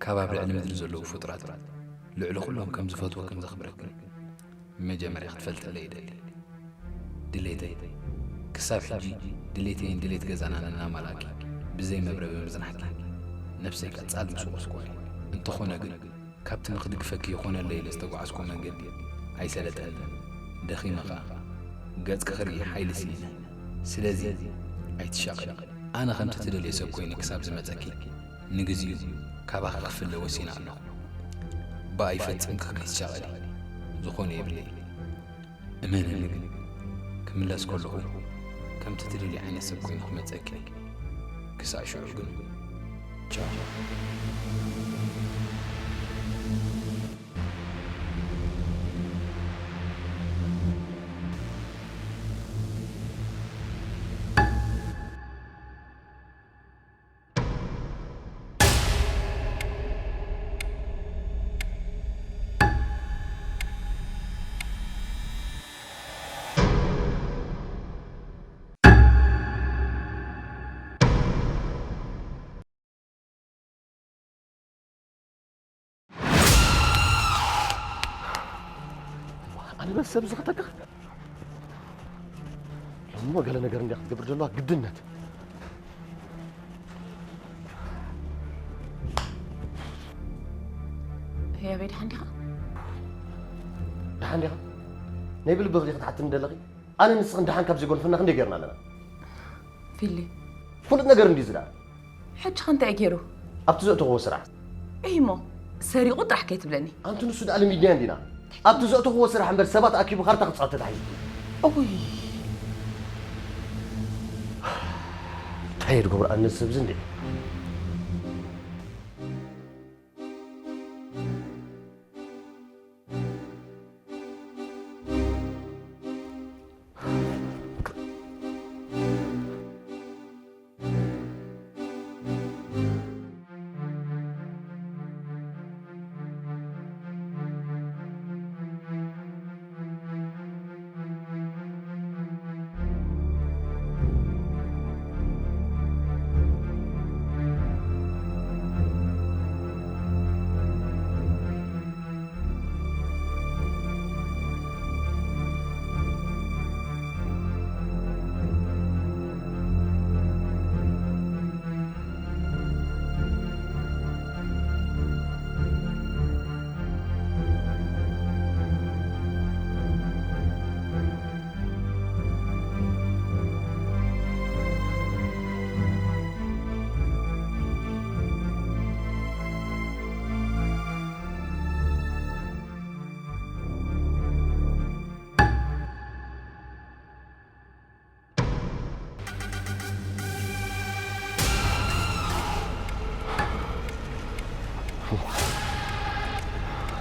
ካብ ኣብ ልዕሊ ምድሪ ዘለዉ ፍጡራት ልዕሊ ኩሎም ከም ዝፈትወክን ዘኽብረክን መጀመርያ ክትፈልጥለይ ይደሊ። ድሌተይ፣ ክሳብ ሕጂ ድሌተይን ድሌት ገዛናን እናማልኣኪ ብዘይ መብረቢ ምጽናሕኪ ነብሰይ ቀጻሊ ምስ ወቐስኩዋ እዩ። እንተኾነ ግን ካብቲ ንኽድግፈኪ ይኾነለይ ኢለ ዝተጓዓዝኩዎ መንገዲ ኣይሰለጠንን። ደኺመ ኸኣ ገጽኪ ክርኢ ሓይሊ ስኢነ። ስለዚ ኣይትሻቐሊ። ኣነ ከምቲ ትደልዮ ሰብ ኮይነ ክሳብ ዝመጸኪ ንግዚኡ ካባኺ ክፍለ ወሲነ ኣለኹ። ብኣይ ፈጺምኪ ከይትሻቐሊ። ዝኾነ የብለይ። እመንኒ ግን ክምለስ ከለኹ ከምቲ ትደልዮ ዓይነት ሰብ ኮይኑ ክመጸኪ። ክሳዕ ሽዑ ግን ቻው። ኣነ በዚ ሰብ ዝኸተካ እሞ ገለ ነገር እንዲያ ክትገብር ዘለዋ ግድነት። ህያበይ፣ ደሓን ዲኻ? ደሓን ዲኻ? ናይ ብልቢ ክዲ ክትሓትኒ ደለኺ? ኣነ ንስኽን ደሓን ካብ ዘይጎንፈና ክንደይ ጌርና ኣለና? ፊሊ። ፍሉጥ ነገር እንዲ ዝዳ። ሕጂ ኸ እንታይ ገይሩ? ኣብቲ ዘእተኽዎ ስራሕ። እሞ ሰሪቑ ጥራሕ ከይትብለኒ። ኣንቲ ንሱ ደኣ ልሚድናዮ እንዲና። ኣብቲ ዘእተኽዎ ስራሕ እምበር ሰባት ኣኪቡ ካርታ ክጻወት ተታሒዙ። እውይ። እንታይ እየ ዝገብሮ ኣነ ንሰብ እዚ እንዴ?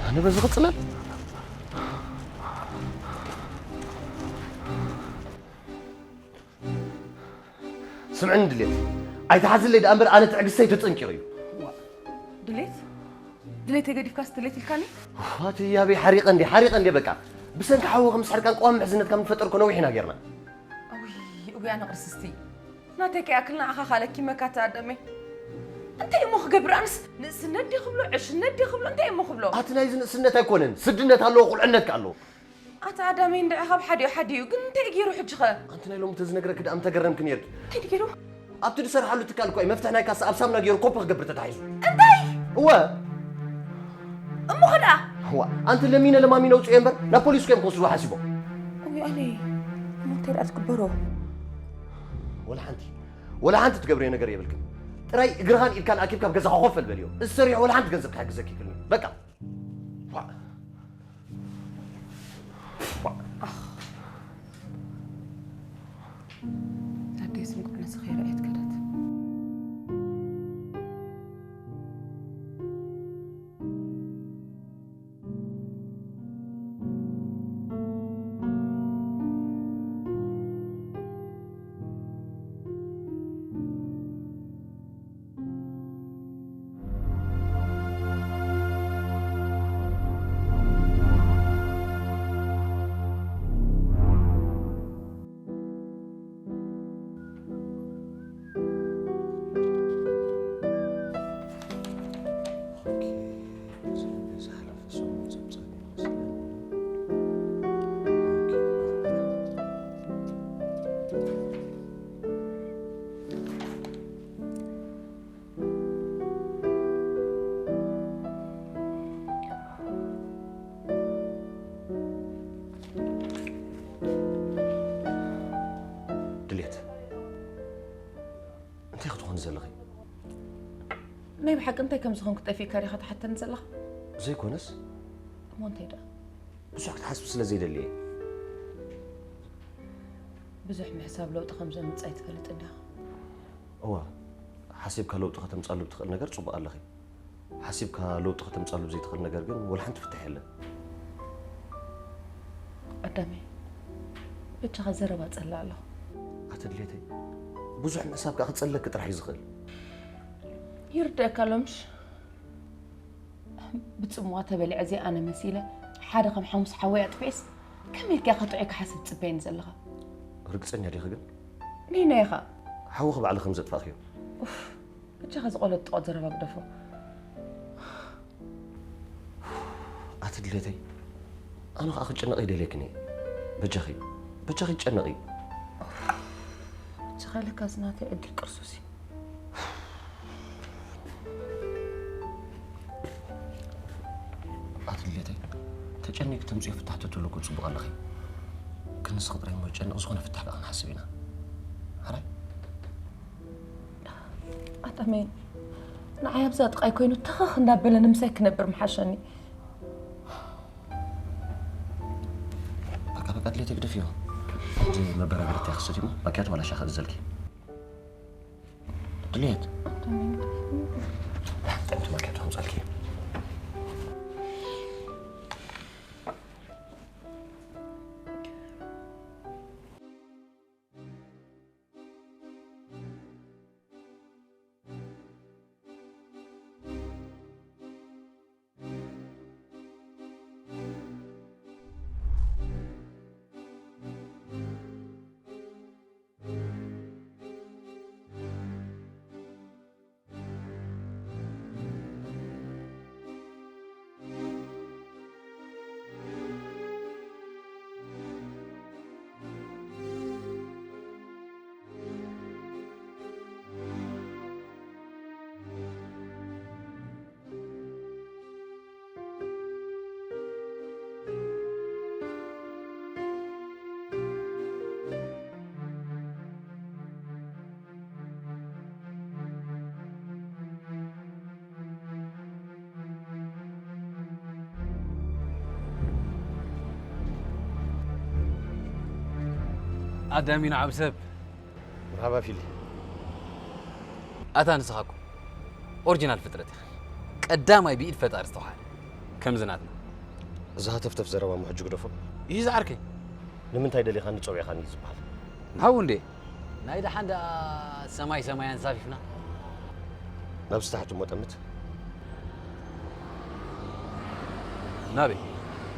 ኣነ በዚ ክጽለል? ስምዕኒ ድሌት፣ ኣይትሓዝለይ ደኣ እምበር ኣነ ትዕግስተይ ተጸንቂቑ እዩ። ዋ፣ ድሌት? ድሌተይ ገዲፍካስ ድሌት ኢልካኒ? ዋት ያበይ ሓሪቐ እንዴ፣ ሓሪቐ እንዴ በቃ። ብሰንኪ ሓዊ ከም ስሕርካን ቀዋሚ ምሕዝነት ከም ንፈጠር እኮ ነዊሕ ኢና ጌርና። ኣውይ፣ እውይ ኣነ ቅርስስቲ። ናተይ ከይኣክል ንዓኻ ካልኪ መካተ ኣደመይ። እንታይ እሞ ክገብር ኣንስ ንእስነት ዲ ክብሎ፣ ዕሽነት ዲ ክብሎ፣ እንታይ እሞ ክብሎ? ኣቲ ናይዚ ንእስነት ኣይኮነን፣ ስድነት ኣለዎ፣ ቁልዕነት ከ ኣለዎ። ኣታ ኣዳመይ እንድዒ ካብ ሓዲኡ ሓዲኡ፣ ግን እንታይ ገይሩ ሕጂ ኸ? ኣንቲ ናይ ሎሚ ተዝነግረኪ ደኣ ምተገረምኪ ነይርኪ። እንታይ ገይሩ? ኣብቲ ዝሰርሓሉ ትካል እኮ እዩ መፍትሕ ናይ ካሳ ኣብ ሳምና ገይሩ ኮፒ ክገብር ተታሒዙ። እንታይ? እወ። እሞ ኸ ደኣ? ዋ፣ ኣንቲ ለሚነ ለማሚነ ውፅኡ እምበር ናብ ፖሊስ እኮ እዮም ክወስድዎ ሓሲቦም። እውይ ኣነ፣ እሞ እንታይ ደኣ ዝግበሮ? ወላ ሓንቲ፣ ወላ ሓንቲ ትገብርዮ ነገር የብልክን። ጥራይ እግርኻን ኢድካን ኣኪብካ ኣብ ገዛኻ ኮፍ በል በልዮ። እዚ ሰሪሑ ወላ ሓንቲ ገንዘብ ክሕግዘኪ ይክእልን እዩ። በቃ። ዋእ። ዋእ። ኣደይ ስንቁዕ ነዚ ከይረኣየት ከደት። ናይ ብሓቂ እንታይ ከም ዝኾንኩ ጠፊእካ ዲኻ ትሓተኒ ዘለኻ? ዘይኮነስ። እሞ እንታይ ደኣ? ብዙሕ ክትሓስብ ስለ ዘይደሊ እየ። ብዙሕ ምሕሳብ ለውጢ ከም ዘምጽእ ኣይትፈልጥን ዲኻ? እዋ፣ ሓሲብካ ለውጢ ከተምጻሉ ብትኽእል ነገር ጽቡቕ ኣለኺ። ሓሲብካ ለውጢ ከተምጻሉ ብዘይትኽእል ነገር ግን ወላ ሓንቲ ፍታሕ የለን። ኣዳመይ፣ በጃኻ ዘረባ ጸላ ኣለኹ። ኣቲ ድሌተይ፣ ብዙሕ ምሕሳብ ከኣ ክጸለኪ ጥራሕ እዩ ዝኽእል። ይርደኣካ ኣሎ ምሽ? ብጽምዋ ተበሊዐ እዚኣ ኣነ መሲለ ሓደ ከም ሓሙስ ሓወይ ኣጥፊኤስ ከመይ ኢልካ ኢኻ ጥዑይ ክሓስብ ትጽበየኒ ዘለኻ? ርግጸኛ ዲኺ ግን? ነይናይ ኢኻ። ሓውኺ ባዕሊ ከም ዘጥፋእኽዮ። ኡፍ፣ በጃኻ ዝቆለጥጦ ዘረባ ግደፎ። ኣቲ ድሌተይ፣ ኣነ ኸኣ ክጨነቕ ኣይደልየክን እየ። በጃኺ፣ በጃኺ ትጨነቒ። በጃኻ ኢለካ እዚ ናተይ ዕድል ቅርሱስ እዩ። ኣቲ ድሌተይ፣ ተጨኒቂ ተምፅዮ ፍታሕ ተትህሉ እኮ ፅቡቕ ኣለኺ። ክንስኺ ጥራይ እሞ ይጨንቕ፣ ዝኾነ ፍታሕ ከዓ ክንሓስብ ኢና። ሓራይ? ኣጠመይ ንዓይ ኣብዛ ጥቓይ ኮይኑ ተኸኽ እንዳበለ ንምሳይ ክነብር ምሓሸኒ። በቃ በቃ ድሌት ግደፍዮ። ሕጂ መበራበሪ እንታይ ክሰቲ እሞ ማኪያቶ ዋላ ሻሂ ክእዝዘልኪ። ድሌት ጥዕምቲ ማኪያቶ ከምፀልኪ። ኣዳሚ ንዓብ ሰብ። መርሃባ ፊሊ። ኣታ ንስኻ እኮ ኦሪጂናል ፍጥረት ኢኻ። ቀዳማይ ብኢድ ፈጣሪ ዝተውሃደ። ከምዚ ናትና። እዚ ሃተፍተፍ ዘረባ እሞ ሕጂ ግደፎ። ይሂ ዝዓርከይ። ንምንታይ ደሊኻኒ ጸዊዕኻኒ እዩ ዝበሃል። ሃው እንዴ። ናይ ደሓን ደኣ ሰማይ ሰማይ ኣንሳፊፍና። ናብ ስታሕቲ እሞ ጠምት። ናበይ?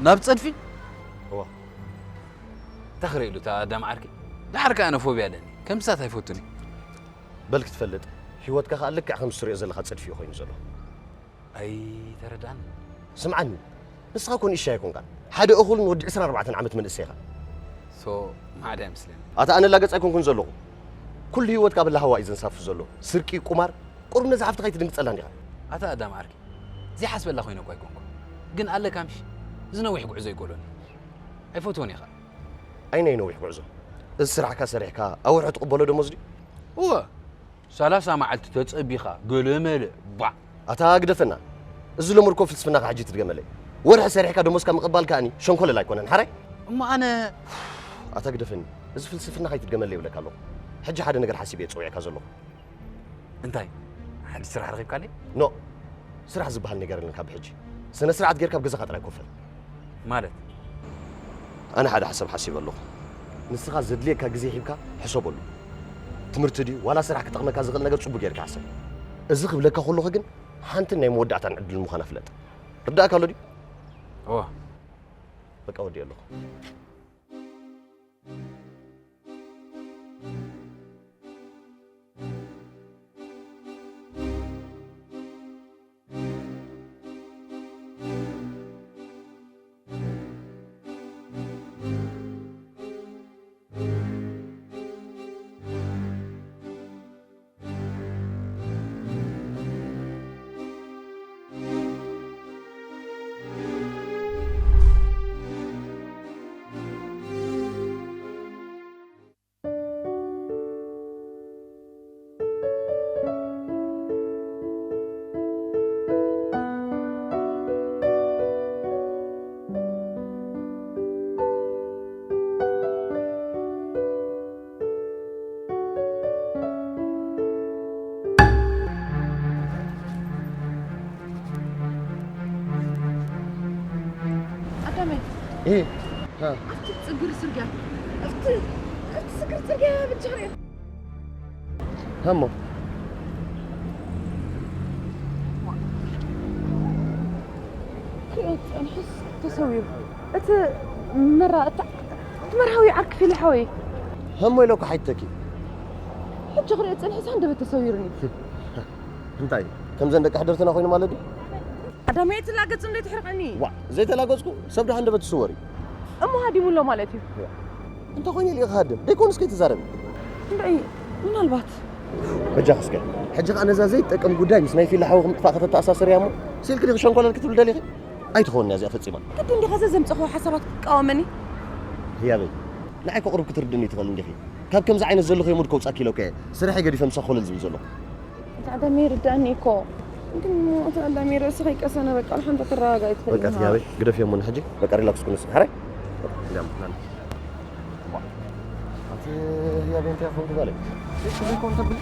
ናብ ጸድፊ? እዋ። እንታይ ክርእየሉ እታ ኣዳም ዓርከይ? ደሓር ከኣ ኣነ ፎብያ ኣለኒ። ከም ንሳት ኣይፈቱን እየ። በል ክትፈልጥ፣ ህይወትካ ከኣ ልክዕ ከምዚ ትርእዮ ዘለኻ ጸድፊ እዩ ኮይኑ ዘሎ። ኣይተረድኣን። ስምዓኒ፣ ንስኻ እኮ ንእሽተይ ኣይኮንካን። ሓደ እኹልን ወዲ ዕስራን ኣርባዕተን ዓመት መንእሰይ ኢኻ። ሶ ማዕዳ ይመስለኒ። ኣታ ኣነ ላገጽ ኣይኮንኩን ዘለኹ። ኩሉ ህይወትካ ኣብ ላህዋ እዩ ዘንሳፍፍ ዘሎ። ስርቂ፣ ቁማር፣ ቁሩብ ነዛ ሓፍትኻ ኣይትድንግጸላን ዲኻ? ኣታ ኣዳም ዓርከይ፣ ዘይሓስበላ ኮይነ እኳ ኣይኮንኩን። ግን ኣለካ ምሽ፣ እዚ ነዊሕ ጉዕዞ ይጎሎኒ። ኣይፈትዎን እየ ኸኣ። ኣይ ናይ ነዊሕ ጉዕዞ። እዚ ስራሕካ ሰሪሕካ ኣብ ወርሒ ትቕበሎ ደሞዝ ድዩ? እወ። ሰላሳ መዓልቲ ተጸቢኻ ገለመለ ቧዕ። ኣታ ግደፈና። እዚ ሎሚ እኮ ፍልስፍናኻ ሕጂ ትድገመለይ። ወርሒ ሰሪሕካ ደሞዝካ ምቕባል ከኣኒ ሸንኮለል ኣይኮነን ሓራይ? እሞ ኣነ ኣታ ግደፈኒ። እዚ ፍልስፍናኻ ኣይትድገመለይ ይብለካ ኣለኹ። ሕጂ ሓደ ነገር ሓሲበ እየ ጸዊዐካ ዘለኹ። እንታይ? ሓድሽ ስራሕ ረኺብካለይ? ኖእ! ስራሕ ዝበሃል ነገር የለን ካብ ሕጂ። ስነ ስርዓት ጌርካ ኣብ ገዛኻ ጥራይ ኮፍ በል። ማለት? ኣነ ሓደ ሓሳብ ሓሲበ ኣለኹ። ንስኻ ዘድልየካ ግዜ ሂብካ ሕሰበሉ። ትምህርቲ ድዩ ዋላ ስራሕ ክጠቕመካ ዝኽእል ነገር ጽቡቕ ጌርካ ሕሰብ። እዚ ክብለካ ከለኹ ግን ሓንትን ናይ መወዳእታን ዕድል ምዃና ፍለጥ። ርዳእካ ኣሎ ድዩ? እወ። በቃ ወዲኤ ኣለኹ። إيه؟ ها. ኣብቲ ጽግር ጽርግያ፣ ኣብቲ፣ ኣብቲ ጽግር ጽርግያ ብቻ ርእ። ሃሞ። ክርእዮ ጸንሕስ ተሰዊሩ። እቲ መራ-፣ እቲ፣ እቲ መርሃዊ ዓርኪ ፊሊ ሓወይ። ሃሞ ኢለኩ ሓይተኪ። ሕጂ ክርእዮ ጸንሕስ ሃንደበት ተሰዊሩኒ። እንታይ? ከምዘን ደቂ ሕድርትና ኮይኑ ማለት ድዩ? ኣዳመየ ትላገጽ እንዴ ትሕርቐኒ? ዋ፣ ዘይተላገጽኩ ሰብ ደሓን ደበት ትስወር እዩ። እሞ ሃዲሙ ኣሎ ማለት እዩ። እንተ ኾይኑ ኢልካ ሃድም። ደይኮንስ ከይትዛረቢ። እንታይ? ምናልባት። በጃ እስከ። ሕጂ ኸኣ ነዛ ዘይትጠቅም ጉዳይ ምስ ናይ ፊላ ሓዊ ምጥፋእ ከተተኣሳስርያ እሞ፣ ስኢልኪ ዲኺ ሸንኮለል ክትብል ደሊኺ? ኣይትኸውን እያ እዚኣ ፈጺማ። ግዲ እንዲኻ ዘዘምጸኽዎ ሓሳባት ክትቃወመኒ? ህያበይ፣ ንዓይ ከቕርብ ክትርድኒ ትኽእል እንዲኺ። ካብ ከምዚ ዓይነት ዘለኹ ሙድ ከውጻኪ ኢለኩ እየ ስርሐይ ገዲፈ ምሳኺ ኮለል ዝብል ዘለኹ። እቲ ዓዳሚ ይርዳእኒ እኮ። ግን እሞ እቲ ዓዳሚ ርእሲ ከይቀሰነ በቃ ሓንቲ ትረጋጋእ በቃ ትኽእል ኢኻ። ትያበይ፣ ግደፍዮ እሞ ንሕጂ። በቃ ሪላክስ ኩኒ እስኪ። ሕራይ? በቃ፣ እዚኣ ምናምን። ዋ። ኣንቲ ህያበይ እንታይ ኮንኩ ጓለይ? እሺ፣ ዘይኮን ተብል።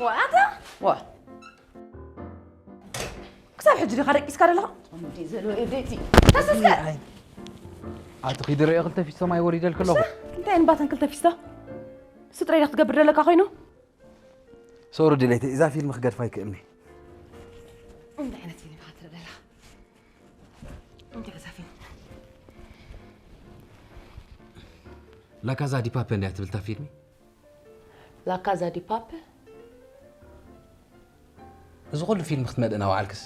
ዋኣታ ዋ ክሳብ ሕጂ ዲኻ ደቂስካ ዘለኻ? እንዴ ዘሎ ኤደቲ ተሰስከ ኣይ፣ ኣቲ ኺዲ ርእዮ ክልተ ፊስቶ ማይ ወሪደልክ ኣለኹ። እንታይ እንባተን ክልተ ፊስቶ? ስጥረይ ዶ ክትገብር ደለካ ኮይኑ? ሶሪ ድሌተይ፣ እዛ ፊልም ክገድፋ ኣይክእልኒ። እንታይ ዓይነት ፊልም ኢኻ ትርኢ ደለኻ? እንታይ እዛ ፊልም? ላካዛ ዲ ፓፐ እንድያ ትብል እታ ፊልሚ? ላካዛ ዲ ፓፐ? እዚ ኩሉ ፊልም ክትመልእና ወዓልክስ?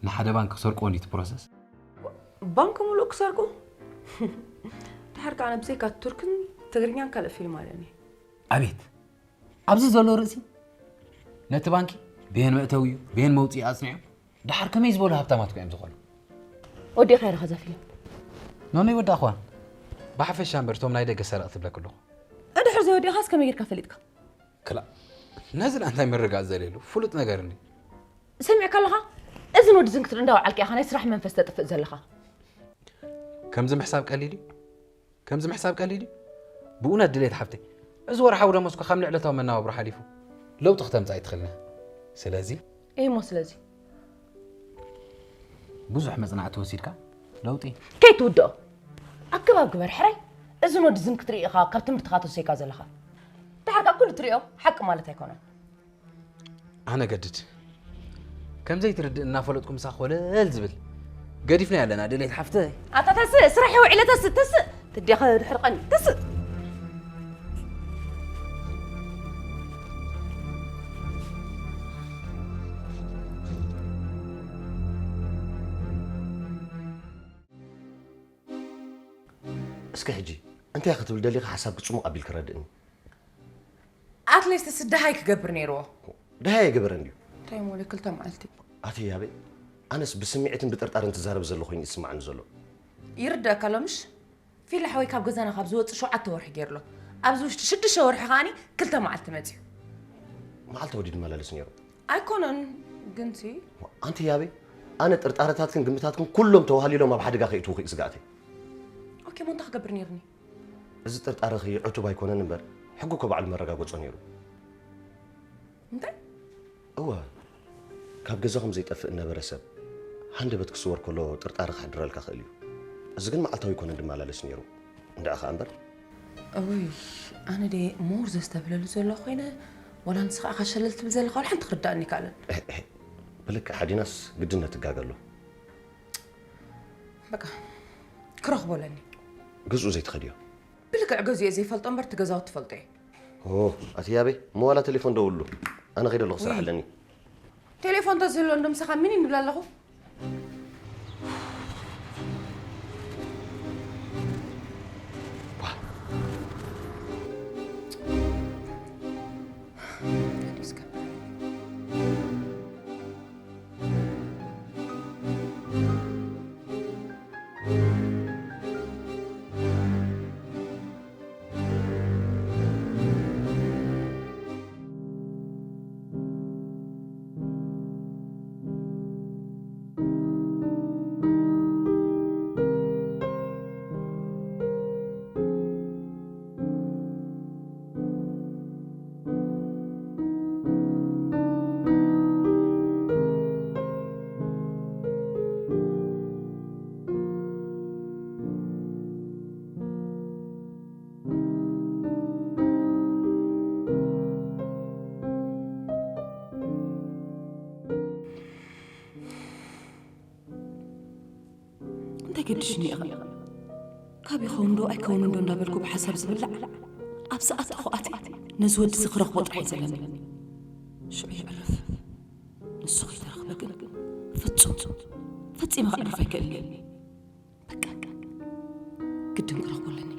ንሓደ ባንክ ክሰርቅዎ እንድዩ እቲ ፕሮሰስ። ባንክ ሙሉእ ክሰርቁ? ድሓር ከኣ ብዘይካ ቱርክን ትግርኛን ካልእ ፊልም ኣለኒ። ኣቤት! ኣብዚ ዘሎ ርእሲ ነቲ ባንኪ ብየን መእተዊኡ ብየን መውፅኢ ኣፅኒዑ፣ ድሓር ከመይ ዝበሉ ሃብታማት ኮ እዮም ዝኾኑ? ወዲእኻያ ዲኻ እዛ ፊልም? ኖኖ ይወዳእኽዋ። ብሓፈሻ እምበር እቶም ናይ ደገ ሰረቕቲ እብለኪ ኣለኹ። እንድሕር ዘይወዲእኻስ ከመይ ጌርካ ፈሊጥካ? ክላእ፣ ነዚ ደኣ እንታይ ምርግጋፅ ዘድልየሉ ፍሉጥ ነገር እንድዩ። ሰሚዕካ ኣለኻ? እዝን ወዲ ዝን ክትርኢ እንዳወዓልካ ኢኻ ናይ ስራሕ መንፈስ ተጥፍእ ዘለኻ። ከምዚ ምሕሳብ ቀሊል እዩ? ከምዚ ምሕሳብ ቀሊል እዩ? ብእውነት ድሌት ሓፍተይ፣ እዚ ወርሓዊ ደሞዝኩ ካብ ንዕለታዊ መነባብሮ ሓሊፉ ለውጢ ክተምጽእ ኣይትኽእልን። ስለዚ እሞ ስለዚ ብዙሕ መጽናዕቲ ወሲድካ ለውጢ ከይትውድኦ ኣገባብ ግበር ሕራይ። እዝን ወዲ ዝን ክትርኢ ኢኻ ካብ ትምህርትኻ ተወሲካ ዘለኻ። ድሓር ካብ ኩሉ ትሪኦ ሓቂ ማለት ኣይኮነን። ኣነ ገድድ ከም ዘይትርድእ እናፈለጥኩ ምሳኺ ኮለል ዝብል ገዲፍና ኣለና። ድሌት ሓፍተይ ኣታ ተስእ ስራሕ ውዒለ ተስእ ተስእ ትዴኸ ድሕርቐኒ ተስእ። እስከ ሕጂ እንታይ ክትብል ደሊኻ ሓሳብኪ ጽሙቕ ኣቢልኪ ረድእኒ። ኣትሊስት እስ ደሃይ ክገብር ነይርዎ። ደሃይ ኣይገበረን ድዩ? እንታይ እሞ ክልተ መዓልቲ። ኣቲ ያበይ ኣነስ ብስምዒትን ብጥርጣርን ትዛረብ ዘሎ ኮይኑ ይስማዓኒ ዘሎ። ይርዳእካ ኣሎ ምሽ? ፊላ ሓወይ ካብ ገዛና ካብ ዝወፅእ ሸውዓተ ወርሒ ገይሩ ኣሎ። ኣብዚ ውሽጢ ሽዱሽተ ወርሒ ከዓኒ ክልተ መዓልቲ መፅዩ። መዓልታዊ ድዩ ዝመላለስ ነይሩ? ኣይኮነን ግንቲ። ኣንቲ ያበይ፣ ኣነ ጥርጣረታትክን ግምታትክን ኩሎም ተዋሃሊሎም ኣብ ሓደጋ ከይእትዉኺ እዩ ስጋኣተይ። ኦኬ፣ ሞ እንታይ ክገብር ነይርኒ? እዚ ጥርጣረኺ ዕቱብ ኣይኮነን እምበር፣ ሕጊ እኮ ባዕሉ መረጋገጾ ነይሩ። እንታይ? እወ፣ ካብ ገዛኹም ዘይጠፍእ እነበረ ሰብ ሃንደበት ክስወር ከሎ ጥርጣረ ክሕድረልካ ክእል እዩ። እዚ ግን መዓልታዊ ኣይኮነን ድመላለስ ነይሩ። እንድዒ ኸኣ እምበር። እውይ፣ ኣነ ደ ሞር ዘስተብለሉ ዘሎ ኮይነ፣ ዋላ ንስኻ ኢኻ ሸለል ትብል ዘለኻ ዋላ ሓንቲ ክርዳእኒ ይከኣለን። እህ፣ እህ፣ ብልክዕ ሓዲናስ ግድነት ትጋገ ኣሎ። በቃ፣ ክረኽቦ ኣለኒ። ገዝኡ ዘይትኸድዮ? ብልክዕ ገዝኡ እየ ዘይፈልጦ እምበር፣ እቲ ገዛውቲ ትፈልጦ እየ። ኦ፣ ኣቲ ያበይ፣ እሞ ዋላ ቴሌፎን ደውልሉ። ኣነ ከይደ ኣለኹ ስራሕ ውይ። ኣለኒ። ቴሌፎን ተዝህልዎ እንዶ ምሳኻ ምን ይብል ኣለኹ? እንታይ ገድሽኒ ኢኻ? ካብ ይኸውን ዶ ኣይከውንን ዶ እንዳበልኩ ብሓሳብ ዝብላዕ፣ ኣብ ሰዓት ተኾኣቲ ነዚ ወዲ እዚ ክረኽቦ ጥራሕ እዩ ዘለኒ። ሽዑ የዕርፍ። ንሱ ከይተረኽበ ግን ፍጹም ፈጺመ ከዕርፍ ኣይክእልን እየ። በቃ ግድን ክረኽቦ ኣለኒ።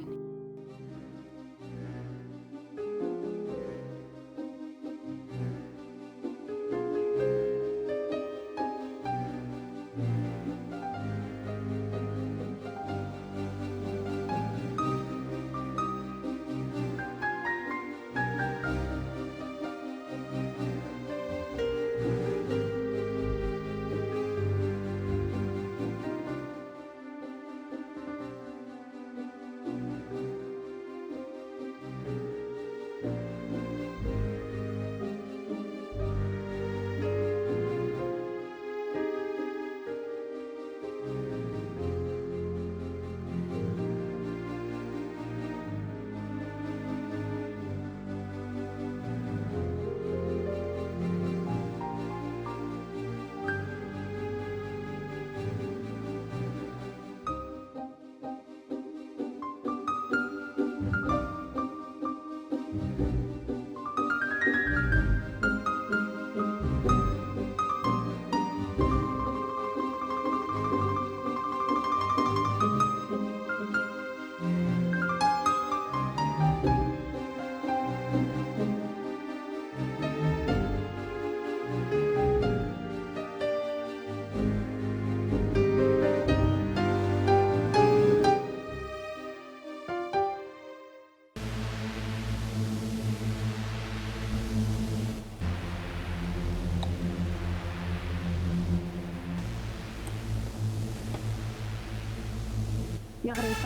ይቕሬታ፣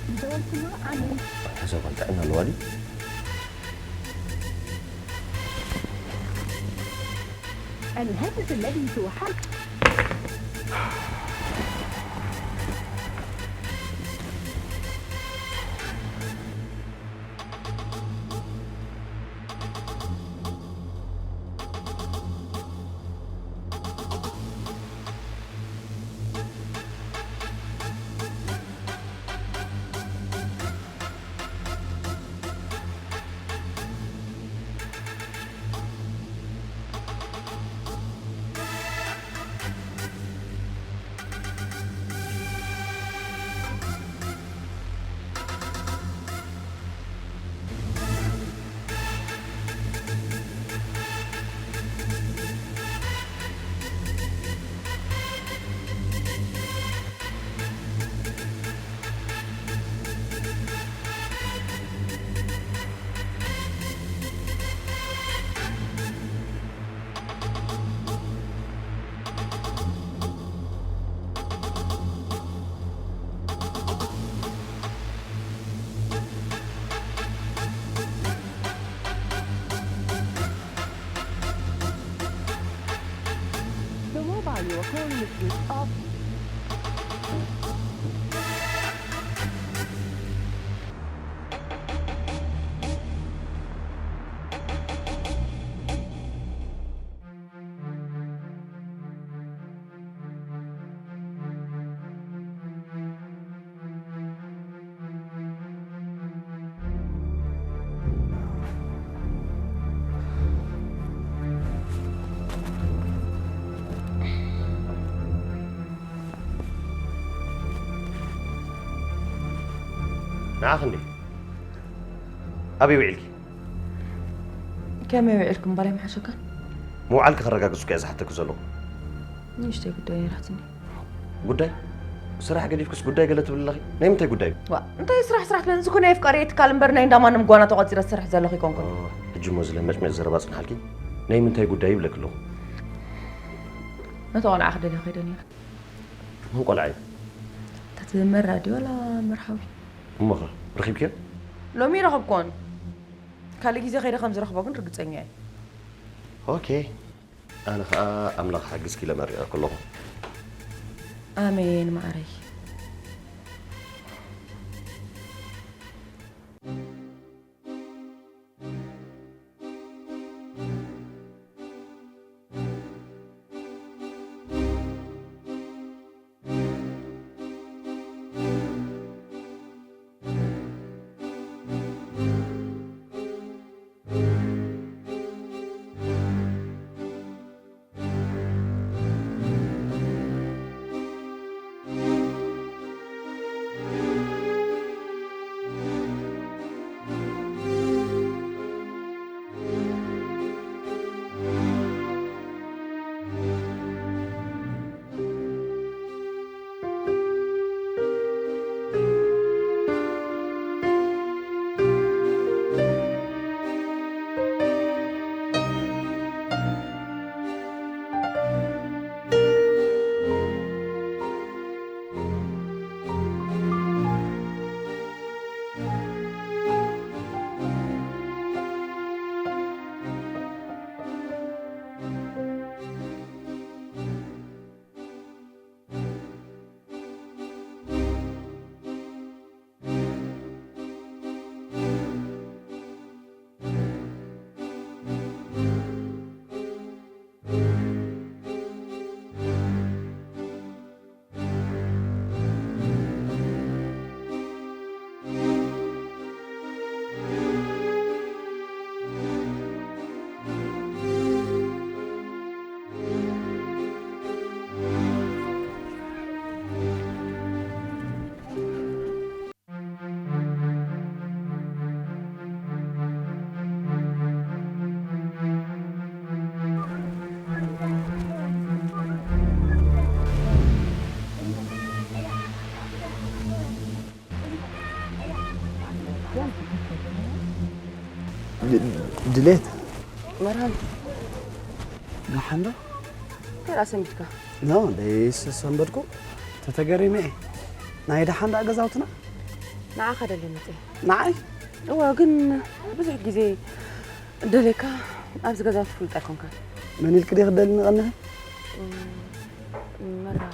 ዝደወልኩሉ ኣነ። እዛ ጓል ጥዕና ኣለዋ ድዩ? الهاتف الذي توحد You are calling the switch off. ንዓኺ እንዴ? ኣበይ ውዒልኪ? ከመይ ውዒልኩም እምበኣር ኣይምሓሸካን? ምውዓልኪ ከረጋግጽ እኮ እየ ዝሓተኪ ዘለኹ። ንእሽተይ ጉዳይ ነይራትኒ። ጉዳይ? ስራሕ ገዲፍክስ ጉዳይ ገለ ትብሊ ኣለኺ? ናይ ምንታይ ጉዳይ? ዋ፣ እንታይ ስራሕ ስራሕ ትብለኒ? እዚ እኮ ናይ ኣፍቃሪየይ ትካል እምበር ናይ እንዳ ማንም ጓና ተቖጺረ ዝሰርሕ ዘለኹ ኣይኮንኩን። ኦ፣ ሕጂ እሞ እዚ ለመጭመጭ ዘረባ ጽንሓልኪ። ናይ ምንታይ ጉዳይ ይብለኪ ኣለኹ? ነቲ ቆልዓ ክደልዮ ከይደ ነይረ። መን ቆልዓ እዩ? እታ ትዝመር ራድዮ ዋላ መርሃዊ? እሞኸ፣ ረኺብክዮ? ሎሚ ረኸብኩዎን። ካልእ ግዜ ከይደ ከም ዝረኽቦ ግን ርግጸኛ እየ። ኦኬ። ኣነ ኸኣ ኣምላኽ ሓግዝኪ ኢለ መሪቐ ከለኹ። ኣሜን መዓረይ። ድ-፣ ድሌት መርሃዊ። ደሓን ዶ? ከይዳ ሰንቢትካ? ኖ፣ ደይስ ሰንበድኩ። ተተገሪመ እየ። ናይ ደሓን ደኣ ገዛውትና? ንዓኻ ደልየ መጽየ። ንዓይ? እወ፣ ግን ብዙሕ ግዜ ደልየካ ኣብዚ ገዛውቲ ትፍልጥ ኣይኮንካን። መን ኢልክ ዲኺ ደልኒ ቀኒኺ? እም፣ መራ-፣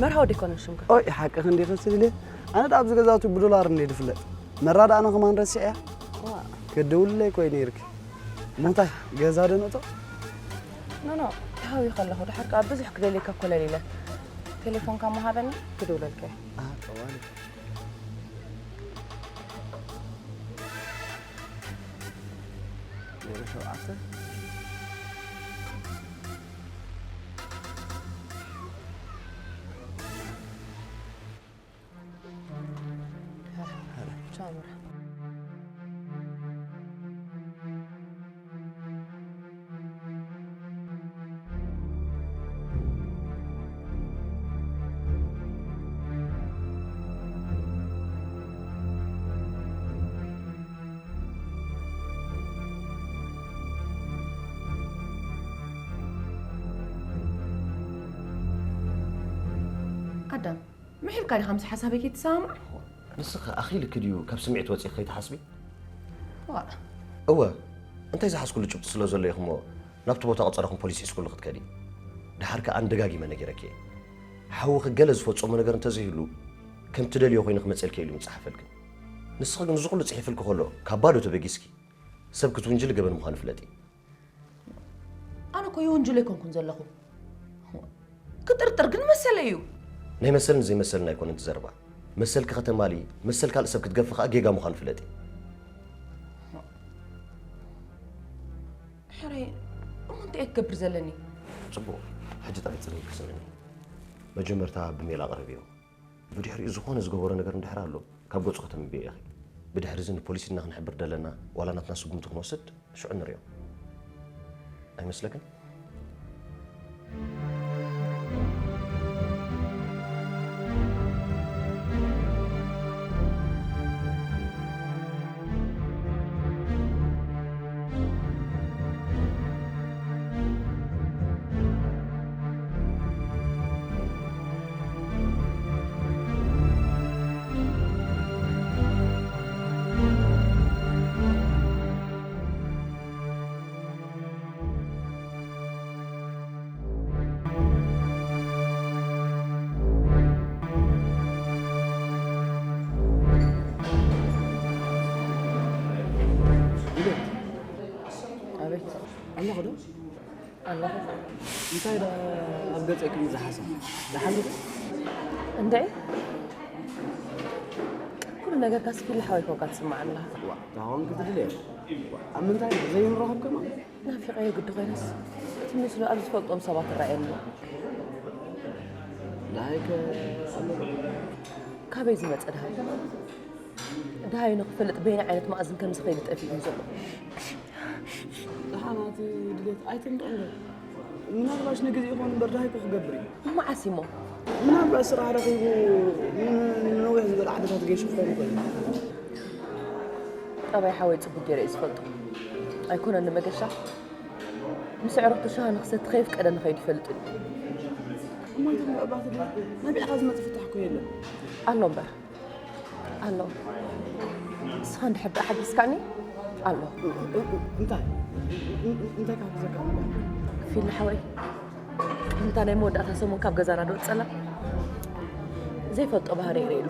መርሃዊ ዶ ኣይኮነን ሽምካ? ኦይ፣ ሓቅኺ እንዲኺ ስልልየ። ኣነ ደኣ ኣብዚ ገዛውቲ ብዶላር እንድየ ዝፍለጥ። መራ ደኣ ኣነ ከማን ረሲዐያ። ዋ። ክድውልለይ እኮ እዩ ነይርኪ። እሞ እንታይ፣ ገዛ ዶ ንእቶ? ኖ፣ ኖ፣ ተሃዊ ከለኹ፣ ድሓር ከኣ ብዙሕ ክደልየካ ኮለል ኢለ። ቴሌፎንካ እሞ ሃበኒ፣ ክድውለልካ እየ። ኣህ፣ ጠዋሊ። ዜሮ ሸውዓተ። ቻው፣ መርሓባ። ኣዳም፣ ምሒርካ ዲኻ ምስ ሓሳበይ ከይትሰማማዕ? ንስኺ ኣኺልኪ ድዩ ካብ ስምዒት ወጺኺ ከይትሓስቢ? ዋእ። እወ፣ እንታይ ዝሓዝኩሉ ጭብጢ ስለ ዘሎ ኢኺ እሞ ናብቲ ቦታ ቀጸረኹም ፖሊስ ሒዝኩሉ ክትከዲ? ደሓር ከኣ ኣንደጋጊመ ነጊረኪ እየ። ሓውኺ ገለ ዝፈጸሞ ነገር እንተዘይህሉ፣ ከም ትደልዮ ኮይኑ ክመጸልኪ ኢሉ ምጽሓፈልክን። ንስኺ ግን እዚ ኩሉ ጽሒፍልኪ ከሎ፣ ካብ ባዶ ተበጊስኪ፣ ሰብ ክትውንጅሊ ገበን ምዃኑ ፍለጢ። ኣነ እኮ ይውንጅሎ ኣይኮንኩን ዘለኹ። ክጥርጥር ግን መሰለይ እዩ። ናይ መሰልን ዘይመሰልን ኣይኮነን እቲ ዘረባ። መሰልኪ ከተማሊ፣ መሰል ካልእ ሰብ ክትገፊ ከኣ ጌጋ ምዃኑ ፍለጢ። ሕራይ፣ እሞ እንታይ እየ ክገብር ዘለኒ? ጽቡቕ፣ ሕጂ ጥራይ ጽንሂልኪ ስምዕኒ። መጀመርታ ብሜላ ኣቕርብዮ። ብድሕሪኡ ዝኾነ ዝገበሮ ነገር እንድሕር ኣሎ፣ ካብ ገጹ ከተንብብዮ ኢኺ። ብድሕሪ እዚ ንፖሊስ ኢድና ክንሕብር ደለና፣ ዋላ ናትና ስጉምቲ ክንወስድ፣ ሽዑ ንሪኦ። ኣይመስለክን? ኣቤት። ኣለኹ ዶ? ኣለኹ። እንታይ ደኣ ኣብ ገጸይ ከም ዝሓሰብ? ደሓን ዶ? እንድዒ፣ ኩሉ ነገርካስ ፊል ሓወይ ኮንካ ትስምዓኒ ኣለኻ። ዋ፣ ተኾንኪ ትድልየ። ኣብ ምንታይ ዘይንራኸብ ከማን? ናፊቐዮ ግዲ ኮይነስ፣ እቲ ምስሉ ኣብ ዝፈልጦም ሰባት ይረኣየኒ። ደሃይከ ኣሎ ዶ? ካበይ ዝመጸ ደሃይ? ደሃዩ ንኽፈልጥ በየናይ ዓይነት መኣዝን ከም ዝኸይድ ጠፊኡኒ ዘሎ። ደሓን፣ እቲ ድሌት ኣይትንቀንዶ። ምናልባሽ ንግዜ ይኹን እምበር ደሃይኩ ክገብር እዩ። መዓስ እሞ? ምናልባሽ ስራሕ ረኺቡ ን-፣ ንነዊሕ ዝበለ ዓድታት ገይሹ ክኸውን ይኽእል እዩ። ጠባይ ሓወይ ጽቡቕ ገይረ እየ ዝፈልጦ። ኣይኮነን ንመገሻ፣ ምስ ኣዕሩኽቱ ሻሂ ንኽሰቲ ከየፍቀደ ንኸይድ ይፈልጥ እዩ። እሞ፣ እቶም ኣዕሩኽቲ ድዩ? ናቢዕኻ ዝመጽእ ፍታሕ እኮ የለን። ኣሎ እምበር። ኣሎ። ንስኻ እንድሕር ደኣ ሓጊዝካኒ፣ ኣሎ። እንታይ? እንታይ ክሓግዘካ? ፊሊ ሓወይ፣ ነታ ናይ መወዳእታ ሰሙን ካብ ገዛና ዶ ጸላ? ዘይፈልጦ ባህሪ ይርእየሉ።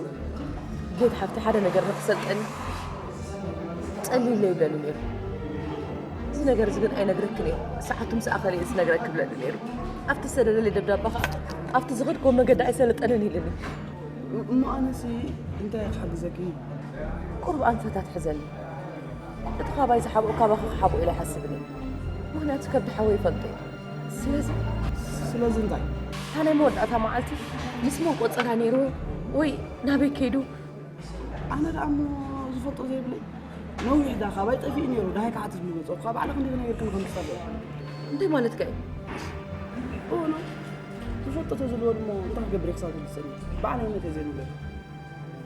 ጌት ሓፍቲ ሓደ ነገር ንኽሰልጠኒ ጸሊለ ይብለኒ ነይሩ። እዚ ነገር እዚ ግን ኣይነግረክን እየ። ሰዓቱ ምስ ኣኸለ እየ ዝነግረክ ይብለኒ ነይሩ። ኣብቲ ዝተደለለይ ደብዳባ ኸኣ፣ ኣብቲ ዝኸድክዎ መገዲ ኣይሰለጠንን ኢሉኒ። እሞ ኣነሲ እንታይ ክሓግዘኪ? ቁሩብ ኣንፈት ኣትሕዘኒ። እቲ ካባይ ዝሓብኦ ካባኺ ክሓብኦ ኢለ ኣይሓስብን እየ። ምኽንያቱ ከብዲ ሓወይ ይፈልጦ እየ። ስለዚ ስለዚ እንታይ? እታ ናይ መወዳእታ መዓልቲ ምስ መን ቆጸራ ነይርዎ ወይ ናበይ ከይዱ? ኣነ ደኣ እሞ ዝፈልጦ ዘይብለይ። ነዊሕ ደኣ ካባይ ጠፊኡ ነይሩ፣ ደሃይ ክሓትት ዝመጾ። እኳ ባዕልኺ እንዲኺ ነጊርክኒ ከም ትፈልጢ። እንታይ ማለትካ እዩ? እወ፣ ዝፈልጦ ተዝህልዎ ድማ እንታይ ክገብር እየ ክሳብ ዝጸንሕ? ባዕለይ እምነት እየ ዘይብለይ።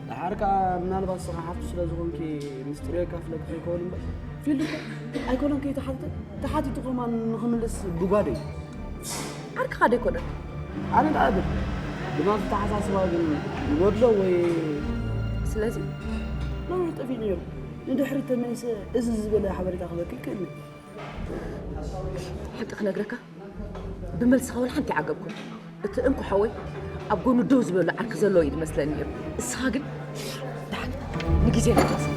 ደሓር ከኣ ምናልባት ንስኻ ሓፍቱ ስለ ዝኾንኪ ምስጢሩ የካፍለኪ ከይከውን እምበር፣ ፊልድ እኮ ኣይኮነን ከይተሓትተ፣ ተሓቲቱ ከማን ንኽምልስ ብጓደይ። ዓርክኻ ዶ ኣይኮነን? ኣነ ደኣ እብል፣ ብናቱ ኣተሓሳስባ ግን ይጎድሎ ወይ? ስለዚ? ነዊሕ ጠፊኡ ነይሩ። ንድሕሪት ተመሊሰ እዚ ዝበለ ሓበሬታ ክበኪ ይክእል። ሓቂ ክነግረካ፣ ብመልስኻ ወላ ሓንቲ ኣይዓገብኩን። እቲ እንኮ ሓወይ ኣብ ጎኑ ደው ዝበሉ ዓርኪ ዘለዎ እዩ ዝመስለኒ ነይሩ። እስኻ ግን ደሓን ንግዜ ንሓስብ።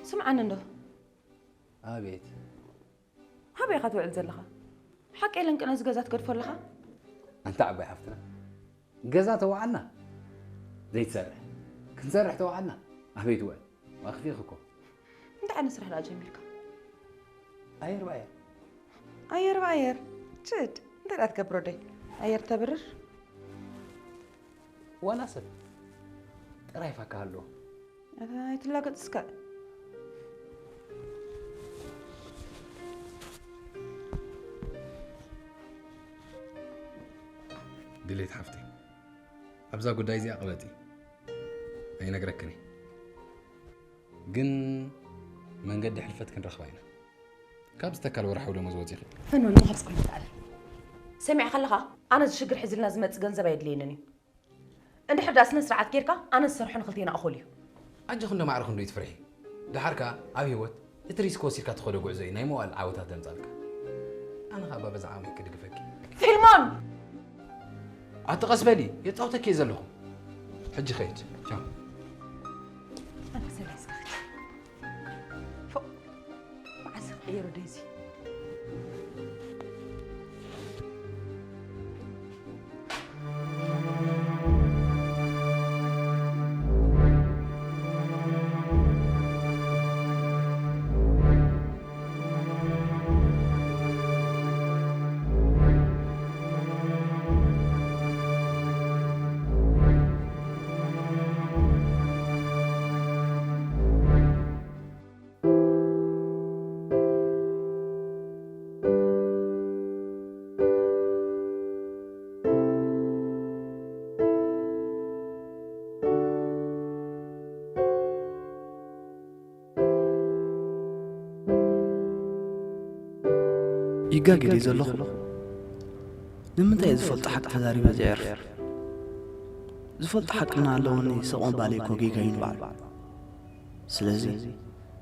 ስምዓኒ እንዶ። ኣቤት። ሃበይ ኢኻ ትውዕል ዘለኻ? ሓቂ የለን ቅነ እዚ ገዛ ትገድፎ ኣለኻ? ኣንታ ዓባይ ሓፍትና፣ ገዛ ተዋዓልና ዘይትሰርሕ፣ ክንሰርሕ ተዋዓልና ኣበይ ትውዕል? ኣኽፊእኺ እኮ። እንታይ ዓይነት ስራሕ ደኣ ጀሚርካ? ኣየር ብኣየር። ኣየር ብኣየር? ችድ፣ እንታይ ደኣ ትገብሮ ደይ? ኣየር ተብርር? ዋና ሰብ ጥራይ ፋካ ኣሎ። ኣይትላገጽ እስከ። ድሌት ሓፍተይ፣ ኣብዛ ጉዳይ እዚኣ ቅበጺ። ኣይነግረክን እየ። ግን መንገዲ ሕልፈት ክንረኽባ ኢና። ካብ ዝተካል ወርሓዊ ደሞዝ ወፂኺ። ፈኖኒ፣ ካብዚ ኮይኑ ተኣለ። ሰሚዕካ ኣለኻ? ኣነ እዚ ሽግር ሕዝልና ዝመጽእ ገንዘብ ኣየድልየንን እዩ። እንድሕር ደኣ ስነ ስርዓት ጌርካ ኣነ ዝሰርሖ ንክልቴና እኹል እዩ። ኣጆኺ እንዶ ማዕረ ክንደይ ትፍርሒ። ደሓር ከኣ ኣብ ህይወት እቲ ሪስክ ወሲድካ ትኸዶ ጉዕዞ እዩ ናይ መዋእል ዓወታት ዘምጻልካ። ኣነ ከኣ ባበዛ ዓቕመይ ክድግፈኪ። ፊልሞን! ኣቲ ቀስ በሊ፣ የጻውተኪ እየ ዘለኹ። ሕጂ ኸይድ። ቻው። ኣነ ሰለስተ ፎእ፣ መዓስ ክቕየሮ ደዚ? ይጋገ ድየ ዘለኹ? ንምንታይ እየ ዝፈልጦ ሓቂ ተዛሪበ ዘየዕርፍ? ዝፈልጦ ሓቂ እናሃለወኒ ስቕ ምባለይ እኮ ጌጋ እዩ ንባዕሉ። ስለዚ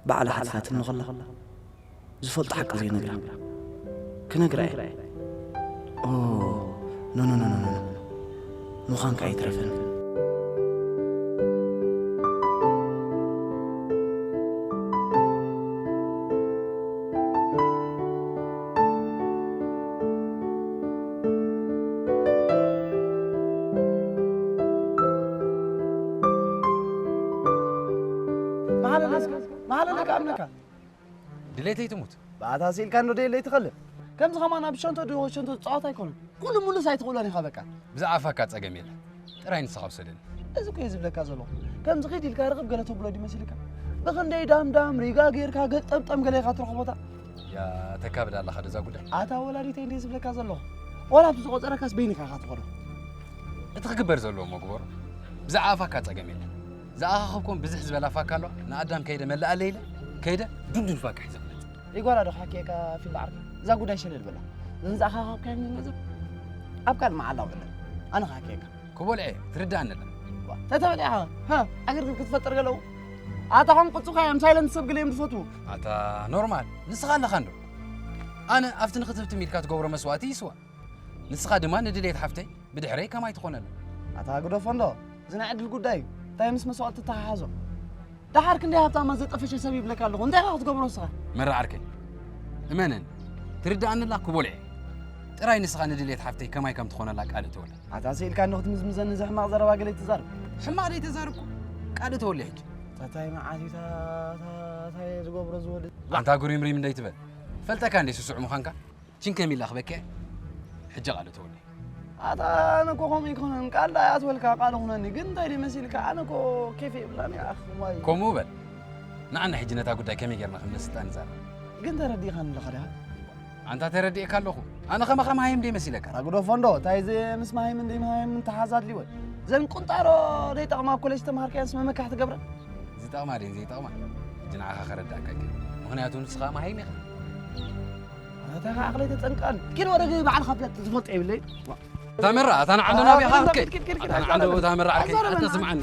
ባዕላ ክትሓትኒ ከላ ዝፈልጦ ሓቂ ዘይነግራ ክነግራ እየ። ኦ ኖ ኖ ኖ ኖ ኖ ምዃንካ ኣይትረፈኒ። መሓለለ እስከ መሓለለ ከኣምነካ ድሌተይ ትሙት ብኣታ ስኢልካ እንዶ ደየለይ ትኸልእ ከምዚ ኸማን ኣብ ሸንቶ ድሆ ሸንቶ ዝፃወት ኣይኮነን ኩሉ ሙሉስ ኣይትኽእሎን ኢኻ በቃ ብዛዕባ ፋካ ፀገም የለ ጥራይ ንስኻ ውሰደኒ እዚ እኮ እየ ዝብለካ ዘለኹ ከምዚ ኺድ ኢልካ ርኽብ ገለ ተብሎ ድዩ መሲልካ ብኽንደይ ዳምዳም ሪጋ ጌርካ ገጠምጠም ገለ ኢኻ ትረኽቦታ ያ ተካብድ ኣለኻ ደዛ ጉዳይ ኣታ ወላዲተይ እንደ ዝብለካ ዘለኹ ዋላ ኣብቲ ዝቆፀረካስ በይንካ ኢኻ ትኸዶ እቲ ክግበር ዘለዎ እሞ ግበሮ ብዛዕባ ፋካ ፀገም የለን ዝኣኻኸብኩም ብዝሕ ዝበላ ፋካ ኣለዋ ንኣዳም ከይደ መላኣለ ኢለ ከይደ ዱንዱን ፋካ ሒዘ ክመፅእ ኢጓላ ዶ ሓኪየካ ፊልድ ዓርኪ እዛ ጉዳይ ሸለል በላ እዘን ዝኣኻኻብካዮ ገንዘብ ኣብ ካልእ መዓላ ውዕለን ኣነ ክሓኪየካ ክቦልዐ ትርዳኣኒ ኣላ ተተበሊዕኻ ሃ ዕግርግር ክትፈጥር ገለው ኣታ ኸም ቅጹኻ እዮም ሳይለንት ሰብ ገለ እዮም ዝፈትዉ ኣታ ኖርማል ንስኻ ኣለኻ እንዶ ኣነ ኣብቲ ንኽትህብትም ኢልካ ትገብሮ መስዋእቲ ይስዋ ንስኻ ድማ ንድሌት ሓፍተይ ብድሕረይ ከማይ ትኾነላ ኣታ ግደፎ እንዶ እዚ ናይ ዕድል ጉዳይ እዩ እንታይ ምስ መስዋእቲ ተተሓሓዞ ደሓር ክንደይ ሃብታማት ዘጠፈሸ ሰብ ይብለካ ኣለኹ እንታይ ኢኻ ክትገብሮ ንስኻ መራ ዓርከይ እመነኒ ትርድኣኒ ኣላ ክቦልዐ ጥራይ ንስኻ ንድሌት ሓፍተይ ከማይ ከም ትኾነላ ቃል እተወላ ኣታ ስኢልካ እንዶ ክትምዝምዘኒ እዚ ሕማቕ ዘረባ ገለ ኣይትዛረብ ሕማቕ ደይተዛረብኩ ቃል እተወለ ሕጂ ታታይ መዓት እዩ ታታይ ዝገብሮ ዝወልድ ኣንታ ጉሪምሪም እንደይትበል ፈልጠካ እንዴ ስሱዕ ምዃንካ ችንከም ኢላ ክበክዕ ሕጂ ቃል እተወለ ኣታ ኣነ እኮ ከምኡ ኣይኮነን ቃል ዳኣ ኣትወልካ ቃል ኹነኒ ግን እንታይ ድዩ መሲልካ ኣነ እኮ ኬፍ የብላን እያ ኣኽ ዋይ ከምኡ በል ንዓና ሕጂ ነታ ጉዳይ ከመይ ጌርና ከም ነስልጣ ንዛረብ ግን ተረዲእኻኒ ኣለኻ ድኻ ኣንታ ተረዲእካ ኣለኹ ኣነ ከማኻ መሃይም ደይመሲለካ ኣረ ግደፎ እንዶ እንታይ እዚ ምስ መሃይምን ደይመሃይምን ተሓዝ ኣድልይወን ዘን ቁንጣሮ ደይጠቕማ ኮሌጅ ተምሃርካየንስ መመካሕ ትገብረን ዝጠቕማ ደይን ዘይጠቕማ ሕጂ ንዓኻ ከረዳእካ ይክእል ምኽንያቱ ንስኻ መሃይም ኢኻ ኣታ ከዓ ኣኽለይ ተጠንቀቐኒ ኪድ ወረገ ባዕልኻ ፍለጥ ዝፈልጦ የብለይ ታመራ ኣታ ንዓንዶ ናብኻ ክትከይድ ኣታ ንዓንዶ ታመራ ዓርከይ ኣታ ስምዓኒ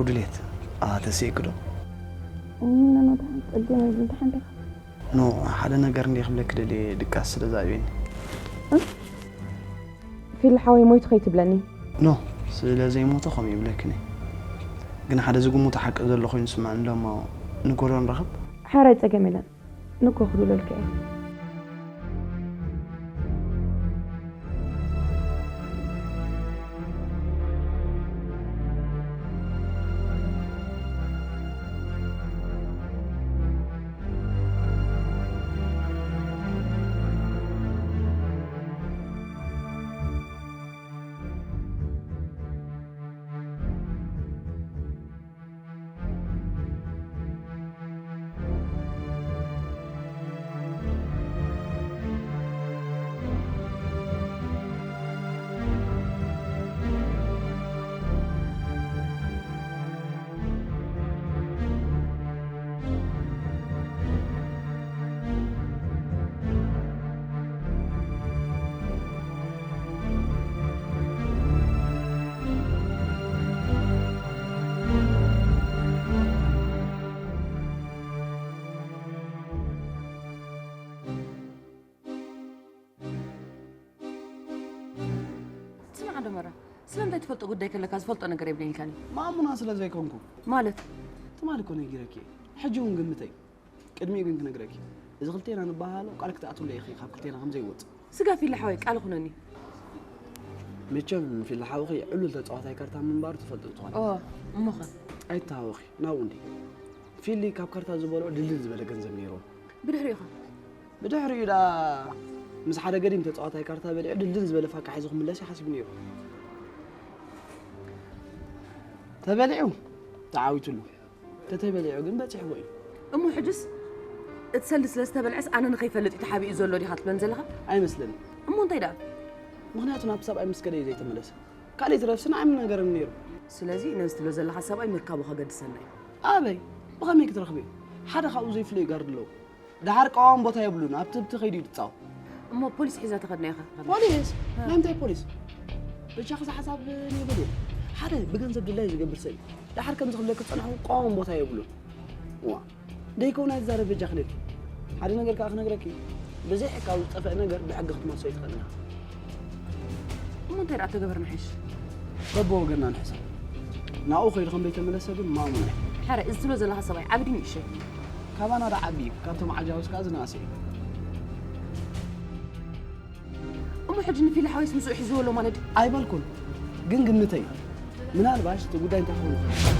ድሌት ኣተስእኪ ዶ? እነ ነው ደሓን ጸገም የብሉን። ደሓን ዲኻ? ኖ፣ ሓደ ነገር እንዲየ ክብለኪ ደልየ፣ ድቃስ ስለ ዝኣብየኒ። ፊል ሓወይ ሞይቱ ከይትብለኒ። ኖ፣ ስለ ዘይሞተ ከምኡ ይብለኪ እየ። ግን ሓደ ዝግምቶ ሓቂ ዘሎ ኮይኑ ዝስምዓኒ ኣሎ እሞ ንጎሎ ንራኸብ። ሓራይ ጸገም የለን። ንጎ ክድውለልካ እየ። ስማዕ ዶ መራ፣ ስለምንታይ ትፈልጦ ጉዳይ ከለካ ዝፈልጦ ነገር የብለይን ኢልካኒ? ማሙና ስለ ዘይኮንኩ። ማለት? ትማሊ እኮ ነጊረኪ እየ። ሕጂ እውን ግምተይ። ቅድሚኡ ግን ክነግረኪ። እዚ ክልቴና ንበሃሃሎ ቃል ክትኣትውለይ ኢኺ፣ ካብ ክልቴና ከም ዘይወጽእ። ስጋ ፊላ ሓወይ፣ ቃል ኩነኒ። መቸም ፊላ ሓውኺ ዕሉል ተጻዋታይ ካርታ ምንባሩ ትፈልጢ ትኾኒ። ኦ፣ እሞኸ? ኣይተሃወኺ፣ ናብኡ እንዲ። ፊሊ ካብ ካርታ ዝበልዖ ድልድል ዝበለ ገንዘብ ነይርዎ። ብድሕሪኡ ኸ? ብድሕሪኡ ደኣ ምስ ሓደ ገዲም ተጻዋታይ ካርታ በሊዑ ድልድል ዝበለ ፋካ ሒዙ ክምለስ እዩ ሓሲቡ ነይሩ። ተበሊዑ ተዓዊቱሉ። ተተበሊዑ ግን በጺሕዎ እዩ። እሞ ሕጅስ እቲ ሰልዲ ስለ ዝተበልዐስ ኣነ ንኸይፈልጥ እዩ ተሓቢኡ ዘሎ ዲኻ ትብለኒ ዘለኻ? ኣይመስለኒ። እሞ እንታይ ደኣ? ምኽንያቱ ናብ ሰብኣይ ምስ ከደ እዩ ዘይተመለሰ። ካልእ ይትረፍሲ ንዓይ ምን ነገርኒ ነይሩ። ስለዚ ነዚ ትብሎ ዘለኻ ሰብኣይ ምርካቡ ከገድሰና እዩ። ኣበይ? ብኸመይ ክትረኽብዮ? ሓደ ካብኡ ዘይፍለዩ ጋርድ ኣለዉ። ደሓር ቀዋም ቦታ የብሉን፣ ኣብ ትብቲ ከይዱ እዩ ዝጻወት። እሞ ፖሊስ ሒዛ ተኸድና ኢኻ። ፖሊስ? ናይ ምንታይ ፖሊስ? በጃኺ እዚ ሓሳብ ንየበልዮ። ሓደ ብገንዘብ ድላይ ዝገብር ሰብ እዩ። ደሓር ከምዚ ክብለኪ ዝጸናሕኩ ቀዋም ቦታ የብሉን። ዋ፣ ደይከውን ኣይትዛረብ በጃኺ ልል። ሓደ ነገር ከኣ ክነግረኪ፣ ብዘይ ሕጋዊ ዝጠፍአ ነገር ብሕጊ ክትመልሶ ኣይትኽእልን ኢኻ። እሞ እንታይ ደኣ ተገበርና ሓይሽ? በብወገንና ንሕሰብ። ናብኡ ከይዱ ከም ዘይተመለሰ ግን ማሙን እየ። ሓረ፣ እዚ ትብሎ ዘለኻ ሰብኣይ ዓቢ ድዩ ንእሽቶ? ካባና ደኣ ዓቢ እዩ። ካብቶም ዓጃውስ ከኣ ዝነኣሰ እዩ። እሞ ሕጂ ንፊሊ ሓወይስ ምስኡ ሒዝዎ ኣሎ ማለት ድዩ? ኣይበልኩን፣ ግን ግምተይ እዩ። ምናልባሽ እቲ ጉዳይ እንታይ ክኸውን ይኽእል?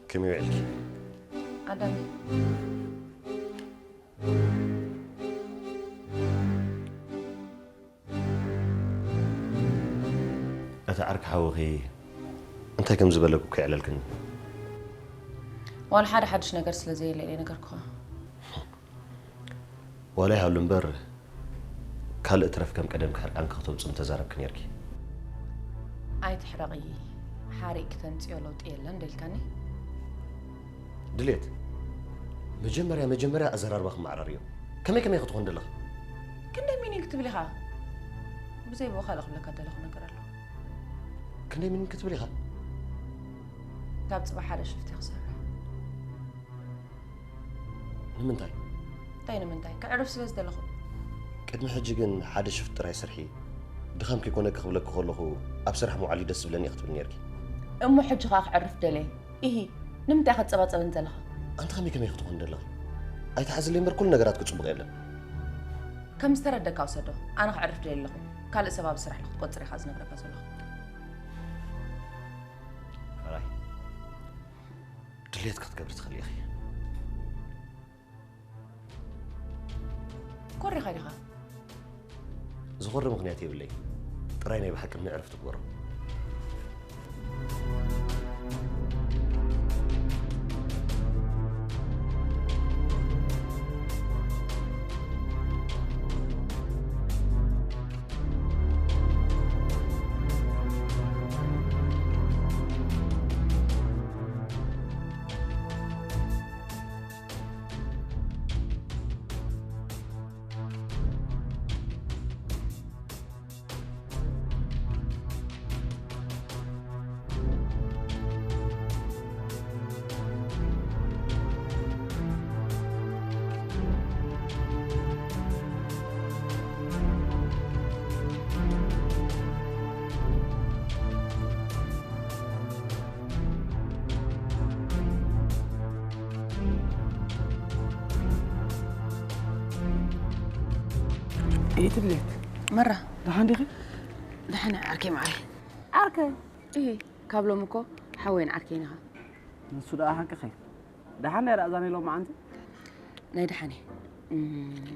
ከመይ ውዒልኪ? ኣዳሚ፣ እቲ ዓርኪ ሓውኺ እንታይ ከም ዝበለኩ ከይዕለልክኒ። ዋላ ሓደ ሓድሽ ነገር ስለ ዘየለ ኢለ ነገርኩኻ። ዋላ ይሃሉ እምበር፣ ካልእ ትረፍ ከም ቀደምኪ ሕርቃንኪ ክተውጽኢ ምተዛረብኪ ኔርኪ። ኣይትሕረቒ፣ ሓሪቕኪ ተምጽዮ ለውጢ የለን ደልካኒ። ድሌት፣ መጀመርያ መጀመርያ ኣዘራርባኺ መዓራርዮ። ከመይ ከመይ ክትኾን ደለኺ? ክንደይ ሚኒን ክትብል ኢኻ? ብዘይ ብኡ ካልእ ክብለካ ደለኹ ነገር ኣሎ። ክንደይ ሚኒን ክትብል ኢኻ? ካብ ጽባሕ ሓደ ሽፍቲ ክሰርሕ። ንምንታይ? እንታይ ንምንታይ? ከዕርፍ ስለ ዝደለኹ። ቅድሚ ሕጂ ግን ሓደ ሽፍት ጥራይ ስርሒ፣ ድኻም ከይኮነኪ ክብለኪ ከለኹ ኣብ ስራሕ ምውዓል እዩ ደስ ዝብለኒ ክትብል ኔርኪ። እሞ ሕጂ ኸኣ ክዕርፍ ደልየ። ኢሂ፣ ንምንታይ ከጸባጸበን ዘለኻ? ኣንቲ ከመይ ከመይ ክትኾን ደለኺ? ኣይትሓዝለይ እምበር ኩሉ ነገራት ክጽቡቕ የለን። ከም ዝተረደካ ውሰዶ። ኣነ ክዕርፍ ደልየ ኣለኹ። ካልእ ሰብ ኣብ ስራሕ ክትቆጽር ኢኻ ዝነግረካ ዘለኹ። ሕራይ። ድሌት ክትገብሪ ትኽእሊ ኢኺ። ኮሪኻ ዲኻ? ዝኾሪ ምኽንያት የብለይ። ጥራይ ናይ ብሓቂ ንዕረፍቲ ግበሮ። ኢትብሌት መራ። ደሓን ዲኺ? ደሓን ዓርከይ ማዕረይ። ዓርከይ? እሂ፣ ካብ ሎም እኮ ሓወይን ዓርከይን ኢኻ። ንሱ ደኣ ሓቅኺ። ደሓን ናይ ራእዛን ኢሎም መዓንቲ? ናይ ደሓን እየ። እም፣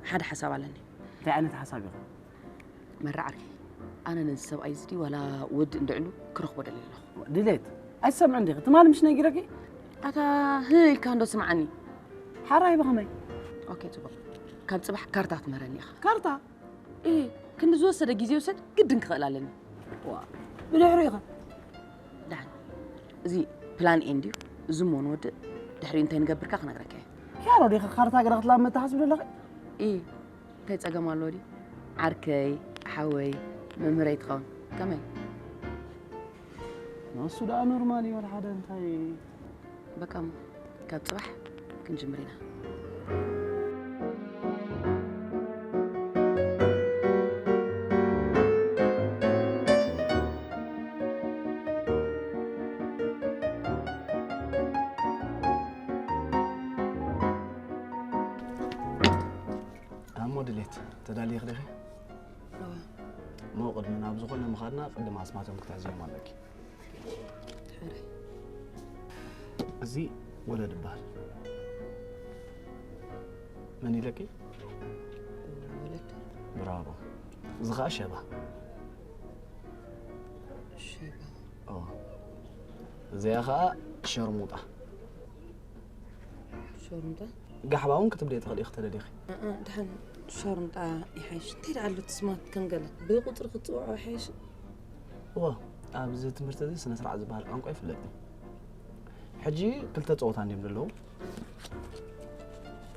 ሓደ ሓሳብ ኣለኒ። እንታይ ዓይነት ሓሳብ ኢኻ? መራ ዓርከይ፣ ኣነ ነዚ ሰብኣይ እዚ ድዩ ዋላ ወዲ እንድዕሉ ክረኽቦ ደልየ ኣለኹ። ድሌት፣ ኣይትሰምዕን ዲኺ? ትማሊ ምሽ ነጊረኪ? ኣታ ህእ ኢልካ እንዶ ስምዓኒ። ሓራይ ብኸመይ? ኦኬ፣ ጽቡቕ። ካብ ጽባሕ ካርታ ክትምህረኒ ኢኻ። ካርታ? እየ፣ ክንዲ ዝወሰደ ግዜ ይውሰድ፣ ግድን ክኽእል ኣለኒ። ዋ፣ ብድሕሪኡ ኸ? ደሓን፣ እዚ ፕላን ኤ እንድዩ፣ እዚ እሞ ንወድእ፣ ድሕሪኡ እንታይ ንገብርካ ክነግረካ እየ። ኪያሮ ዲኺ ካርታ ገለ ክትላመ ትሓስቢ ዘለኺ? እየ፣ እንታይ ጸገም ኣለዎ ድዩ? ዓርከይ፣ ሓወይ፣ መምህረይ ትኸውን። ከመይ? ንሱ ደኣ ኖርማል እዩ፣ ወላ ሓደ እንታይ። በቃ እሞ፣ ካብ ጽባሕ ክንጅምር ኢና። ኣሞ ድሌት፣ ተዳሊኺ ዲኺ? እወ። እሞ ቅድሚ ናብ ዝኾነ ምኻድና ቅድም ኣስማቶም ክትሕዝዮም ኣለኪ። ሕራይ። እዚ ወለድ ይበሃል። መን ኢለኪ? ወለድ። ብራቮ። እዚ ኸኣ ሸባ። ሸባ። ኦ። እዚኣ ኸኣ ሸርሙጣ። ሸርሙጣ? ጋሕባ እውን ክትብልዮ ትኽእሊ ኢኺ ተደሊኺ። እ፣ እ፣ ደሓን ሸርሙጣ ይሓይሽ። እንታይ ደኣ ኣሎ እቲ ስማት ከም ገለ ብቁጽሪ ክትጽውዖ ይሓይሽ። እወ፣ ኣብዚ ትምህርቲ እዚ ስነ ስርዓት ዝበሃል ቋንቋ ኣይፍለጥን። ሕጂ ክልተ ጸወታ እንድዮም ዘለዉ።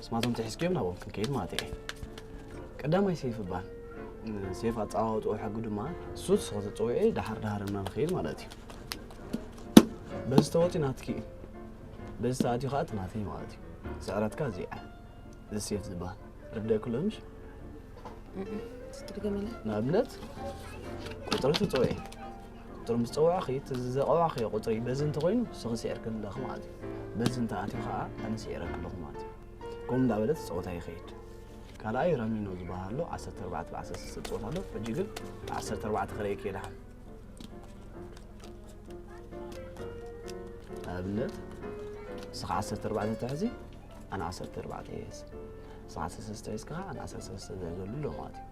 ስማቶም ተሒዝክዮም ናብኦም ክንከይድ ማለት እየ። ቀዳማይ ሴፍ ይበሃል። ሴፍ ኣጸዋውጥኡ ሕጊ ድማ እሱ ንስኺ ትጽውዒ፣ ደሓር ደሓር እና ንኸይድ ማለት እዩ። በዚ ተወጺኡ ናትኪ እዩ። በዚ ተኣትዩ ኸኣ እቲ ናተይ ማለት እዩ። ስዕረትካ እዚኣ። እዚ ሴፍ ዝበሃል። ርደእ ክሎ ምሽ? እም፣ እስኪ ድገመለይ። ንኣብነት፣ ቁጽሪ ትጽውዒ። ቁጽሪ ምስ ጸዋዕኺ፣ እቲ ዘቐዋዕኽዮ ቁጽሪ በዚ እንተኾይኑ፣ ንስኺ ስዒርኪ ኣለኺ ማለት እዩ። በዚ እንተኣትዩ ኸኣ፣ ኣነ ስዒረኪ ኣለኹ ማለት እዩ። ከምኡ እንዳበለ እቲ ጸወታ ይኸይድ። ካልኣይ ራሚኖ ዝበሃል ኣሎ፣ ዓሰርተ ኣርባዕተ ብ ዓሰርተ ሰለስተ ዝጸወት ኣሎ። ሕጂ ግን ብ ዓሰርተ ኣርባዕተ ክርእየኪ እየ ደሓን። ንኣብነት፣ ንስኻ ዓሰርተ ኣርባዕተ ትሕዚ፣ ኣነ ዓሰርተ ኣርባዕተ እየ ዝሕዝ። ንስኻ ዓሰርተ ሰለስተ ሒዝካ ኸዓ፣ ኣነ ዓሰርተ ሰለስተ ዝሕዘሉ ኣሎ ማለት እዩ።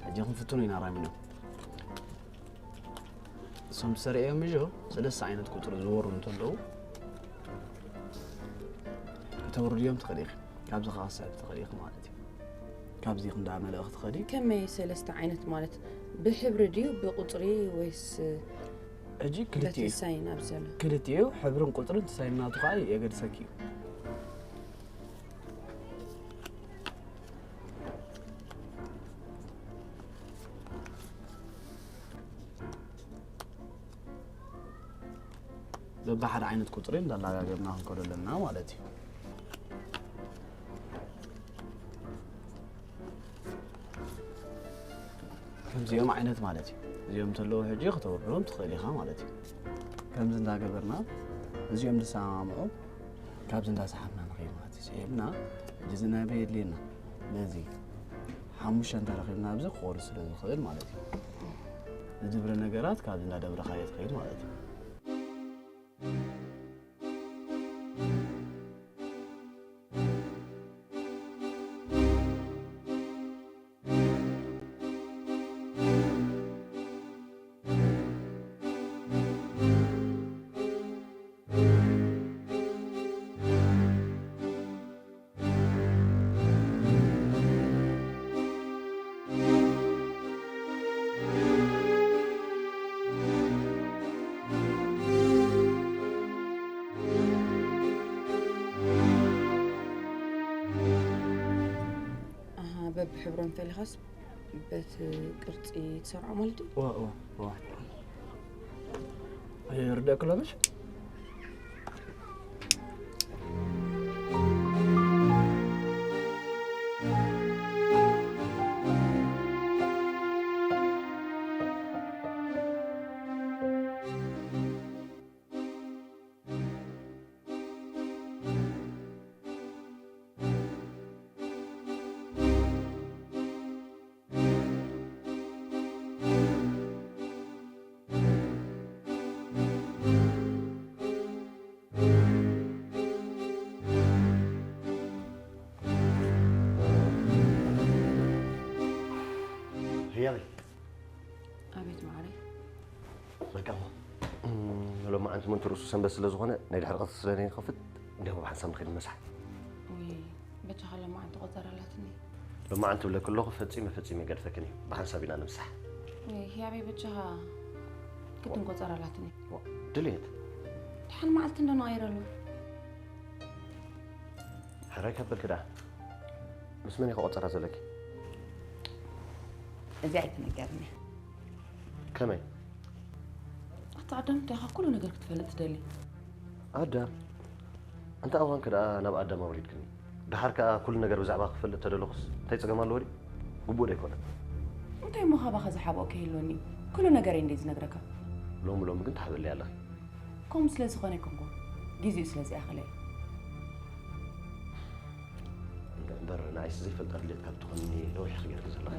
ሕጂ ክንፍትኖ ኢና ራሚኖ። እሶም ትሰርዕዮም ምሽ ሰለስተ ዓይነት ቁጽሪ ዝወሩ እንተለዉ፣ ከተውርድዮም ትኽእሊ ኢኺ። ካብዚ ኸዓ ክትስዕቢ ትኽእሊ ኢኺ ማለት እዩ። ካብዚ ክንዳ መለእኽቲ ኸዲ። ከመይ ሰለስተ ዓይነት ማለት? ብሕብሪ ድዩ ብቁጽሪ ወይስ ሕጂ ክልቲኡ በቲ እዩ። ሳይን ኣብ ዘሎ? ክልቲኡ ሕብርን ቁጽርን እቲ ሳይን ናቱ ኸዓ የገድሰኪ እዩ። በብሓደ ዓይነት ቁጽሪ እንዳላጋገብና ክንከዶ ኣለና ማለት እዩ። ከምዚኦም ዓይነት ማለት እዩ። እዚኦም እንተለዉ ሕጂ ከተውርዶም ትኽእል ኢኻ ማለት እዩ። ከምዚ እንዳገበርና እዚኦም ዝሰማምዑ ካብዚ እንዳሰሓብና ንኸይድ ማለት እዩ። ስሒብና ሕጂ እዚ ናይ በይ የድልየና ነዚ ሓሙሽተ እንተረኺብና ኣብዚ ክቑርስ ስለ ዝኽእል ማለት እዩ። ዝድብረ ነገራት ካብዚ እንዳደብረኻዮ ትኸይድ ማለት እዩ። ኣሃ፣ በብሕብሮም ፈሊኻስ በቲ ቅርጺ ትሰርዖ ማለት ድዩ? እወ፣ እወ፣ እወ። ይርደእክ ኣሎ ምሽ? ሎማዓንቲ ምእንቲ ርእሱ ሰንበት ስለ ዝኾነ ናይ ድሕሪ ቀትሪ ስለ ዘይንኸፍት እንዲያው ብሓንሳብ ንኸይድ ንመሳሕ። ውይ በጃኻ ሎማዓንቲ ቆጸራ ኣላትኒ። ሎማዓንቲ ብለኪ ኣለኹ ፈጺመ ፈጺመ ገድፈክን እዩ። ብሓንሳብ ኢና ንምሳሕ። ውይ ህያበይ በጃኻ ግድን ቆጸራ ኣላትኒ። ድልየት ደሓን መዓልቲ እንዶ ንቐይረሉ። ሕራይ ከበልኪ ደኣ ምስ መን ኢኻ ቆጸራ ዘለኪ? እዚኣ ኣይትነገርኒ። ከመይ? ኣታ ኣዳም እንታይ ኢኻ ኩሉ ነገር ክትፈልጥ ትደሊ? ኣዳም? ኣንታ እዋንከ ደኣ ናብ ኣዳም ኣውሪድክኒ። ደሓር ከኣ ኩሉ ነገር ብዛዕባ ክፈልጥ ተደለኹስ እንታይ ጸገም ኣለዎ ድዩ? ግቡእ ዶ ኣይኮነን? እንታይ እሞ ካባኻ ዝሓብኦ ከይህልወኒ? ኩሉ ነገረይ እንደ ዝነግረካ። ሎሚ ሎሚ ግን ትሓብእለይ ኣለኺ። ከምኡ ስለ ዝኾነ ኣይኮንኩን። ግዜኡ ስለ ዝኣኸለ እዩ። እምበር ንዓይስ ዘይፈልጣ ድሌት ካብ ትኾንኒ ነዊሕ ኢኺ ጌርኪ ዘለኺ።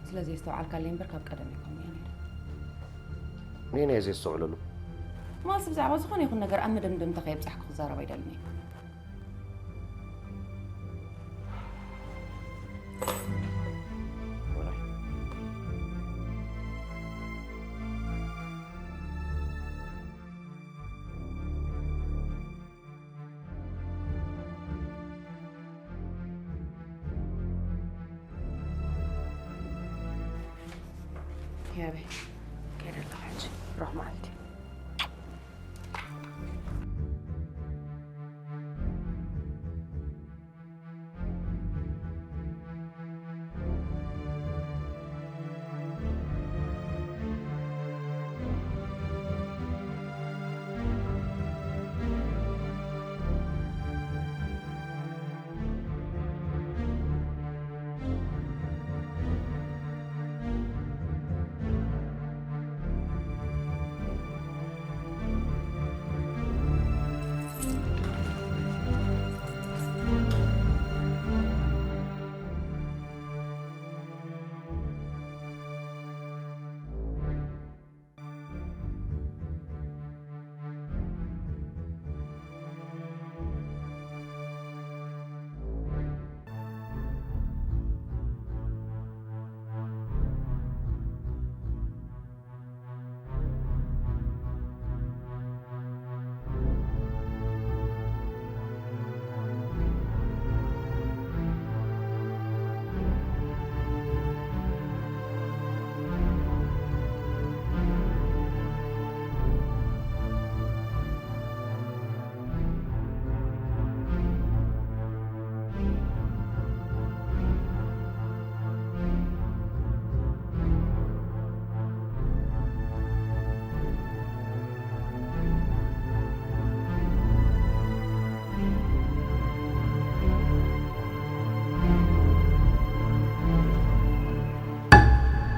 ስለ ዘየስተውዓልካለይ እምበር ካብ ቀደም ኣይኮንኩን እየ ነይረ። ንየናይ እየ ዘየስተውዕለሉ? ማለትስ ብዛዕባ ዝኾነ ይኹን ነገር ኣብ መደምደምታ ከየብጻሕኩ ክዛረብ ኣይደልን እየ። ያበይ ከይደ ኣለኹ ሕጂ ሮህ መዓልቲ።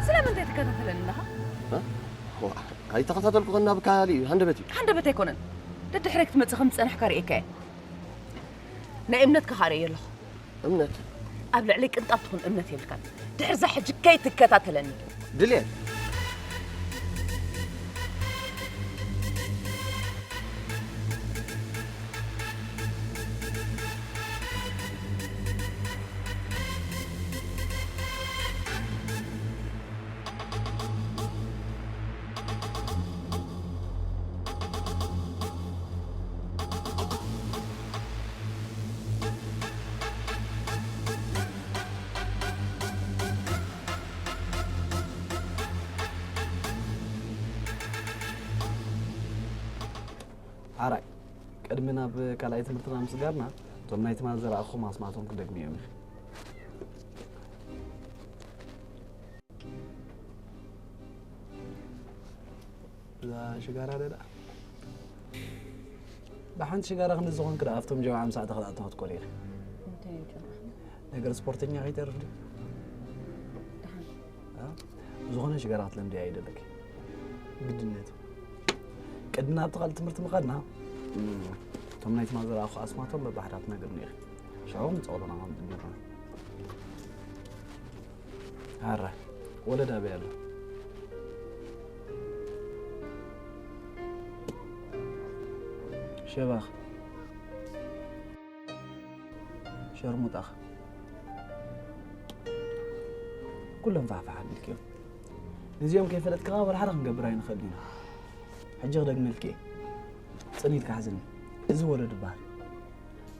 ስለምንታይ ትከታተለኒ ኣለኻ? ኣይተኸታተልኩ ከና ብካሊ ሃንደበት እዩ። ሃንደበት ኣይኮነን። ደድሕረይ ክትመጽእ ከም ዝጸናሕካ ርእየካ እየ። ናይ እምነትካ ከኣ ርእየ ኣለኹ። እምነት ኣብ ልዕለይ ቅንጣብ ትኹን እምነት የብልካን። ድሕርዛ ሕጂ ከይትከታተለኒ። ድልየት ሓራይ ቅድሚ ናብ ካልኣይ ትምህርትና ምስጋርና እቶም ናይ ትማል ዘረኣኹም ኣስማቶም ክደግምዮም ኢኺ። እዛ ሽጋራ ደዳ ብሓንቲ ሽጋራ ክንዲ ዝኾንክ ደኣ ኣብቶም ጀማዓ ምሳዕ ተኸላእቶ ክትኮል ኢኺ። እንታይ እዩ ጀማዓ? ነገር ስፖርተኛ ከይተርፍ ድዩ? ደሓን እ? ዝኾነ ሽጋራ ክትለምዲ ኣይደለኪ ግድነት። ቅድሚ ናብቲ ካልእ ትምህርቲ ምኻድና እቶም ናይ ትማል ዘረኣኹ ኣስማቶም በባሕዳት ነግርኒ ኢኺ። ሽዑ ንጸወተና ከም ዝጅምርና። ኣረ ወለድ ኣበይ ኣሎ? ሸባኽ ሸርሙጣኽ ኩሎም ፋሕፋሕ ኣቢልክዮም። ነዚኦም ከይፈለጥካ ወላ ሓደ ክንገብር ኣይንኽእል ኢና። ሕጂ ክደግመልኪ እየ። ጽን ኢልካ ሓዝኒ። እዚ ወለዱ ይበሃል።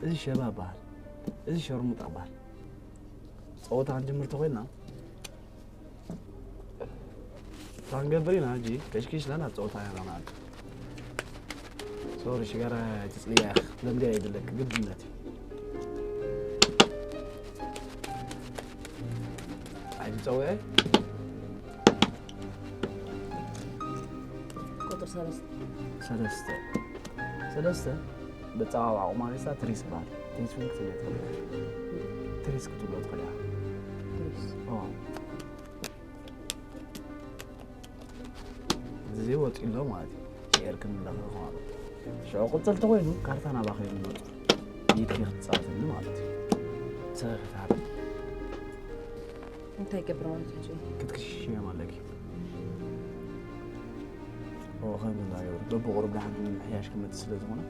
እዚ ሸባ ይበሃል። እዚ ሸርሙጣ ይበሃል። ጸወታ ክንጅምር ተኾይንና፣ እንታይ ክንገብር ኢና ሕጂ? ከሽኪሽና ናብ ጸወታ ኢና ንኣቱ። ሶሪ ሽጋራ ኣይትጽልያ ኢኺ። ለምድያ ይብለክ ግድነት እዩ። ኣይትጸውዐ። ቁጥር ሰለስተ። ሰለስተ። ሰለስተ። በጸዋውዓ ቁማሪሳ ትሪስ ይበሃል። ትሪስ እውን ክትብሎ ትኽእል ኢኻ። ትሪስ ክትብሎ ትኽእል ኢኻ። ትሪስ። ኦ። እዚ ወፂ ኣሎ ማለት እዩ። ሼር ክንለኽልኽ ማለት እዩ። ሽዑ ቅፅል ተኮይኑ ካርታ ናባኸ ይመፁ። ኢድኪ ክትፃወትኒ ማለት እዩ። ሰበኺ ትሃብ። እንታይ ይገብር ማለት እዩ? ክትክሽዮም ኣለኪ። ኦ፣ ከምዚ እንዳገበሩ በብቑሩብ ደሓን ምምሕያሽ ክመፅእ ስለ ዝኾነ።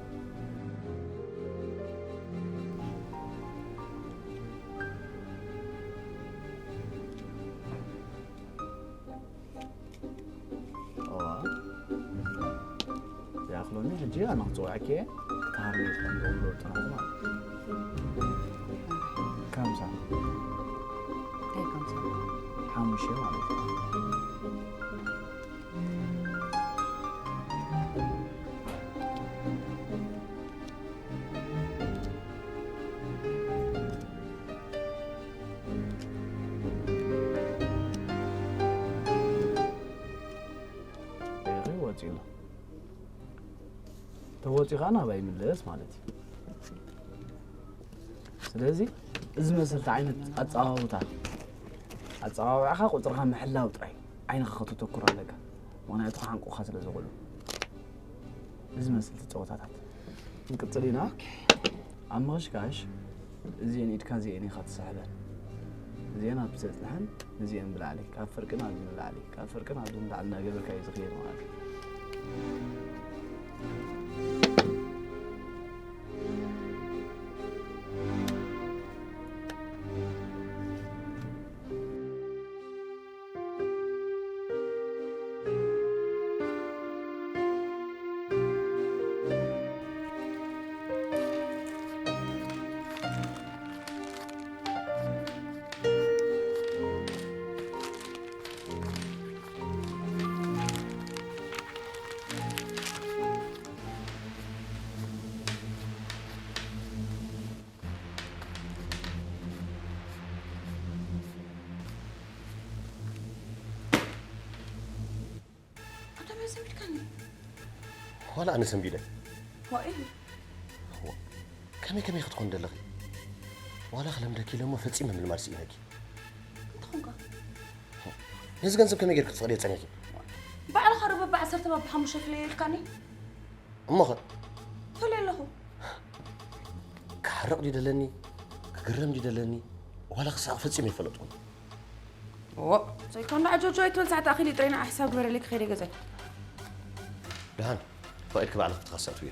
እዋ። ይኣኽለኒ፣ ሕጂ ኣነ ክጽውዐኪ እየ። ክትሃርሚ ከም ዝብሎ ጥራሕ ማለት እዩ። ካምሳ። እንታይ ካምሳ? ሓሙሽተ ማለት እዩ። ደቂቑ ወፂኡ ኣሎ። ተወፂኡ ከዓ ናባይ ይምለስ ማለት እዩ። ስለዚ እዚ መሰልቲ ዓይነት ኣፀዋውታ፣ ኣፀዋውዕኻ ቁፅርኻ ምሕላው ጥራይ ዓይንኻ ከተተኩር ኣለካ። ምኽንያቱ ክሓንቁኻ ስለ ዝኽእሉ። እዚ መሰልቲ ፀወታታት። ክንቅፅል ኢና። ኣብ ምኽሽካሽ እዚኤን ኢድካ እዚኤን ኢኻ ትስሕበን። እዚኤን ኣብ ተፅንሐን እዚኤን ብላዕሊ፣ ካብ ፍርቂ ናብዚ ንላዕሊ፣ ካብ ፍርቂ ናብዚ ንላዕሊ እናገበርካ እዩ ዝኽየድ ማለት እዩ። ኣንታ መን ሰንቢድካኒ? ዋላ ኣነ ሰንቢደ። ዋእ። ዋ፣ ከመይ ከመይ ክትኾን ደለኺ? ዋላ ክለምደኪ ኢለ እሞ ፈጺመ ምልማድ ስኢነኪ። እንታይ ኾንካ? ነዚ ገንዘብ ከመይ ጌርኪ ክትፈቕድዮ ጸኒሕኪ? ባዕልኻ ዶ በብዓሰርተ በብሓሙሽተ ፍለዮ ኢልካኒ? እሞኸ? ፈለየ ኣለኹ። ክሓርቕ ድዩ ደለኒ? ክግረም ድዩ ደለኒ? ዋላ ክስሕቕ ፈጺመ ኣይፈለጥኩን። እዎ፣ ዘይኮን ደኣ ጆርጆ ኣይትበል፣ ሰዓት ኣኺሉ እዩ ጥራይ ንዓ ሕሳብ ግበረለይ ክኸይደ ገዛይ። ደሓን፣ ፈቒድኪ ባዕልኺ ክትኸሲ ኣትውዮ።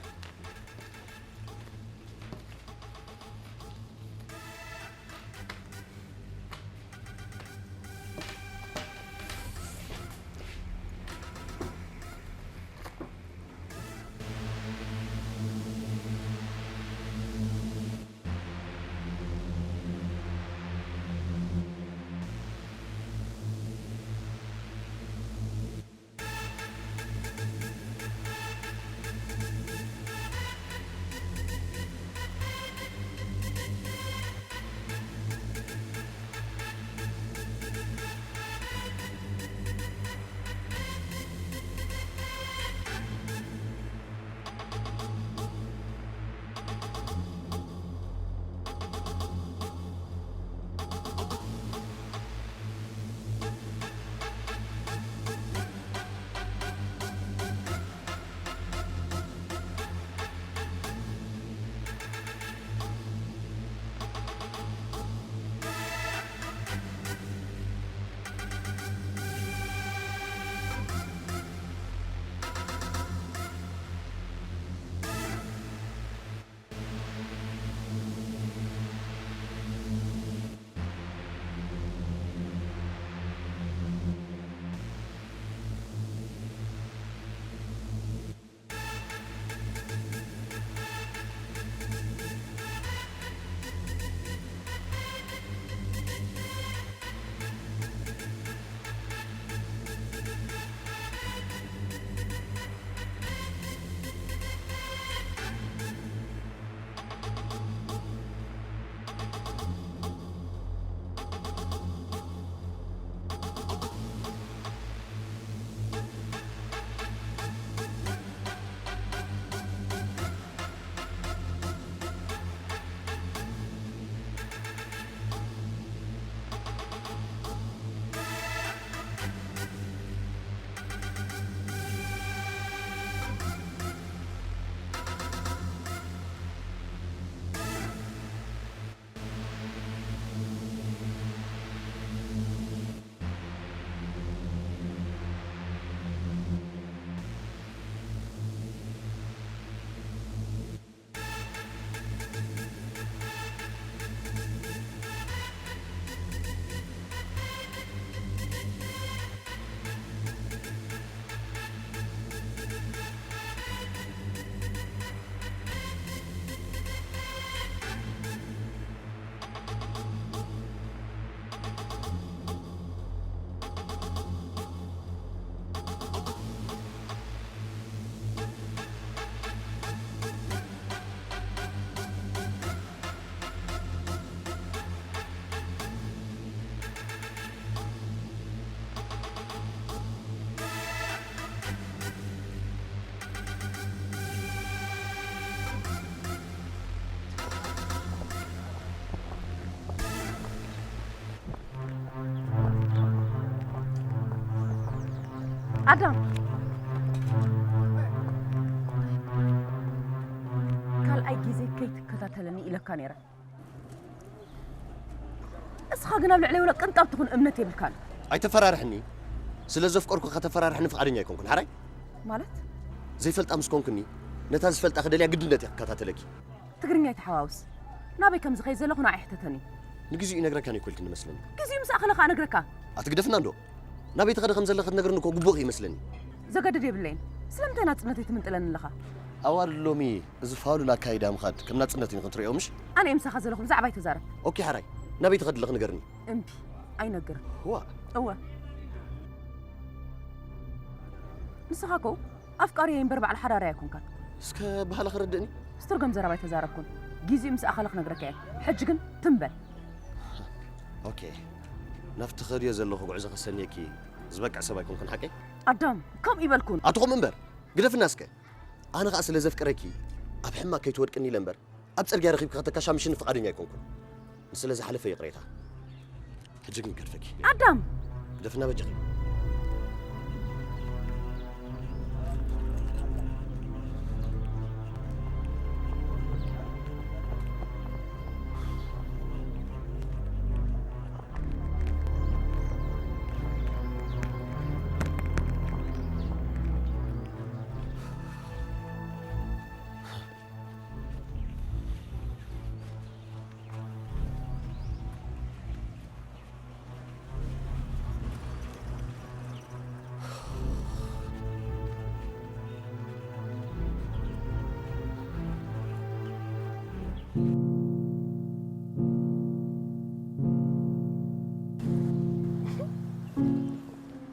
ኣዳም፣ ካልኣይ ግዜ ከይትከታተለኒ ኢለካ ነይረ። እስኻ ግን ኣብ ልዕለይ ወላ ቅንጣብ ትኹን እምነት የብልካን። ኣይተፈራርሕኒ። ስለ ዘፍቀርኩ ከተፈራርሕኒ ፍቓደኛ ኣይኮንኩን። ሓራይ? ማለት? ዘይፈልጣ ምስ ኮንኩኒ፣ ነታ ዝፈልጣ ክደልያ ግድነት እየ ክከታተለኪ። ትግርኛ ኣይተሓዋውስ። ናበይ ከም ዝኸይድ ዘለኹ ንዓይ ሕተተኒ። ንግዚኡ ይነግረካን እኮ ኢልክኒ መስለኒ። ግዚኡ ምስ ኣኸለ ከኣ እነግረካ። ኣትግደፍና እንዶ። ናበይ ትኸዲ ከም ዘለኺ ክትነግርኒ እኮ ግቡእኺ ይመስለኒ። ዘገድድ የብለይን። ስለምንታይ ናጽነተይ ትምንጥለኒ ኣለኻ? ኣዋልድ ሎሚ እዚ ፋሉል ኣካይዳ ምኻድ ከም ናጽነት እዩ ንኽትርእዮ ምሽ? ኣነ እየ ምሳኻ ዘለኹ፣ ብዛዕባይ ተዛረብ። ኦኬ ሓራይ፣ ናበይ ትኸዲ ኣለኺ ንገርኒ። እምቢ፣ ኣይነግርን። ዋእ። እወ። ንስኻ እኮ ኣፍቃሪየይ እምበር በዓል ሓዳረይ ኣይኮንካን። እስከ ባህላ ክርድእኒ። ዝትርጎም ዘረባ ኣይተዛረብኩን። ጊዜኡ ምስ ኣኸለ ክነግረካ እየ። ሕጂ ግን ትም በል። ኦኬ። ናብቲ ከድዮ ዘለኹ ጉዕዞ ከሰንየኪ ዝበቅዕ ሰብ ኣይኮንኩን ሓቀይ? ኣዳም፣ ከምኡ ይበልኩን። ኣትኹም እምበር፣ ግደፍና እስከ። ኣነ ኸኣ ስለ ዘፍቅረኪ ኣብ ሕማቅ ከይትወድቅኒ ኢለ እምበር ኣብ ጽርግያ ረኺብኪ ከተካሻምሽኒ ፍቓደኛ ኣይኮንኩን። ንስለ ዝሓለፈ ይቕሬታ። ሕጂ ግን ገድፈኪ። ኣዳም! ግደፍና በጃኺ።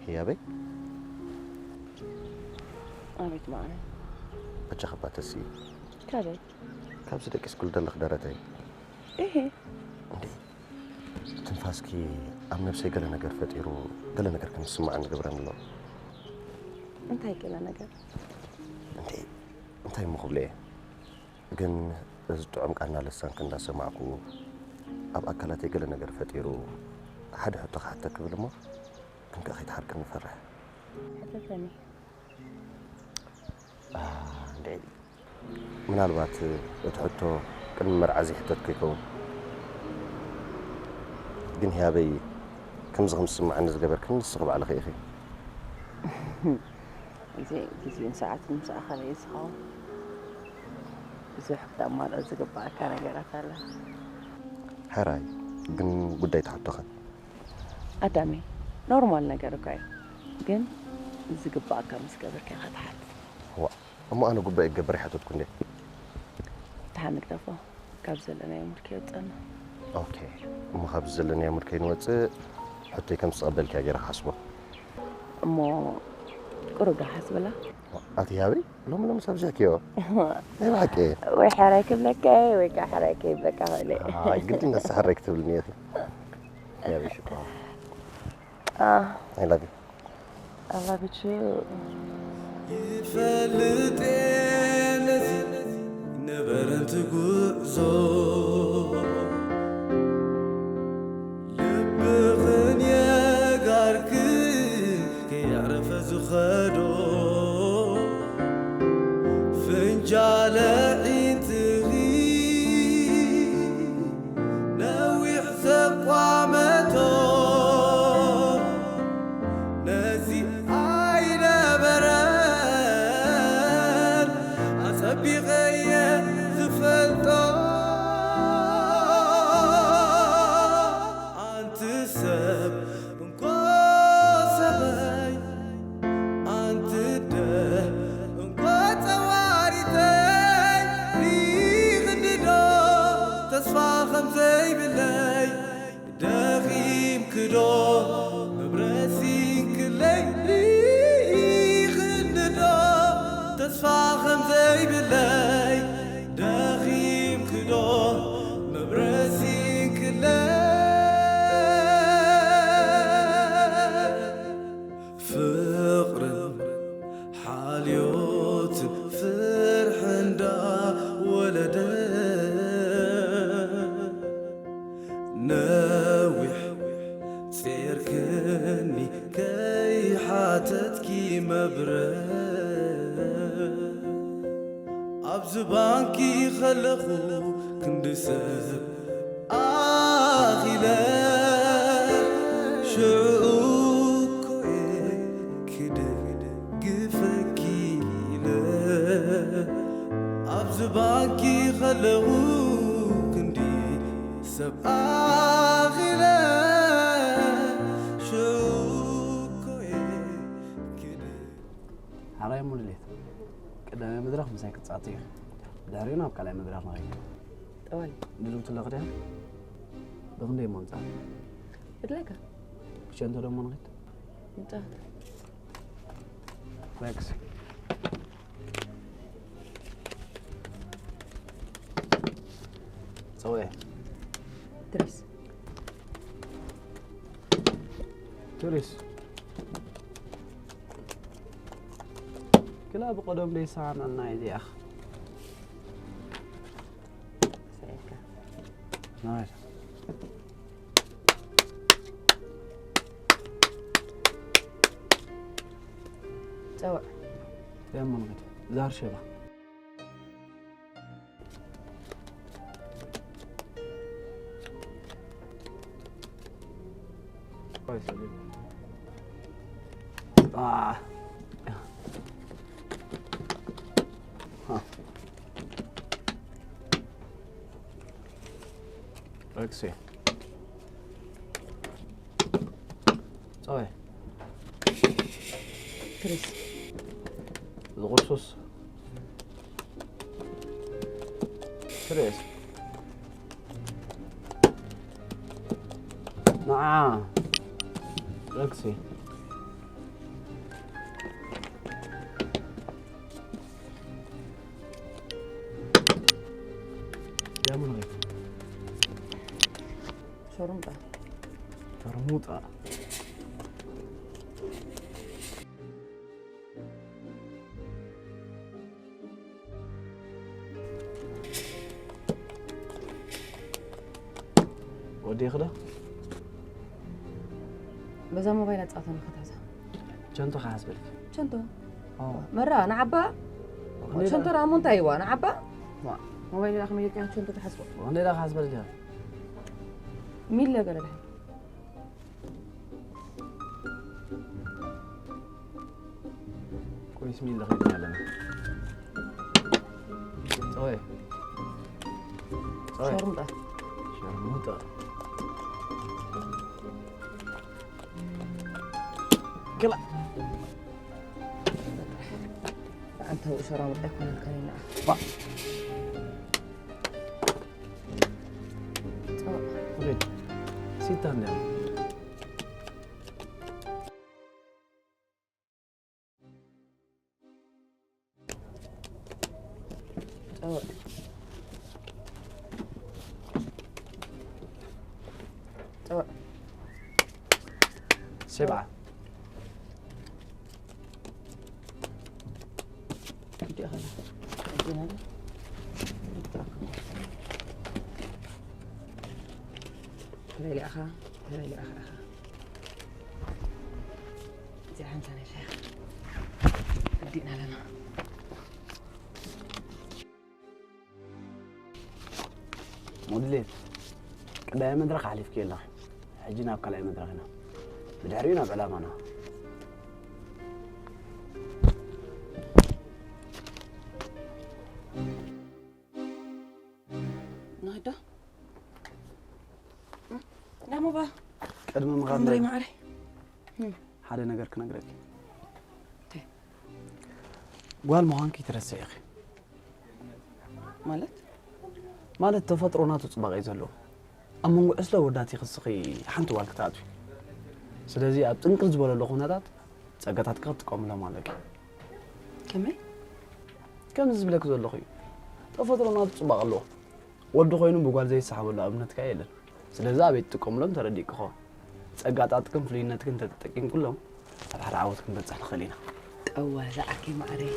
ህያበይ? ኣቤት መዓረይ። በጃኺ እባ ተስኢ። ካበይ? ካብዚ ደቂስኩሉ ዘለኺ ደረተይ። እሂ። እንዴ፣ ትንፋስኪ ኣብ ነብሰይ ገለ ነገር ፈጢሩ፣ ገለ ነገር ከም ዝስምዓኒ ዝገብረኒ ኣሎ። እንታይ ገለ ነገር? እንዴ፣ እንታይ እሞ ክብሎ እየ? ግን እዚ ጥዑም ቃልና ልሳንኪ እንዳሰማዕኩ፣ ኣብ ኣካላተይ ገለ ነገር ፈጢሩ፣ ሓደ ሕቶ ክሓተኪ ክብል እሞ፣ ግን ከኣ ከይትሓርቅኒ እፈርሕ። ሕተተኒ። አ፣ እንዴ፣ ምናልባት እቲ ሕቶ ቅድሚ መርዓ ዘይሕተትኩ ይኸውን። ግን ህያበይ፣ ከምዚ ከም ዝስምዓኒ ዝገበርክኒ ንስኺ ባዕልኺ ኢኺ። ግዜ፣ ግዜን ሰዓትን ምስ ኣኸለ እዩ ዝኸውን። ብዙሕ ክተማልኦ ዝግባኣካ ነገራት ኣለ። ሕራይ፣ ግን ጉዳይ ትሓቶኸ? ኣዳሜ፣ ኖርማል ነገር እኳ እዩ። ግን ዝግባኣካ ምስ ገበርካ ኢኻ ትሓት። ዋእ፣ እሞ ኣነ ጉባኤ ክገብር ኣይሓተትኩ እንዴ? ደሓን ንግደፎ፣ ካብ ዘለናዮ ሙድ ከይወጸና። ኦኬ፣ እሞ ካብዚ ዘለናዮ ሙድ ከይንወጽእ፣ ሕቶይ ከም ዝተቐበልክያ ገይረ ክሓስቦ። እሞ ቁሩብ ዶ ሓስበላ? ኣቲ ያበይ፣ ሎሚ ሎሚ ሰብዚሕክዮ። ናይ ብሓቂ። ወይ ሕራይ ክብለካ እየ፣ ወይ ከዓ ሕራይ ከይብለካ ክእል እየ። ኣይ፣ ግድን ነሳ ሕራይ ክትብልኒ እየ። ያበይ ሽኮር። ኣህ። I love you። I love you too። ይፈልጥ ነዚ ነበረን ትጉዕዞ ልብኽን የጋርክን ከየዕረፈ ዝኸዶ ፍንጃለ ዒንትኺ ነዊሕ ዘቋመቶ ነዚ ኣይነበረን ኣጸቢቐየ ዝፈልጦ። ኣንቲ ሰብ እንኮ ሰበይ፣ ኣንቲ ኣደ እንኮ ጸዋሪተይ፣ ኣብዚ ባንኪ ከለኹ ክንዲ ሰብ ኣኺለ ሽዑ እኮ እየ ክደግፈኪ ኢለ ኣብዚ ባንኪ ከለኹ ክንዲ ሰብ ኣኺለ ሽዑ እኮ እየ ክደ- ሓራይ ሙሉሌት ቀዳማይ መድረኽ ምሳይ ክትጻወት ኢኺ። ብድሕሪኡ ናብ ካልኣይ መድረኽ ንኸይድ። ጠዋል። ድልውቲ ኣለኺ ድያ? ብኽንደይ እሞ ንጻወት? ብድላይካ። ብሸንቶ ደሞ ንኸይድ? ንጻወት። ሬክስ። ጸውዒ። ትሪስ። ትሪስ። ክላ ብቐደም ደይሰማምዐና እዩ እዚኣኽ። ሰኤካ። ናይስ። ጸውዕ። የመንገድ ዛር ሸባ። ረክሲ ጸወይ ክሪስ ዝቑሱስ ክሪስ ንዓ ረክሲ ደምሪ ሸርሙጣ ሸርሙጣ ወዲኽዶ በዛ ሞባይል ኣጻወታ ንኸታዛ ቸንቶ ከሓስበልክ ቸንቶ መራ ንዓባ ቸንቶ ደኣ እሞ እንታይ እዋ ንዓባ ሞባይል ደኣ ከመይ ጌርካ ቸንቶ ትሓስቦ ክንደይ ደኣ ከሓስበልክ ሚለ ገለ ደሓን ኮይስ ሚለ ኸይድና ኣለና ጸወይ ጸወይ ሸርሙጣ ሸርሙጣ ክላ ኣንተ ሸራሙጣ ኣይኮነልካን ኢና ሲታ እንዲያ ሰብዓ ተበሊዕኻ ተበሊዕኻ ኢኻ እዚኣ ሓንሳ ናይ ሻሂ ወዲእና ኣለና ሙድሌት ቀዳማይ መድረኽ ሓሊፍኪ ኣለኺ ሕጂ ናብ ካልኣይ መድረኽ ኢና ብድሕሪኡ ናብ ዕላማና ንኸዶ ናሞባ ቅድሚ ምኻድ እምበይ ማዕረይ ሓደ ነገር ክነግረኪ ጓል ምዃንኪ ትረስዒ ኢኺ ማለት ማለት ተፈጥሮ ናቱ ፅባቐ እዩ ዘለዎ ኣብ መንጎ ዕስለ ወዳት ይኽስኺ ሓንቲ ጓል ክትኣትዊ ስለዚ ኣብ ጥንቅር ዝበለሎ ኩነታት ጸጋታትካ ክትጥቀምሎም ኣለኪ ከመይ ከምዚ ዝብለኪ ዘለኹ እዩ ተፈጥሮ ናቱ ፅባቐ ኣለዎ ወዲ ኮይኑ ብጓል ዘይሰሓበሉ ኣብነትካ የለን ስለዚ ኣበይ ትጥቀምሎም ተረዲእኪ ኸውን ጸጋታትክን ፍሉይነትክን እንተተጠቂምክሎም ኣብ ሓደ ዓወት ክንበጽሕ ንኽእል ኢና ጠዋ ዝዓርከይ ማዕረይ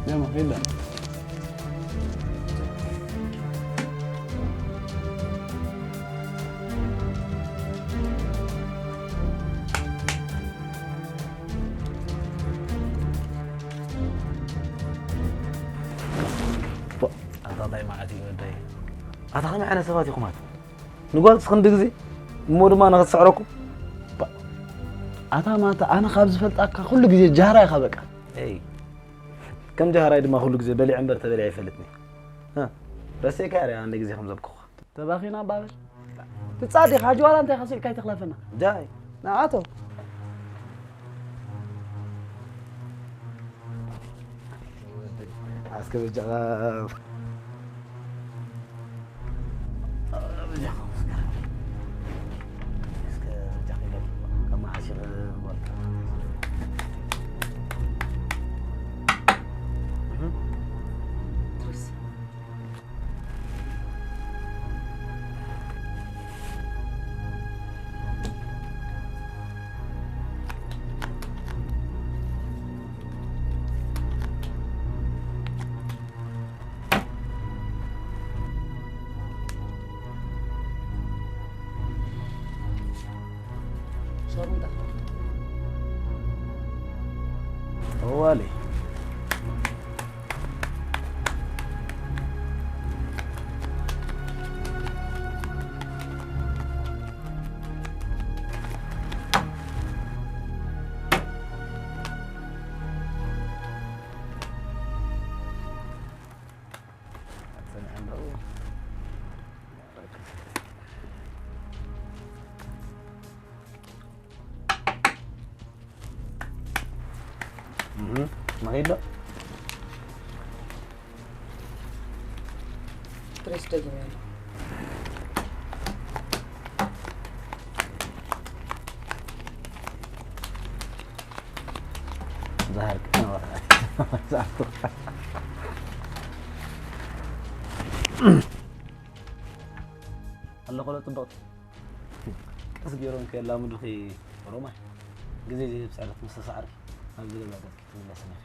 يا مخيلة. ኣታ እንታይ መዓት እዩ ወደይ? ኣታ ከመይ ዓይነት ሰባት ኢኹም ኣታ? ንጓልስ ክንዲ ግዜ እሞ ድማ ንኽትስዕረኩም። ባ-፣ ኣታ ማታ ኣነ ካብ ዝፈልጣካ ኩሉ ግዜ ጃህራ ኢኻ በቃ። ኤይ፣ ከም ጃህራይ ድማ ኩሉ ግዜ በሊዐ እምበር ተበሊዐ ይፈልጥኒ። እ፣ ረሲዕካ እያ ሪኣ፣ ኣንደ ግዜ ከም ዘብኩኻ። ተባኺና ባበል። ትጻዲ ሓጅዋላ እንታይ ከሲልካ ይተኽለፈና? ጃይ። ንዓቶ። እስከ በጃኻ፣ በጃኻ እስከ፣ እስከ በጃኻ ኢለ ከመሓሲኸ በልካ። እህ። ጠዋሊ። እህ፣ መኺድ ዶ? ፕሬስ ደጊመ ኣሎ። ዛህር ኣሎ ኮሎ ጽብቕቲ። ቀስ ገይሮም ከየላምዱኺ ሮማይ። ግዜ ዘይህብ ስዕረት ምስ ተሳዕርኪ፣ ናብዚ ገዛ ገጽኪ ትምለስን ኢኺ።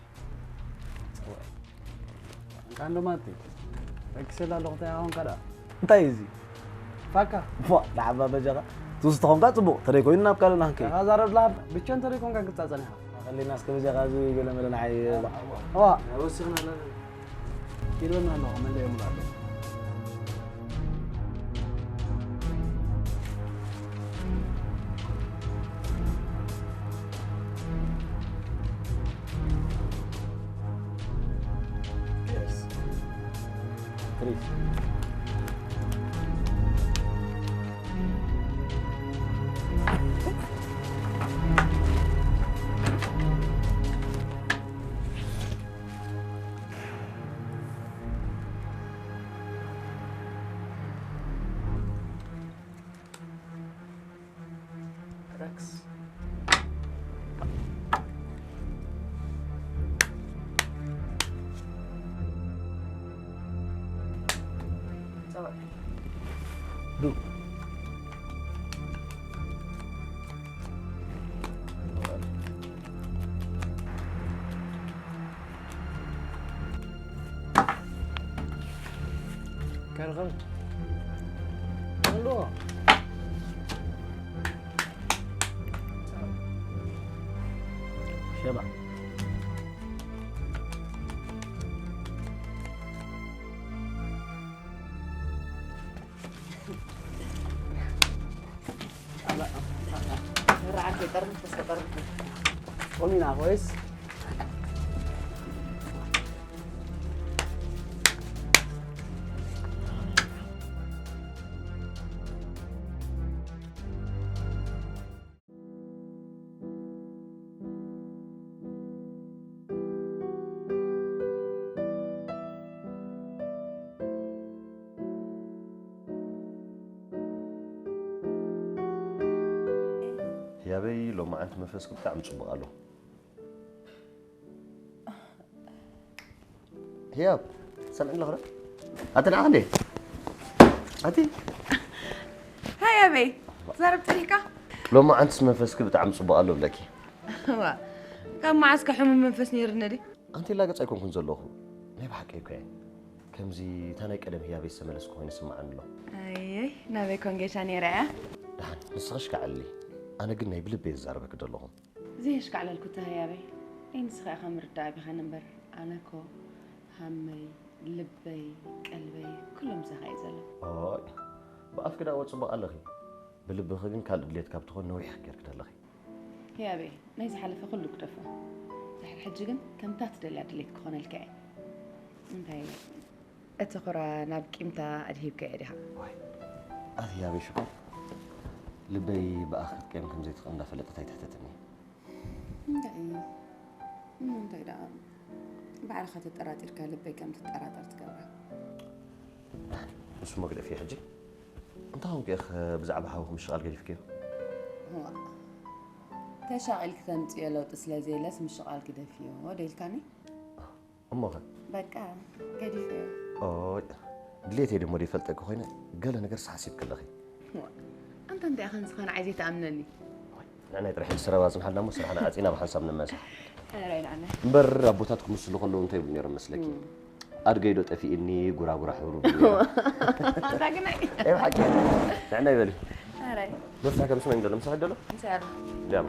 ጽውዒ። እንቃ እንዶ ማቲ። ረኪሰላ ኣለኹ፣ እንታይ ኣኾንካ ደኣ? እንታይ እዩ እዚ? ፋካ። ፎ፣ ደሓባ በጃኻ። ትውስቲ ኾንካ ጽቡቕ፣ ተደይ ኮይኑ ናብ ካልእ ናኽንከይድ። ተዛረብ ለሃብ፣ ብቻ እንተደይ ኮንካ ክትጻጸን ኢኻ። ኣኸሊና እስከ በጃኻ እዚ ገለ መለ ንዓይ። እዋ። ወሲኽና ኣለና። ይድበና ኣለኹ፣ መለየሙን ኣለኹ። Yes. Please. Relax. It's all right. Do. ከርኸር። ኣለዎ። ሸባ። ርዓት የጠርንፍ፣ ተስፈጠርንፍ። ቆሚና ኮይስ። ያበይ ሎማዓንቲ መንፈስኪ ብጣዕሚ ጽቡቕ ኣሎ። ህያብ፣ ሰምዕኒ ኣለኹ ዶ? ኣቲ ንዓ እንዴ? ኣቲ? ሃይ ኣበይ፣ ትዛረብ ጸኒሕካ? ሎማዓንትስ መንፈስኪ ብጣዕሚ ጽቡቕ ኣሎ ብለኪ። ዋ፣ ካብ መዓስ ከ ሕሙም መንፈስ ነይርኒ ድዩ? ኣንቲ ላገጽ ኣይኮንኩን ዘለኹ። ናይ ብሓቂ እኮ እየ። ከምዚ እታ ናይ ቀደም ህያበይ ዝተመለስኩ ኮይኑ ይስምዓኒ ኣሎ። ኣየይ፣ ናበይ ኮን ጌሻ ነይረ እያ? ደሓን፣ ንስኽሽ ከዓሊ። ኣነ ግን ናይ ብልበይ ዝዛረበኪ ዘለኹ። ዘይሽካዕለልኩ እታ ህያበይ። ኣይ ንስኻ ኢኻ ምርዳእ ቢኻኒ እምበር፣ ኣነ እኮ ሃመይ፣ ልበይ፣ ቀልበይ፣ ኩሉ ምሳኻ እዩ ዘሎ። ኦይ፣ ብኣፍኪ ደኣ ወጽቡቕ ኣለኺ። ብልብኺ ግን ካልእ ድሌት ካብ ትኾን ነዊሕ ጌርኪ ኣለኺ። ህያበይ፣ ናይ ዝሓለፈ ኩሉ ግደፎ። ድሕሪ ሕጂ ግን ከምታ ትደልያ ድሌት ክኾነልካ እየ። እንታይ፣ እቲ ኹራ ናብ ቂምታ ኣድሂብካዮ ዲኻ? ዋይ፣ ኣቲ ህያበይ ሽኮር፣ ልበይ ብኣኺ ክትቀየም ከም ዘይትኽእል እንዳፈለጠት ኣይትሕተትኒ። እንታይ እዩ? እሞ እንታይ ደኣ? ባዕልኻ ተጠራጢርካ ልበይ ከም ትጠራጠር ትገብራ። ንሱ እሞ ግደፍዮ ሕጂ። እንታይ ኾንኪ ኢኺ ብዛዕባ ሓውኺ ምሽቓል ገዲፍክዮ? እዋ፣ ተሻቒልኪ ተምጽዮ ለውጢ ስለ ዘየለስ ምሽቓል ግደፍዮ ዶ ኢልካኒ? እሞኸ? በቃ፣ ገዲፈዮ። ኦይ፣ ድሌተይ ደሞ ዘይፈልጠኪ ኮይነ፣ ገለ ነገር ሓሲብኪ ኣለኺ። እዋ፣ ኣንታ እንታይ ኢኻ ንስኻ ንዓይ ዘይትኣምነኒ? ንዕናይ ጥራሕ ሕጂ ሰረባ ጽንሓልና እሞ ስራሕና ዓጺና ብሓንሳብ ንመሳሕ። ኧረ ንዓና። እምበር ኣቦታት ክምስሉ ከለዉ እንታይ ይብሉ ነይሮም መስለኪ? እም። ኣድገይ ዶ ጠፊእኒ ጉራጉራ ሕብሩ ብሉ ነይሮም። ኣንታ ግናይ። ኤ፣ ብሓቂ። ንዕና ይበል። ኧረ። በፍታሕ ከም ስመኝ ደሎ፣ ምሳሕ ደሎ? ምሳሕ። ደማ።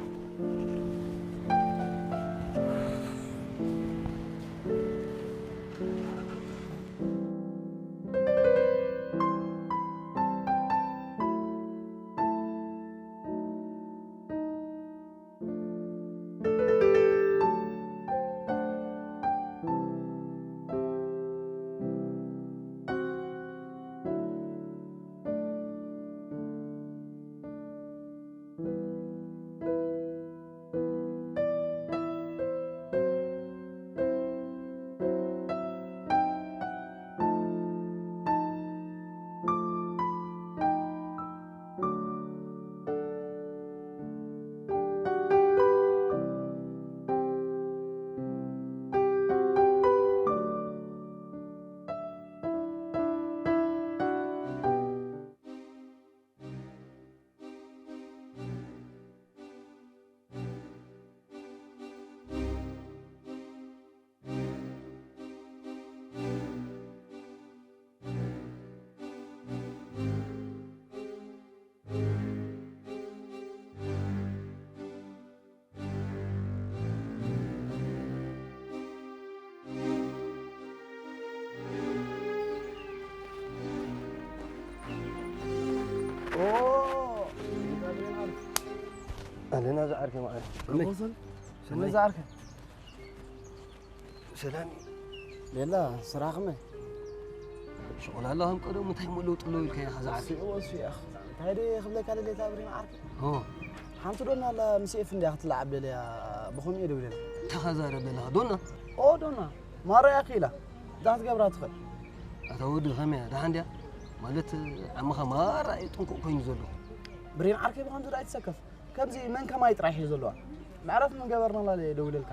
ኣለና ዝዓርከ ማለት ከመይ? ከመይ ዝዓርከ? ሰላም እዩ። ቤላ፣ ስራሕ ከመይ? ሽቑል ኣሎ ከም ቀደሙ፣ እንታይ እሞ ለውጢ ኣለዎ ኢልካ ኢኻ ዝዓርከ? ወሲኡ፣ ወሲኡ፣ ኣኽ። እንታይ ደይ ክብለካ ደልየ፣ እታ ብሬን ዓርከይ? ኦ። ሓንቲ ዶና ኣላ፣ ምስ ኤፍ እንድያ ክትለዓብ ደልያ፣ ብኸምኡ እየ ደውለልካ። እንታይ ኸ ዛረብ ዘለኻ? ዶና? ኦ፣ ዶና። ማራ እያ ክኢላ። እዛ ክትገብራ ትኽእል። ኣታ ወዲ ከመይ እያ? ደሓን ድያ? ማለት፣ ዓመኻ ማራ እዩ ጥንቁቕ ኮይኑ ዘሎ። ብሬን ዓርከይ ብኸምዚ ደኣ ኣይትሰከፍ። ከምዚ መን ከማይ ጥራሕ እዩ ዘለዋ። መዕረፍ ምን ገበርናላ ደውለልካ።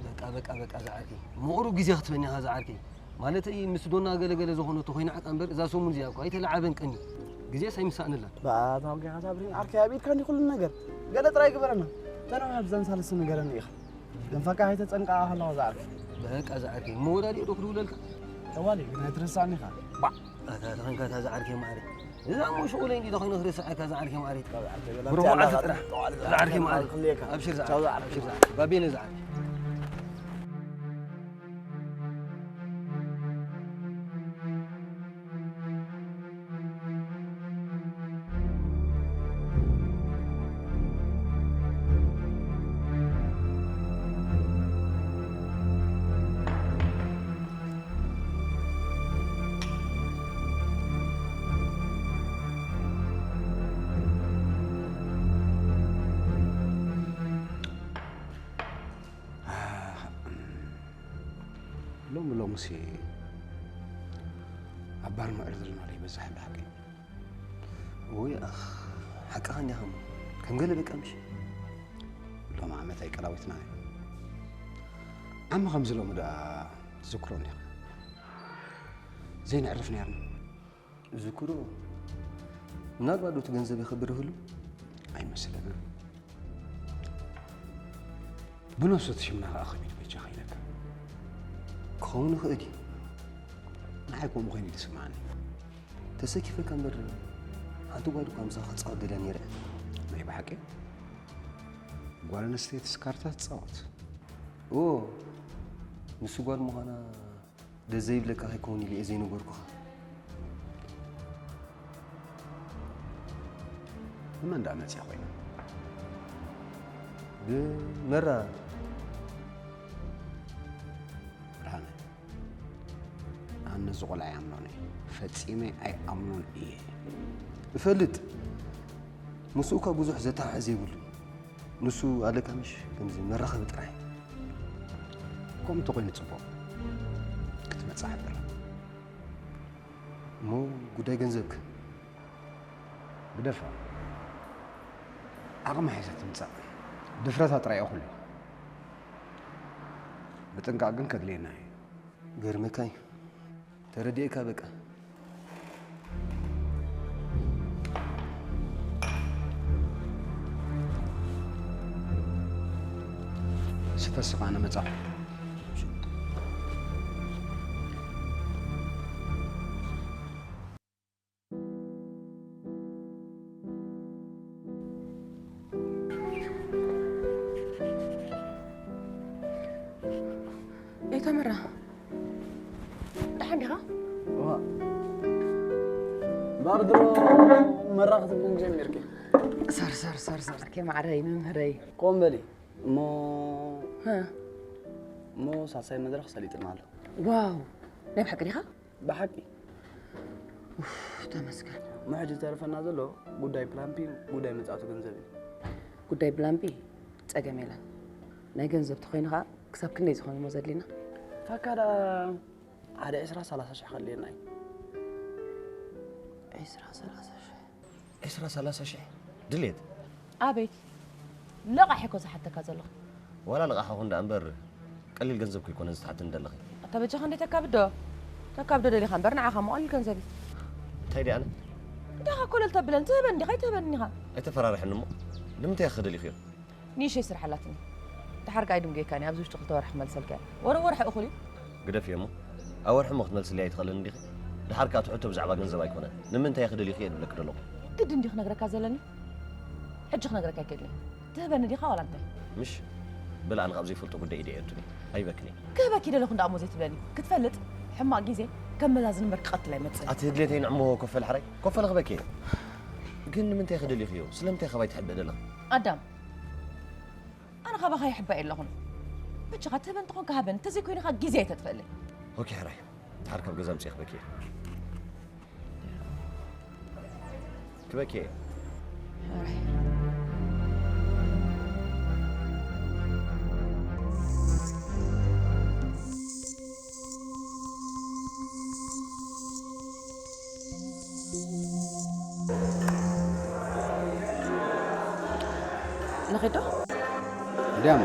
በቃ፣ በቃ፣ በቃ፣ ዝዓርከይ። ምቑሩ ግዜ ክትበኒ ኢኻ ዝዓርከይ። ማለተይ ምስ ዶና ገለገለ ዝኾነቶ ኮይና ዕቃ እምበር እዛ ሰሙን እዚኣ እኮ ኣይተለዓበን ቀኒ። ግዜስ ኣይምሳእንላን። በኣ፣ ታውቂኻ ሳብሪን ዓርከይ ኣብ ኢድካ እንዲ ኩሉ ነገር። ገለ ጥራይ ግበረና። ተነውሕ ብዘን ሳልስቲ ንገረኒ ኢኻ። ደንፋካ ኣይተጸንቃ ከለኻ ዝዓርከይ። በቃ ዝዓርከይ። መወዳዲኡ ዶ ክድውለልካ? ተዋሊ፣ ግን ኣይትረሳዕኒ ኢኻ። ባዕ፣ ኣታ ተኸንካ እታ ዝዓርከይ ማዕረ። እዛ እሞ ሽቑለይ እንዲ ዶ ኮይነ ክርስዓካ ዝዓርከይ ማዕረ። ካብ ዓርከይ በላ ብሩኽ መዓልቲ ጥራሕ። ዝዓርከይ ማዕረ። ክልኤካ። ኣብሽር ዝዓርከይ። ቻው ዝዓርከይ። ኣብሽር ዝዓርከይ። ባቤነ ዝዓርከይ። ሎሚ ሎምሲ ኣብ ባር ምዕር ዘለና ዘይበዝሕ ኣሎ ሓቂ። ውይ ኣኽ፣ ሓቅኻ እንዲኻ እሞ። ከም ገለ ደቂ ኣምሽ። ሎም ዓመት ኣይቀላዊትና እዩ። ዓሚ ከምዚ ሎሚ ደኣ ትዝክሮ እንዲኻ? ዘይነዕርፍ ነይርና። ዝክሮ ምናልባት ዶ እቲ ገንዘብ የኽብር ይህሉ? ኣይመስለንን። ብነፍሱ እቲ ሽምና ከኣ ከቢድ በጃኻ ኢለካ። ክኸውን ይኽእል እዩ። ንዓይ ከምኡ ኮይኑ እዩ ዝስምዓኒ። ተሰኪፈካ እምበር፣ ሓንቲ ጓል እኳ ምሳኻ ክጻወት ደልያ ነይረ። ናይ ብሓቂ? ጓል ኣንስተይቲ ስካርታ ትጻወት? እዎ፣ ንሱ ጓል ምዃና ደስ ዘይብለካ ከይከውን ኢለ እየ ዘይነገርኩኻ። ብመን ደኣ መጺኣ ኮይና? ብመራ። ብርሃነ፣ ኣነ ነዚ ቆልዓ ኣይኣምኖን እየ። ፈጺመ ኣይኣምኖን እየ። እፈልጥ። ምስኡ እኳ ብዙሕ ዘተሓሕዝ የብሉን። ንሱ ኣለካ ምሽ? ከምዚ መራኸቢ ጥራይ። ከምኡ እንተኾይኑ ጽቡቕ። ክትመጽእ ሓብር። እሞ ጉዳይ ገንዘብከ? ግደፋ። ዓቕማ ሒዛ ትምጻእ። ድፍረታ ጥራይ እዩ ኩሉ። ምጥንቃቕ ግን ከድልየና እዩ። ገርመካ እዩ። ተረዲኤካ በቃ። ስተ ስኻ፣ ኣነ መጻኹ። ኤይ ተመራ፣ ደሓን ዲኻ? እዋ። እምበኣር ድሮ መራ ክትብልን ጀሚርኪ። ሰር፣ ሰር፣ ሰር፣ ሰር፣ ከ ማዕረይ፣ መምህረይ። ኮን በሊ። እሞ፣ ሀ። እሞ ሳልሳይ መድረኽ ሰሊጥና ኣሎ። ዋው፣ ናይ ብሓቂ ዲኻ? ብሓቂ። ኡፍ፣ ተመስገን። እሞ ሕጂ ዝተረፈና ዘሎ ጉዳይ ፕላን ቢ፣ ጉዳይ መጻእቱ ገንዘብ እዩ። ጉዳይ ፕላን ቢ ጸገም የለን። ናይ ገንዘብ ተኾይኑ ኸኣ ክሳብ ክንደይ ዝኾነ እሞ ዘድልየና? ታካ ደኣ ሓደ ዕስራ ሰላሳ ሽሕ ከድልየና እዩ። ዕስራ ሰላሳ ሽሕ። ዕስራ ሰላሳ ሽሕ ድሌት? ኣቤት፣ ለቓሕ እኮ ዝሓተካ ዘለኹ። ዋላ ልቓሕ ኹን ደኣ እምበር፣ ቀሊል ገንዘብ ከይኮነ ዝትሓትኒ ዘለኺ። ኣታ በጃኻ እንዴ ተካብዶ? ተካብዶ ደሊኻ እምበር፣ ንዓኻ እሞ ቀሊል ገንዘብ እዩ። እንታይ ደኣ ኣነ? እንታይ ኻ ኮለል ተብለኒ? ትህበኒ ዲኻ ኣይትህበኒ ኢኻ? ኣይተፈራርሕኒ እሞ። ንምንታይ ኢኺ ደሊኽዮ? ኒሸይ ስራሕ ኣላትኒ። ደሓር ከኣ ኣይድንጉየካን እየ፣ ኣብዚ ውሽጢ ክልተ ወርሒ ክመልሰልካ እየ። ወረ ወርሒ እኹል እዩ። ግደፍዮ እሞ። ኣብ ወርሒ እሞ ክትመልስለይ ኣይትኽእልን እንዲኺ? ደሓር ከኣ እቲ ሕቶ ብዛዕባ ገንዘብ ኣይኮነን። ንምንታይ ኢኺ ደሊኽዮ እየ ዝብለኪ ዘለኹ። ግድን ድዩ ክነግረካ ዘለኒ? ሕጂ ክነግረካ ኣይክእልን እየ። ትህበኒ ዲኻ ዋላ እንታይ? ምሽ? በል ኣነ ካብ ዘይፈልጦ ጉዳይ ኢደ የእቱኒ። ኣይበክን እየ። ክህበኪ ደለኹ እንዳ እሞ ዘይትብለኒ። ክትፈልጥ፣ ሕማቕ ግዜ ከም መዛዝኒ እምበር ክቐትል ኣይመጽእን። ኣቲ ድሌተይ ንዕሞ ኮፈል ሓራይ። ኮፈል ክበኪ እየ። ግን ንምንታይ ኢኺ ደሊኽዮ? ስለምንታይ ኢኺ ካባይ ትሕብእ ደለኺ? ኣዳም፣ ኣነ ካባኻ ይሕባእ የለኹን። በጃኻ ትህበን ተኾንካ ሃበን፣ እንተዘይኮይኑ ኸኣ ግዜ ኣይተጥፍኣለይ። ኦኬ፣ ሕራይ። ድሓር ካብ ገዛ ኣምጺኤ ክበኪ እየ። ክበኪ እየ። ሕራይ። ንኺዶ? ድያም።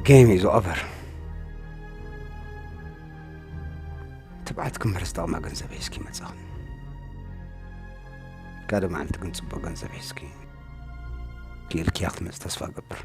Game is over. ትብዓት ክምህር ዝጠቕማ ገንዘብ ሒዝኪ መጻኽን። ካልእ መዓልቲ ግን ጽቡቕ ገንዘብ ሒዝኪ ክኢልክያ ክትመጽ ተስፋ እገብር።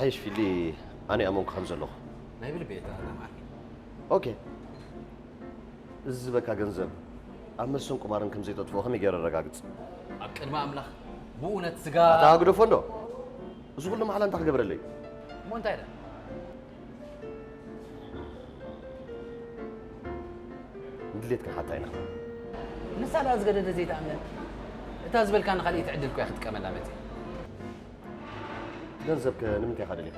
ሓይሽ ፊሊ፣ ኣነ ኣመንኩ ከም ዘለኹ። ናይ ብልቢ እየ ተኣማርኪ። ኦኬ። እዚ ዝበካ ገንዘብ ኣብ መስተን ቁማርን ከም ዘይተጥፍኦ ከመይ ገይረ ኣረጋግጽ? ኣብ ቅድሚ ኣምላኽ ብእውነት ስጋ ኣታ ግደፎ እንዶ። እዚ ኩሉ ማዕላ እንታይ ክገብረለይ? እሞ እንታይ ደኣ? ንድሌት ክንሓታ ኢና። ንሳ ደኣ ዝገደደ ዘይትኣምን። እታ ዝበልካ ንኻልእ ትዕድል እኮ እያ ክትጥቀመላ መጽያ። ገንዘብ ከ ንምንታይ ኢኻ ደሊኻ?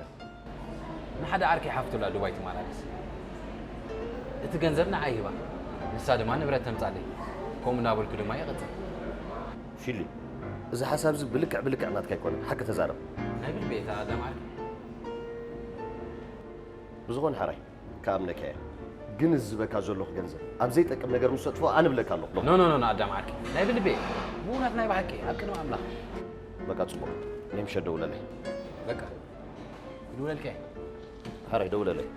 ንሓደ ዓርከይ ሓፍቱ ኣላ ዱባይ ትመላለስ። እቲ ገንዘብ ንዓይ ሂባ። ንሳ ድማ ንብረት ተምጻለይ። ከምኡ እናበልኩ ድማ ይቕጽል። ፊሊ፣ እዚ ሓሳብ እዚ ብልክዕ ብልክዕ ናትካ ኣይኮነን። ሓቂ ተዛረብ። ናይ ብልቢ እየ እታ ኣዳም ዓርከይ። ብዝኾነ ሓራይ፣ ክኣምነካ እየ። ግን እዚ ዝበካ ዘለኹ ገንዘብ ኣብ ዘይጠቅም ነገር ምስ ተጥፍኦ ኣነ ብለካ ኣለኹ። ኖ፣ ኖ፣ ኖ፣ ኖ፣ ኣዳም ዓርከይ። ናይ ብልቢ እየ። ብእውነት ናይ ብሓቂ፣ ኣብ ቅድሚ ኣምላኽ። በቃ ጽቡቕ። ናይ ምሸት ደውለለይ። በቃ። ክድውለልካ እየ። ሓራይ ደውለለይ።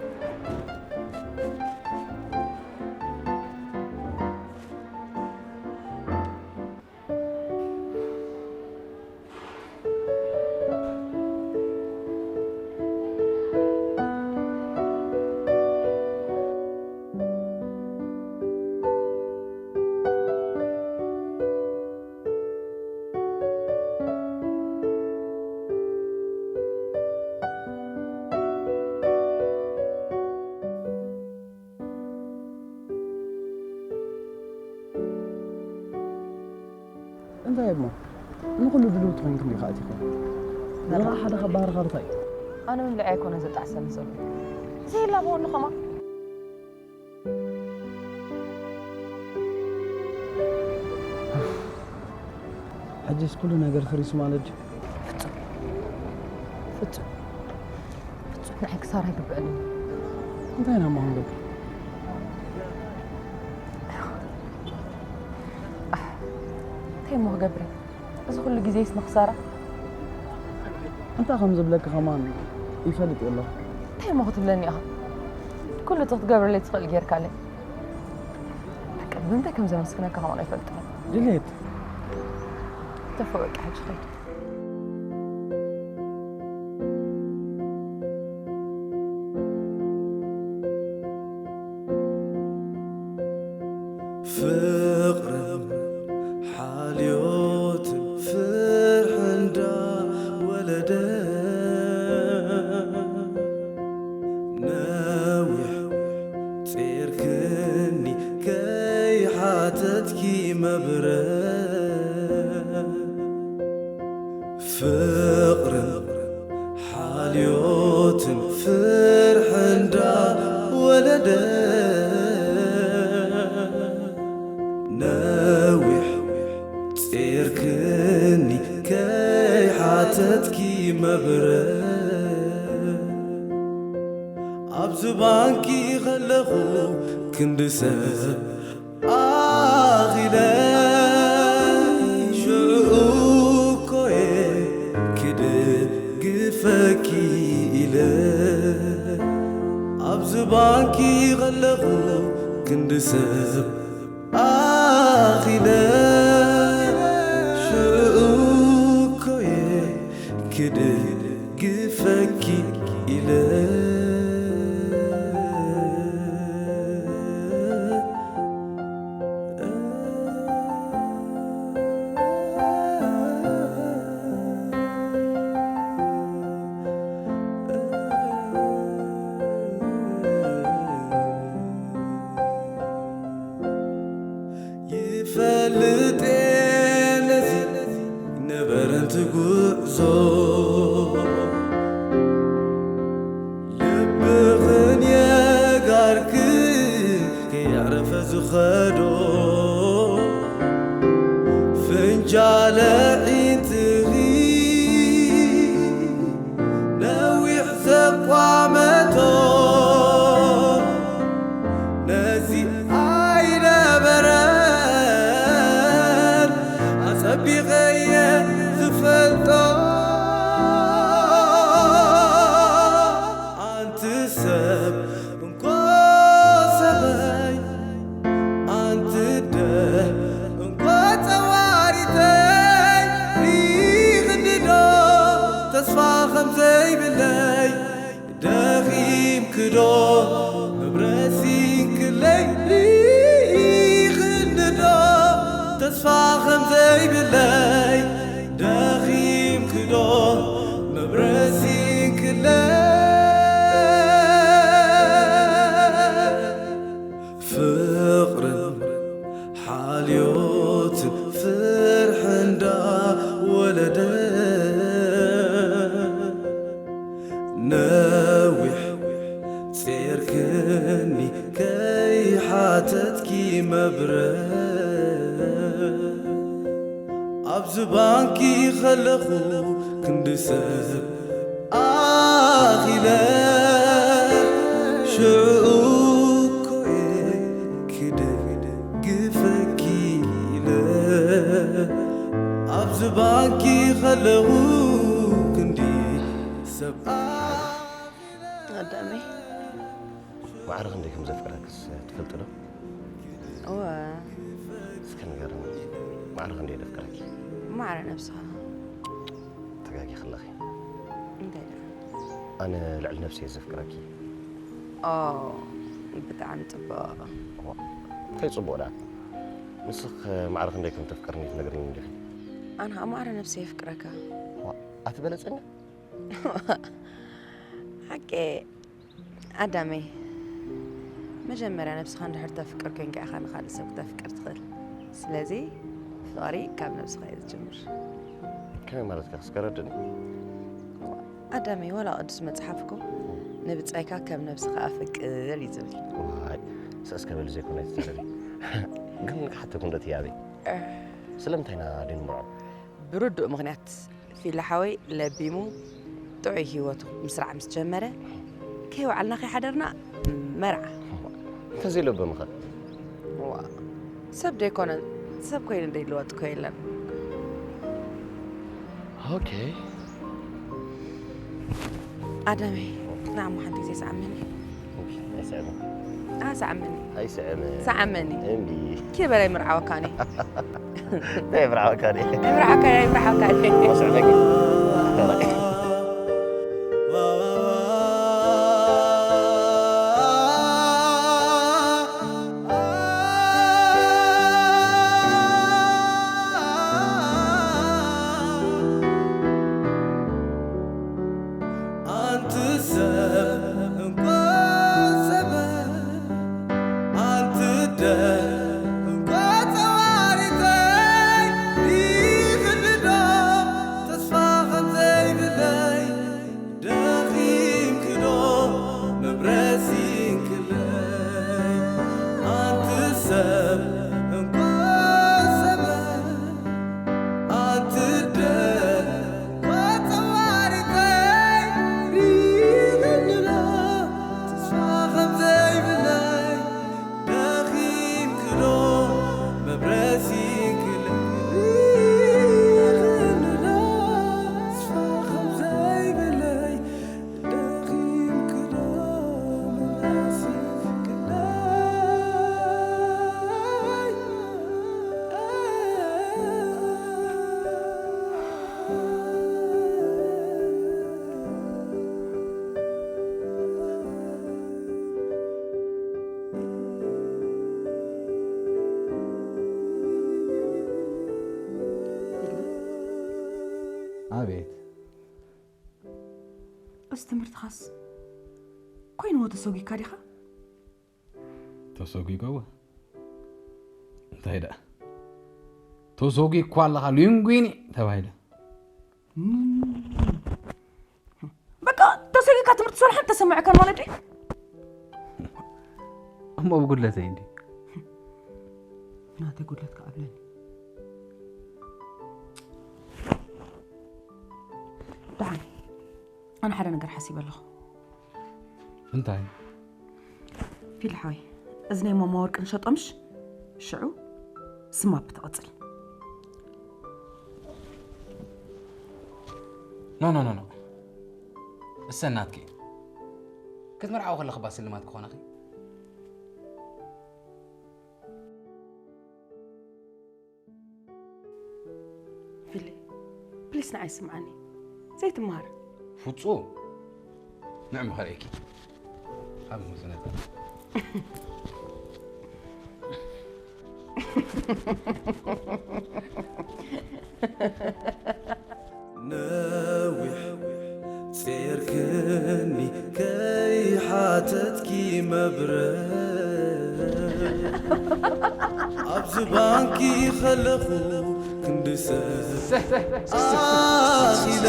እንታይ እሞ? ንኹሉ ድልውቲ ኮይንኩም ዲኻ ኣቲኹም? ንዓ ሓደ ካብ ባህርኻ እንታይ እዩ? ኣነ ምብልዐይ ኣይኮነን ዘጣዕሰኒ ዘሎ። ዘይላበወኒ ኸማ። ሕጂስ ኩሉ ነገር ፈሪሱ ማለት ድዩ? ፍጹም። ፍጹም። ፍጹም ንዓይ ክሳራ ኣይግብአንን እዩ። እንታይ ኢና እሞ ክንገብር? ኣሕ፣ እንታይ እሞ ክገብር እየ? እዚ ኩሉ ግዜስ ንኽሳራ? እንታይ ከም ዝብለኪ ከማን ይፈልጥ እየ ኣለኹ። እንታይ እሞ ክትብለኒ ኢኻ? ኩሉ እቲ ክትገብረለይ ትኽእል ጌርካለይ። በቃ ብምንታይ ከም ዘመስግነካ ከማን ኣይፈልጥን እየ። ድሌት። ተፎ በቃ ሕጂ ኸይድ። ፍቕርን ሓልዮትን ፍርሒ እንዳወለደ፣ ነዊሕ ጼርክኒ ከይሓተትኪ መብረ። ፍቕርን ሓልዮትን ፍርሒ እንዳወለደ፣ ነዊሕ ጼርክኒ ከይሓተትኪ መብረ። ኣብዚ ባንኪ ከለኹ ክንዲ ሰብ ኣኺለ፣ ሽዑ እኮ እየ ክድግፈኪ ኢለ። ኣብዚ ባንኪ ከለኹ ክንዲ ሰብ ኣኺለ፣ ሽዑ እኮ እየ ክድግፈኪ ኢለ። ይፈልጥ እየ ነዚ ነበረንቲ ጉዕዞ፣ ልብኽን የጋርክን ከየዕረፈ ዝኸዶ፣ ፍንጃለ ዒንትኺ ነዊሕ ዘቋመቶ፣ ነዚ ኣይነበረ ተስፋ ከም ዘይብለይ ደኺምክዶ መብረሲንክለይ ፍቕርን ሓልዮትን ፍርሒ እንዳወለደ ነዊሕ ጼርክኒ ከይሓተትኪ መብረ ኣብዚ ባንኪ ከለኹ ክንዲ ሰብ ኣኺለ ሽዑ እኮ እየ ክደግፈኪ ኢለ ኣብዚ ባንኪ ከለኹ ክንዲ ሰብ ኣኺለ ኣዳመይ ማዕረ ክንደይ ከም ዘፍቅረክስ ትፈልጢ ዶ? እወ እስከ ንገርኒ። ማዕረ ክንደይ ዘፍቅረኪ? ማዕረ ነብስኻ ተጋጊኺ ኣለኺ። እንታይ ደኣ ኣነ ልዕሊ ነብሰይ ዘፍቅረኪ። ኦ ብጣዕሚ ፅቡቕ እንታይ ፅቡቕ ደኣ? ንስኽ ማዕረ ክንደይ ከም ተፍቅርኒ ትነግርኒ እንዲኺ። ኣነ ኸዓ ማዕረ ነብሰይ የፍቅረካ ዋ፣ ኣትበለፀኒ? ሓቂ ኣዳመይ መጀመርያ ነብስኻ እንድሕር ተፍቅር ኮንካ ኢኻ ንኻልእ ሰብ ክተፍቅር ትኽእል ስለዚ ፍቕሪ ካብ ነብስኻ እዩ ዝጅምር ከመይ ማለትካ እስከ ረድእኒ? ኣዳመይ ዋላ ቅዱስ መፅሓፍ እኮ ንብፃይካ ከም ነብስኻ ኣፍቅር እዩ ዝብል ዋይ፣ ሰስከ በል ዘይኮነ ኣይትዛረቢ። ግን ክሓተኩም ዶ ትያበይ? ስለምንታይ ኢና ደንምዖ? ብርዱእ ምኽንያት ፊላ ሓወይ ለቢሙ ጥዑይ ህይወቱ ምስራዕ ምስ ጀመረ ከይወዓልና ከይሓደርና መርዓ እንተዘይለበምኸ? ዋ ሰብ ዶ ኣይኮነን ሰብ ኮይኑ ደይልወጥ እኮ የለን ኦኬ ኣዳመይ ንዓሞ ሓንቲ ግዜ ሰዓመኒ ኣይስዕምን ኣሰዓመኒ ኣይስዕምን ሰዓመኒ እምቢ ኬ በላይ ምርዓወካኒ ናይ ብርዓወካ ደ ኣይምርዓወካኒ ኣይምርዓወካኒ ወስዕበኪ ኣንቲ ሰብ እንኳ ሰበ ኣንቲ ደም እንኳ ተዋሪተይ ይኽልዶ ተስፋ ከምዘይብለይ ደኺምክዶ መብረሲንክለይ ኣንቲ ሰብ እንኳ ሰበ ኣንቲ ደም እንኳ ተዋሪተይ ሪኽንሎ ተስፋ ከምዘይብለይ ደኺምክዶ መብረሲንክለይ ሪኽንሎ ተስፋ ከምዘይብለይ ኣቤት እስ ትምህርትኻስ ኮይንዎ ተሰጒካ ዲኻ? ተሰጒጎዎ እንታይ ደኣ ተሰጒኳ ኣለኻ ሊንጉኒ ተባሂለ በቃ ተሰጒካ ትምህርቲ ሰልሓን ተሰምዐካን ማለት ድዩ? እሞ ብጉድለተይ እንዲ ናተይ ጉድለት ከኣብለኒ ደሓን ኣነ ሓደ ነገር ሓሲበ ኣለኹ እንታይ ፊል ሓወይ እዚ ናይ ማማ ወርቂ ንሸጦ ምሽ ሽዑ ስማፕ ትቐፅል ኖ ኖ ኖ ኖ እሰ ናትኪ ክትምርዓው ከለኺ ባ ስልማት ክኾነኺ ፊሊ ፕሊስ ንዓይ ስምዓኒ ዘይትምሃር ፍጹም ንዕሚ ከርእየኪ ኣብ መዝነታ ባንኪ ከለኹ ክንዲ ሰብ ኣኺለ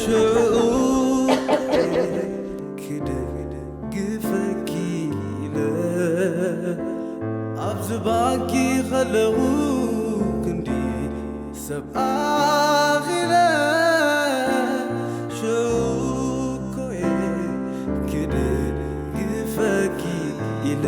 ሽዑ ክደግፈኪ ኢለ ኣብዚ ባንኪ ከለኹ ክንዲ ሰብ ኣኺለ ሽኮየ ክደግፈኪ ኢለ።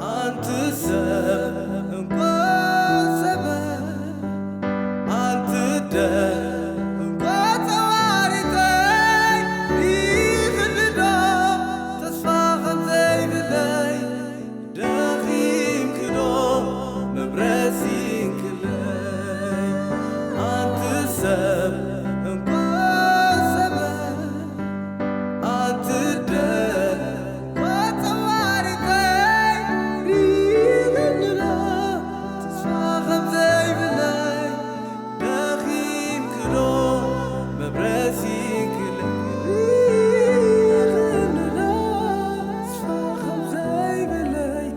ኣንቲ ሰብ እንኮ ሰበ ኣንቲ ደም እንኮ ጸዋሪተይ ይኽልዶ ተስፋ ከም ዘይብለይ ደኺምክዶ መብረሲንክለይ ኣንቲ ሰብ እንኮ ሰበ ኣንቲ ደም እንኮ ጸዋሪተይ ሪኽልዶ ተስፋ ከም ዘይብለይ ደኺምክዶ መብረሲንክለይ ሪኽልዶ ተስፋ ከም ዘይብለይ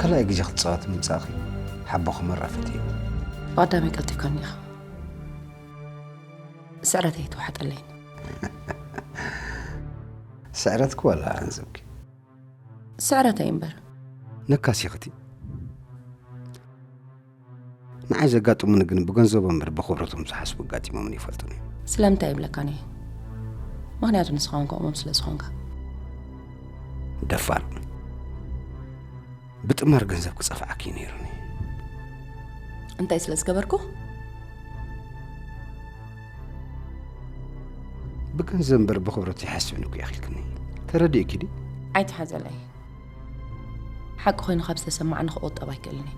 ካልኣይ ግዜ ክትጻወት ምምጻእኺ ሓቦ ክመራ ፈትየ። ብቐዳመይ ቀልጢፍካኒ ኢኻ። ስዕረተይ ኣይተዋሕጠለይን። ስዕረትኪ ዋላ ኣንዝብኪ? ስዕረተይ እምበር። ነካሲኽቲ። ንዓይ ዘጋጥሙኒ ግን ብገንዘቦም እምበር ብኽብረቶም ዝሓስቡ ኣጋጢሞምን ይፈልጡን እዮም። ስለምንታይ ይብለካን እየ? ምኽንያቱ ንስኻ እውን ከምኦም ስለ ዝኾንካ። ደፋር። ብጥማር ገንዘብ ክጸፍዓኪ ነይሩኒ። እንታይ ስለ ዝገበርኩ? ብገንዘብ እምበር ብኽብረት ይሓስብን እኮ ኢኺ ኢልክኒ። ተረዲእኪ ዲ? ኣይትሓዘለይ። ሓቂ ኮይኑ ካብ ዝተሰማዓኒ ክቑጠብ ኣይክእልን እየ።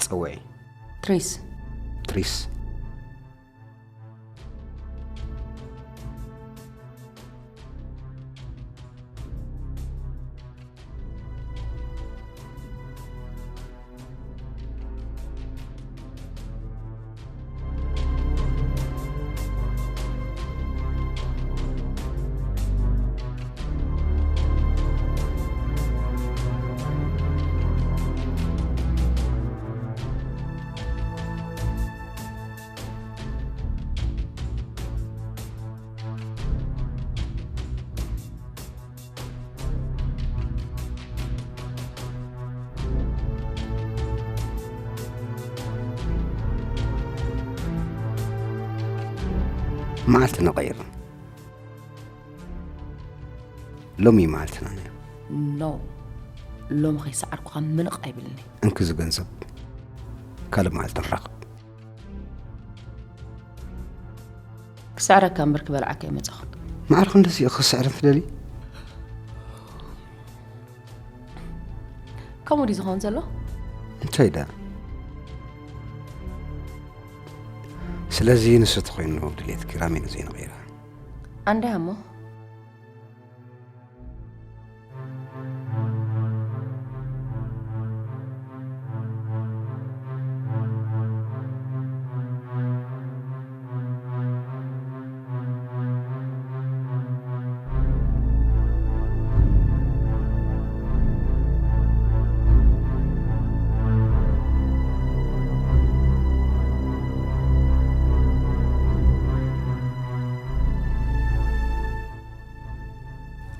ጸወይ። ትሪስ። ትሪስ። መዓልቲ ንቐይር። ሎሚ መዓልትና ነይሩ። ኖ፣ ሎሚ ከይሰዓርኩኻ ምንቕ ኣይብልኒ። እንኪ እዚ ገንዘብ፣ ካልእ መዓልቲ ንራኸብ። ክስዕረካ እምበር ክበልዓካ ኣይመጻኹን። ማዕረ ክንደዚ ኢኺ ክስዕረኒ ትደልዪ? ከምኡ ድዩ ዝኸውን ዘሎ? እንታይ ደኣ? ስለዚ ንሱ ተኾይኑ ድሌትኪ ራሜን ዘይንቕይራ። ኣንዳ እሞ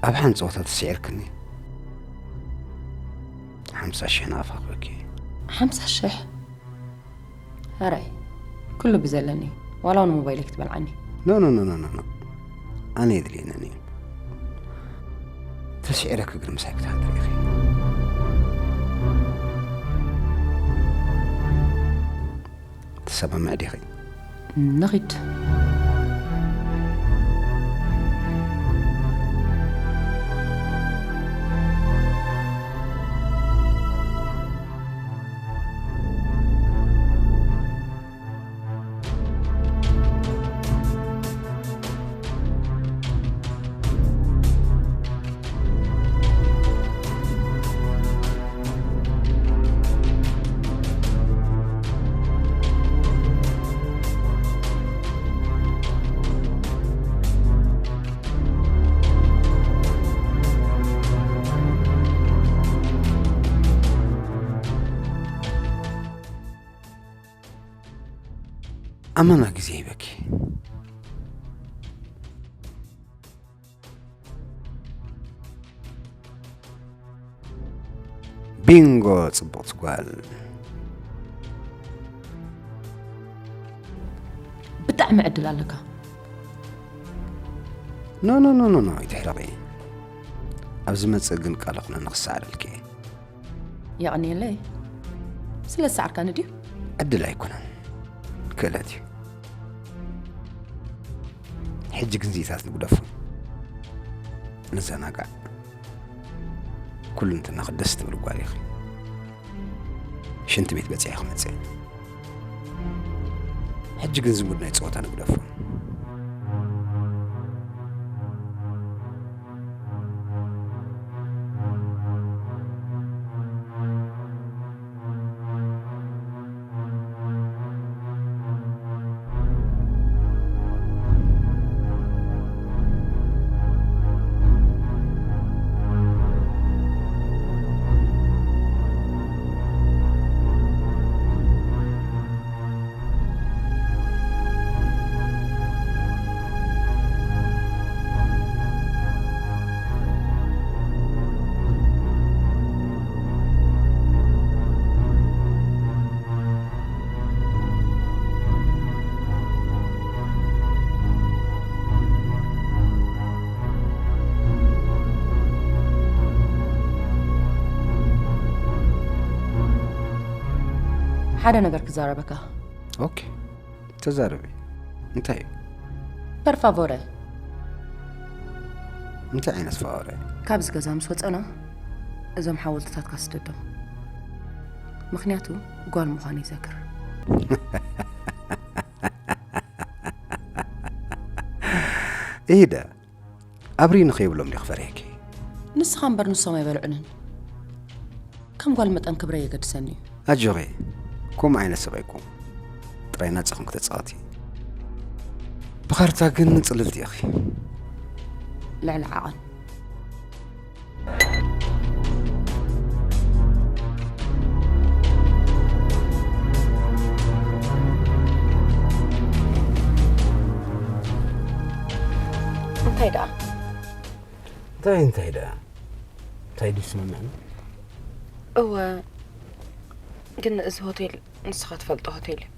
ኣብ ሓንቲ ጸወታ ተስዒርክኒ። ሓምሳ ሽሕ ናቕፋ ክበኪ። ሓምሳ ሽሕ? ኣራይ፣ ኩሉ ብዘለኒ፣ ዋላ እውን ሞባይለይ ክትበልዓኒ። ኖ፣ ኖ፣ ኖ፣ ኖ፣ ኖ፣ ኖ። ኣነ የድልየንን እዩ። ተስዒረኪ ግን ምሳይ ክትሃድሪ ኢኺ። ትሰማምዒ ዲኺ? ንኺድ። ኣመና ግዜ ይበኪ። ቢንጎ፣ ጽቡቕቲ ጓል። ብጣዕሚ ዕድል ኣለካ። ኖ፣ ኖ፣ ኖ፣ ኖ፣ ኖ፣ ኣይትሕረቒ። ኣብ ዝመጽእ ግን ቃል ኣኹነኒ ክሰዓረልኪ እየ። የቐንየለይ። ስለ ዝሰዓርካኒ ድዩ? ዕድል ኣይኮነን፣ ክእለት እዩ። ሕጂ ግን ዚታት ንግደፎ። ንዘናጋዕ። ኩሉ እንትናኽ ደስ ትብል ጓል ኢኺ። ሽንቲ ቤት በጺሐ ክመጽእ። ሕጂ ግን ዝሙድ ናይ ጸወታ ንግደፎ። ሓደ ነገር ክዛረበካ። ኦኬ፣ ተዛረቢ። እንታይ እዩ? ፐር ፋቮረ። እንታይ ዓይነት ፋወረ? ካብዚ ገዛ ምስ ወፀና እዞም ሓወልትታትካ ስደዶም። ምክንያቱ ጓል ምዃኑ ይዘክር። ኢደ ኣብሪ ንኸይብሎም ዲ ክፈርየኪ? ንስኻ እምበር ንሶም ኣይበልዑንን። ከም ጓል መጠን ክብረ የገድሰኒ እዩ። ኣጆኺ፣ ከምኡ ዓይነት ሰብ ኣይኮንኩ። ጥራይ ናጻኹም ክተጻወቲ። ብኻርታ ግን ጽልልቲ ኢኺ። ልዕሊ ዓቐን። እንታይ ደኣ? እንታይ እንታይ ደኣ? እንታይ ድዩ ስምምዕና? እወ፣ ግን እዚ ሆቴል ንስኻ ትፈልጦ ሆቴል እዩ።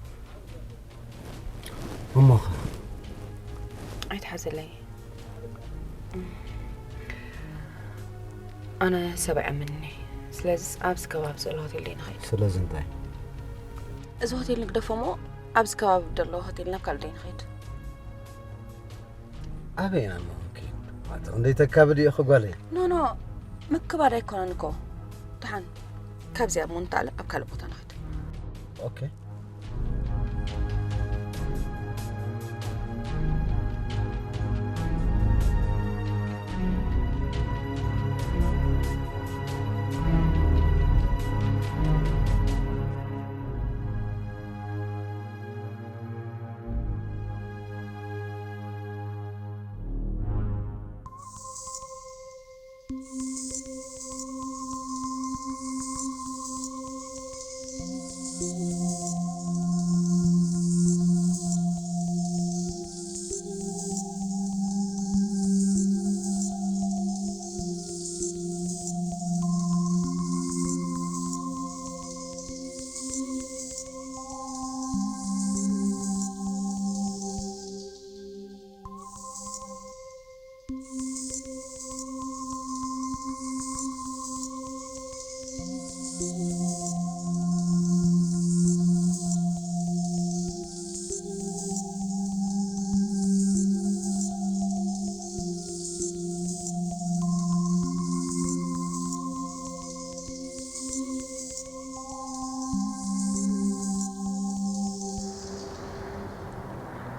እሞኸ? ኣይትሓዘለይ። ኣነ ሰብ ኣይኣምንን እየ። ስለዚ ኣብዚ ከባቢ ዘሎ ሆቴል ደይ ንኸይድ። ስለዚ እንታይ? እዚ ሆቴል ንግደፎ እሞ ኣብዚ ከባቢ ዘሎ ሆቴል ናብ ካልእ ደይ ንኸይድ። ኣበይ ኢና እሞ ክንከይድ? ኣቲ ክንደይ ተካብድ ኢኺ ጓለይ? ኖ ኖ፣ ምክባድ ኣይኮነን እኮ። ደሓን ካብዚኣ እሞ ንተኣለ ኣብ ካልእ ቦታ ንኸይድ። ኦኬ።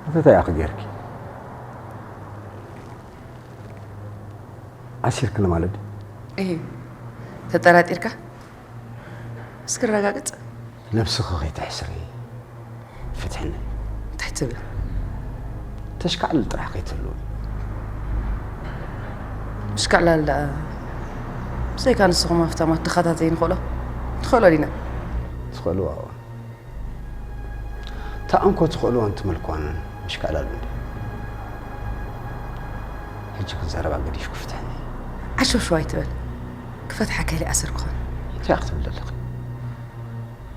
ኣንተ እንታይ ኢኺ ጌርኪ? ዓሲርክኒ ማለት ድዩ? እዩ። ተጠራጢርካ? እስኪ ረጋግጽ። ነብስኺ ከይተሕስሪ ፍትሕኒ። እንታይ ትብል? ተሽካዕልል ጥራሕ ከይትህልዊ። ምሽካዕላል ደኣ ብዘይካ ንስኹም ሃፍታማት ድኻታት ዘይንኽእሎ ንኽእሎ ዲና? ትኽእልዋ እዋ። እታ እንኮ ትኽእልዋን ትመልክዋን ምሽካዕላል እንዲ። ሕጂ ክዛረባ ገዲፍኩ ፍትሕኒ። ዓሸውሸው ኣይትበል። ክፈትሓ ከይለ ኣስር ክኾን። እንታይ ክትብል ዘለኺ?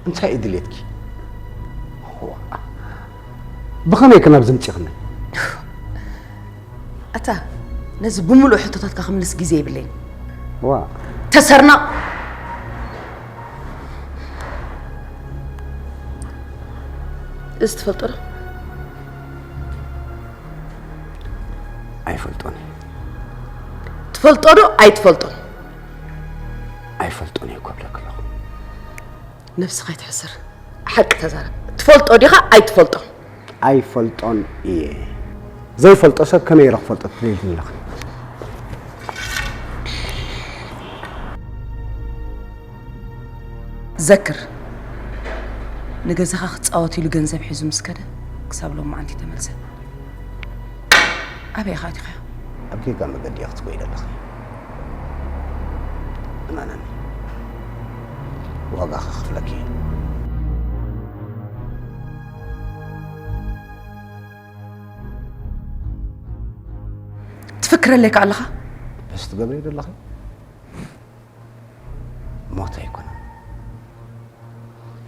እንታይ እዩ ድሌትኪ? ዋ፣ ብኸመይ ከ ናብዚ ምጺኽኒ? ኣታ ነዚ ብምሉእ ሕቶታትካ ክምልስ ግዜ የብለይን። ዋ፣ ተሰርናቕ። እዚ ትፈልጦ ዶ? ኣይፈልጦን እየ። ትፈልጦ ዶ ኣይትፈልጦን? ኣይፈልጦን እየ እኮ እብለኪ ኣለኹ። ነብስኻ ኣይትሕስር። ሓቂ ተዛረብ። ትፈልጦ ዲኻ ኣይትፈልጦን? ኣይፈልጦን እየ። ዘይፈልጦ ሰብ ከመይ ኢለ ክፈልጦ ትደልይኒ ኣለኺ? ዘክር፣ ንገዛኻ ክጻወት ኢሉ ገንዘብ ሒዙ ምስ ከደ፣ ክሳብ ሎማዓንቲ ተመልሰ። ኣበይ ኢኻ ኣቲኻዮ? ኣብ ጌጋ መገዲ ኢኺ ትጎይ ዘለኺ። እመነኒ፣ ዋጋ ከኽፍለኪ እየ። ትፍክረለይ ከ ኣለኻ? በስ ትገብሪ ዘለኺ? ሞት ኣይኮነን።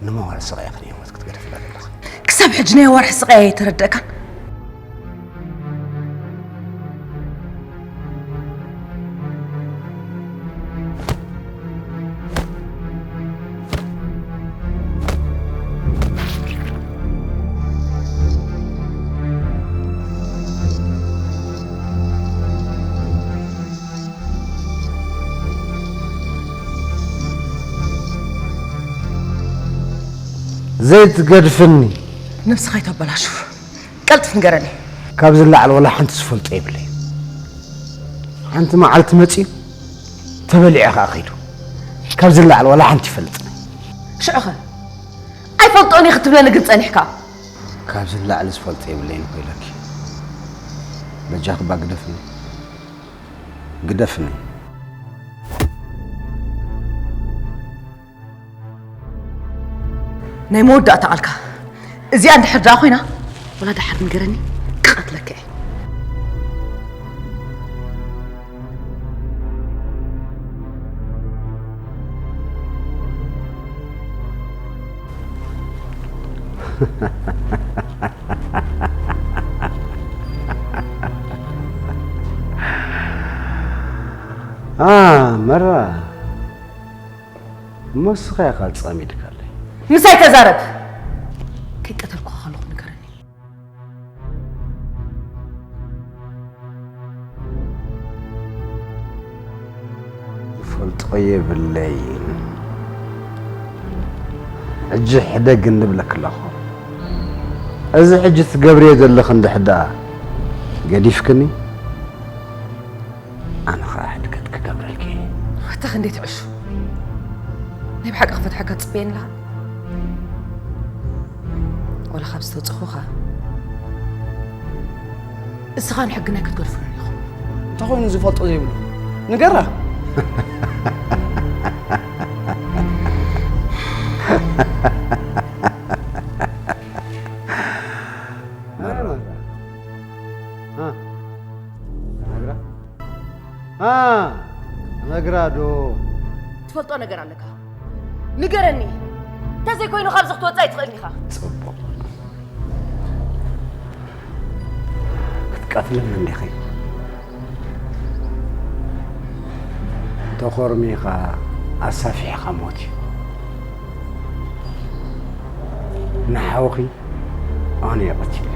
ንመዋል ስቓይ ኢኺ ንህይወት ክትገድፍላ ዘለኺ። ክሳብ ሕጂ ናይ ኣዋርሒ ስቓይ ኣይተረደእካን? ዘይትገድፍኒ። ነብስኻ ይተበላሹ። ቀልጥፍ ንገረኒ። ካብዚ ላዕሊ ወላ ሓንቲ ዝፈልጦ የብለይ። ሓንቲ መዓልቲ መፂኡ ተበሊዑ ከዓ ከይዱ። ካብዚ ላዕሊ ወላ ሓንቲ ይፈልጥኒ። ሽዑኸ ኣይፈልጦን እየ ክትብለኒ ግን ጸኒሕካ። ካብዚ ላዕሊ ዝፈልጦ የብለይን ኮይለኪ። በጃኺ ባ ግደፍኒ። ግደፍኒ። ናይ መወዳእታ ቃልካ እዚኣ እንድሕር ደኣ ኮይና ወላ ደሓር ንገረኒ ክቐትለካ እየ። ኣ መራ እሞ ንስኻ ኢኻ ጸሚድካለይ። ምሳይ ተዛረብ። ከይቀተልኩኻ ከለኹ ንገረኒ። ዝፈልጦ የብለይን። ሕጂ ሕደግኒ እብለኪ ኣለኹ። እዚ ሕጂ ትገብርዮ ዘለኺ እንድሕር ደኣ ገዲፍክኒ ኣነ ኸኣ ሕድገት ክገብረልኪ እየ። ኣታ ክንደይ ትዕሹ። ናይ ብሓቂ ክፈትሓካ ትጽበየኒ ኣለኻ? ወላ ካብ ዝተውፅኹኻ እስኻን ሕግን ኣይክትገድፉን ኢኹም። እንተኾይኑ ዝፈልጦ ዘይብሉ ንገራ። ነግራ ዶ? ትፈልጦ ነገር ኣለካ ንገረኒ። እንተዘይኮይኑ ካብዚ ክትወፅእ ኣይትኽእልን ኢኻ። ፅቡቕ ክትቀትልኒ እንዲኺ። ተኾርሚኻ ኣሳፊሕኻ ሞት እዩ። ንሓውኺ ኣነ እየ ቀቲለ።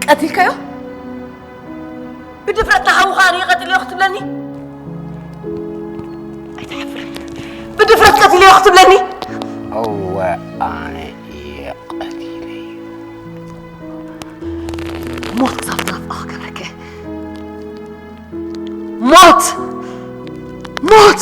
ቀቲልካዮ? ብድፍረት ንሓውኻ ኣነ ቀቲለዮ ክትብለኒ? ኣይትሓፍርን። ብድፍረት ቀቲለዮ ክትብለኒ? እወ፣ ኣነ እየ ቀቲለዮ። ሞት ክሳብ ትናፍቕ ክገብረኪ። ሞት! ሞት!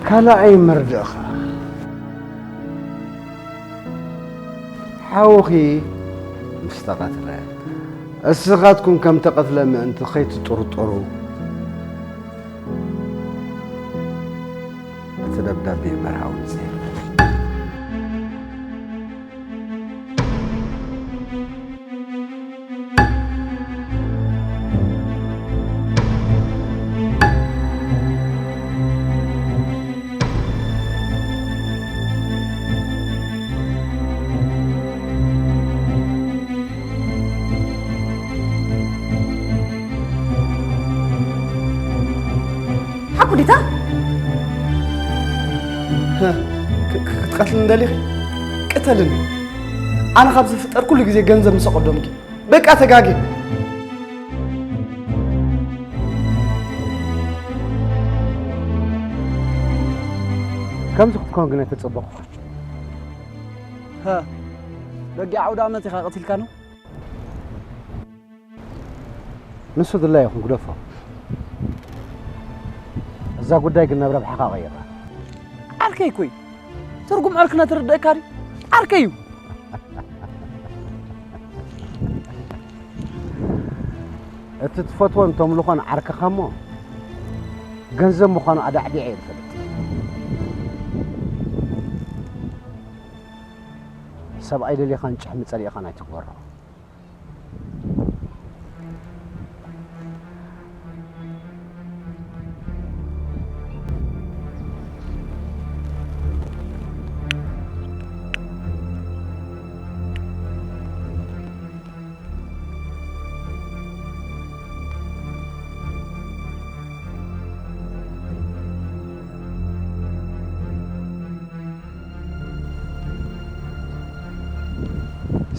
ካልኣይ መርድእኻ፣ ሓውኺ ምስ ተቐትለ፣ እስኻትኩም ከም ተቐትለ ምእንቲ ከይትጥርጠሩ፣ እቲ ደብዳቤ መርሃዊ ጽሒፈ። ሓኩዲታ? ህ፣ ክ-፣ ክ-፣ ክትቀትልኒ ደሊኺ? ቅተልኒ። ኣነ ካብ ዝፍጠር ኩሉ ግዜ ገንዘብ ምስ ኣቐደምኪ። በቃ ተጋጌ። ከምዚ ክትኮን ግን ኣይተጸበኹኻን። ሀ፣ በጊዕ ዓውደ ዓመት ኢኻ ቀቲልካ ነው? ንሱ ድላይ ይኹን ግደፎ። እዛ ጉዳይ ግን ናብ ረብሓኻ ቀይራ። ዓርከይ እኮ እዩ። ትርጉም ዕርክነት ርድእካ ድዩ? ዓርከይ እዩ። እቲ ትፈትዎን ተምልኾን ዓርክኻ እሞ፣ ገንዘብ ምዃኑ ኣዳዕዲዐ እየ ዝፈልጥ። ሰብኣይ ደሊኻን ጭሕሚ ጸሊእኻን ኣይትግበሮ።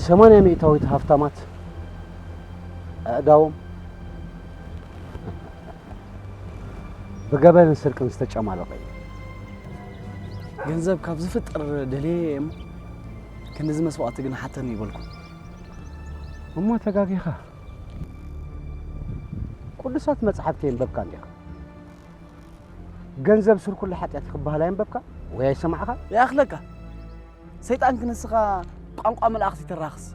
ሰማንያ ሚእታዊት ሃፍታማት ኣእዳዎም ብገበንን ስርቅን ዝተጨማለቐ እዩ። ገንዘብ ካብ ዝፍጠር ደልየ እየ እሞ፣ ክንድዚ መስዋእቲ ግን ሓተኒ ይበልኩ። እሞ ተጋጊኻ። ቅዱሳት መጻሕፍቲ የንበብካ እንዲኻ። ገንዘብ ስር ኩሉ ሓጢኣት እዩ ክበሃል ኣየንበብካ ወይ ኣይሰማዕኻ? ይኣኽለካ። ሰይጣን ክንስኻ ቋንቋ መላእኽቲ ተራኽስ።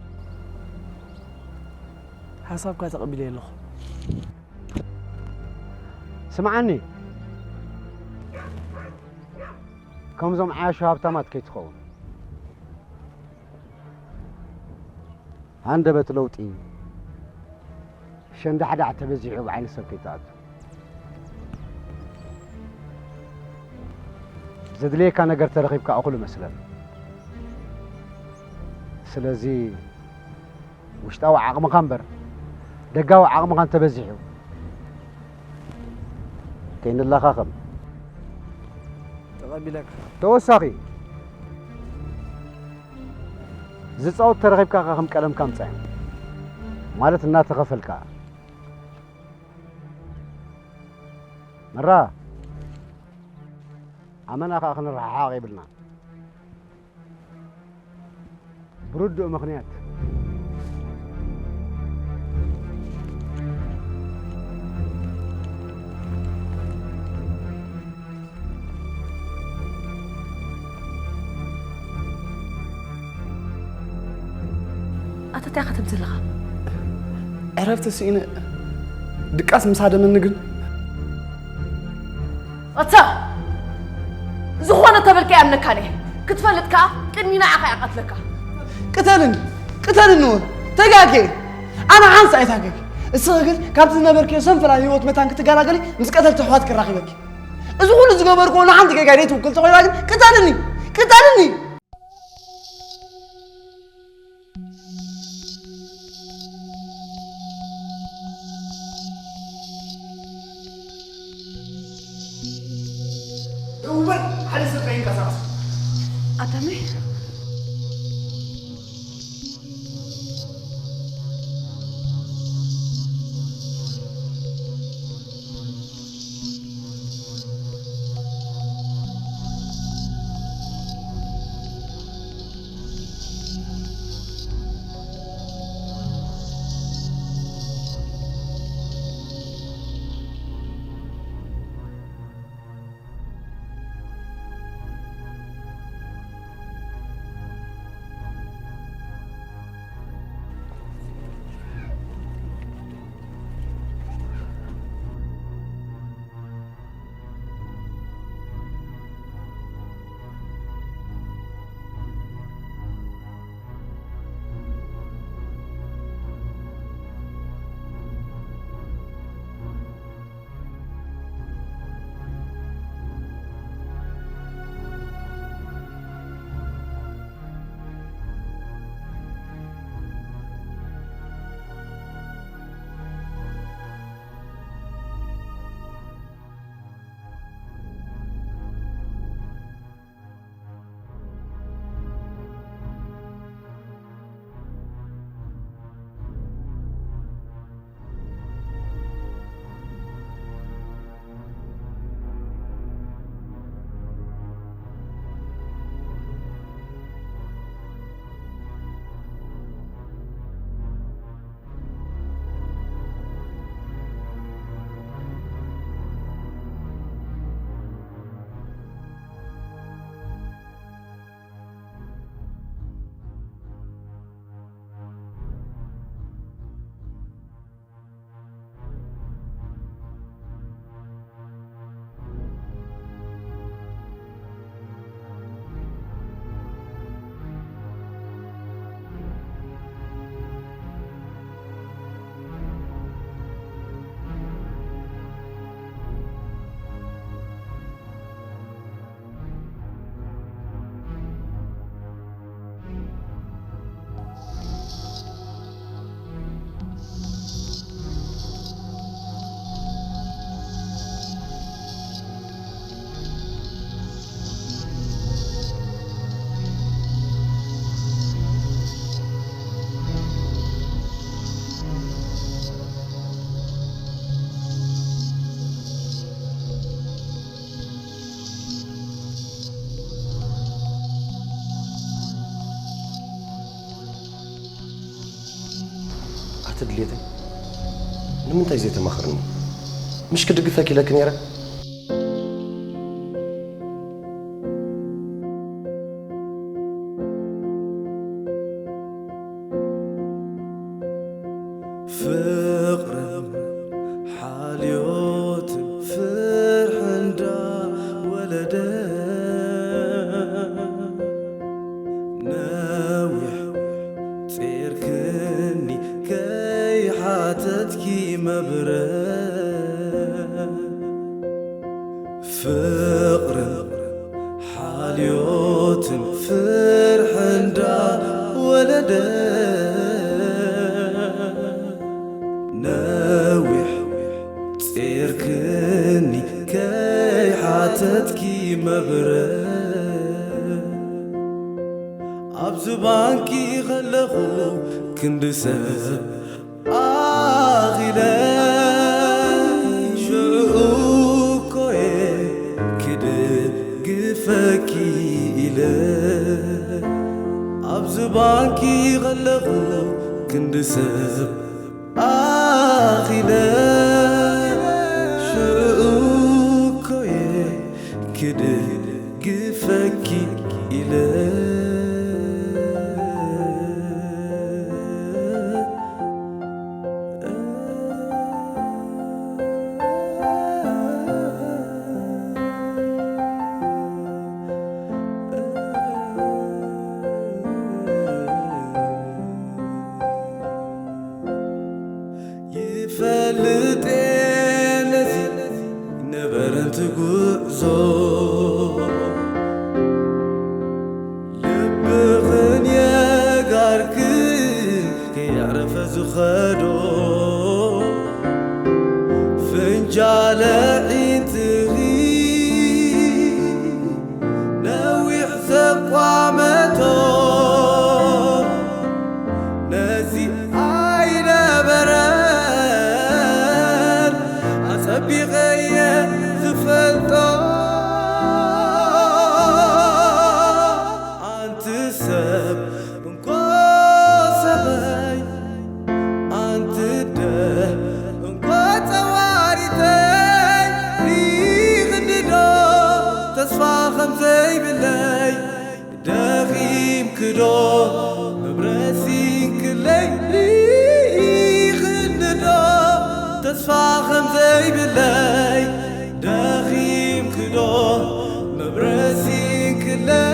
ሓሳብካ ተቐቢለ ኣለኹ። ስምዓኒ፣ ከምዞም ዓያሹ ሃብታማት ከይትኸውን። ሃንደበት ለውጢ ሸንዳሕዳሕ ተበዚሑ ብዓይኒ ሰብ ከይትኣቱ። ዘድልየካ ነገር ተረኺብካ እኹል መስለን። ስለዚ ውሽጣዊ ዓቕምኻ እምበር ደጋዊ ዓቕምኻ እንተበዚሑ ከይንላኻኸም። ተቐቢለካ። ተወሳኺ ዝጻወት ተረኺብካ ከ ከም ቀደምካ ምጻዮም። ማለት እናተኸፈልካ። መራ፣ ኣመና ከኣ ክንረሓሓቕ የብልና። ብርዱእ ምኽንያት። ኣታ እንታይ ኢኻ ትብል ዘለኻ? ዕረፍቲ ስኢነ ድቃስ ምስ ሃደመኒ ግን። ኣታ ዝኾነ ተበልካ ይኣምነካን እየ። ክትፈልጥ ከኣ ቅድሚ ንዓኻ እየ ቀትለካ። ቅተልኒ፣ ቅተልኒ እውን ተጋጌ። ኣነ ሓንሳእ እየ ታገጊ። እስኺ ግን ካብቲ ዝነበርክዮ ሰንፈላል ህይወት መታን ክትገላገሊ ምስ ቀተልቲ ኣሕዋትኪ ኣራኺበኪ። እዚ ኩሉ ዝገበርክዎ ንሓንቲ ጌጋ ዘይትውክል ተኾይና ግን ቅተልኒ፣ ቅተልኒ። እወ፣ ሓደ ሰብ ከይንቀሳቐስ። ኣዳመይ። ኣቲ ድሌተይ፣ ንምንታይ ዘይተማኽርኒ? ምሽ ክድግፈኪ ኢለኪ ነይረ። ፍቕርን ሓልዮትን ፍርሒ እንዳወለደ፣ ነዊሕ ጼርክኒ ከይሓተትኪ መብረ። ፍቕርን ሓልዮትን ፍርሒ እንዳወለደ፣ ነዊሕ ጼርክኒ ከይሓተትኪ መብረ። ኣብዚ ባንኪ ከለኹ ክንዲ ሰብ ኣኺለ፣ ሽዑ እኮ እየ ክድግፈኪ ኢለ። ኣብዚ ባንኪ ከለኹ ክንዲ ሰብ ኣኺለ፣ ሽዑ እኮ እየ ክድግፈኪ ኢለ። ይፈልጥ ነዚ ነበረን ትጉዕዞ፣ ልብኽን የጋርክን ከየዕረፈ ዝኸዶ፣ ፍንጃለ ዒንትኺ ተስፋ ከም ዘይብለይ ደኺምክዶ? መብረሲንክለይ ርኢኽንዶ? ተስፋ ከም ዘይብለይ ደኺምክዶ? መብረሲንክለይ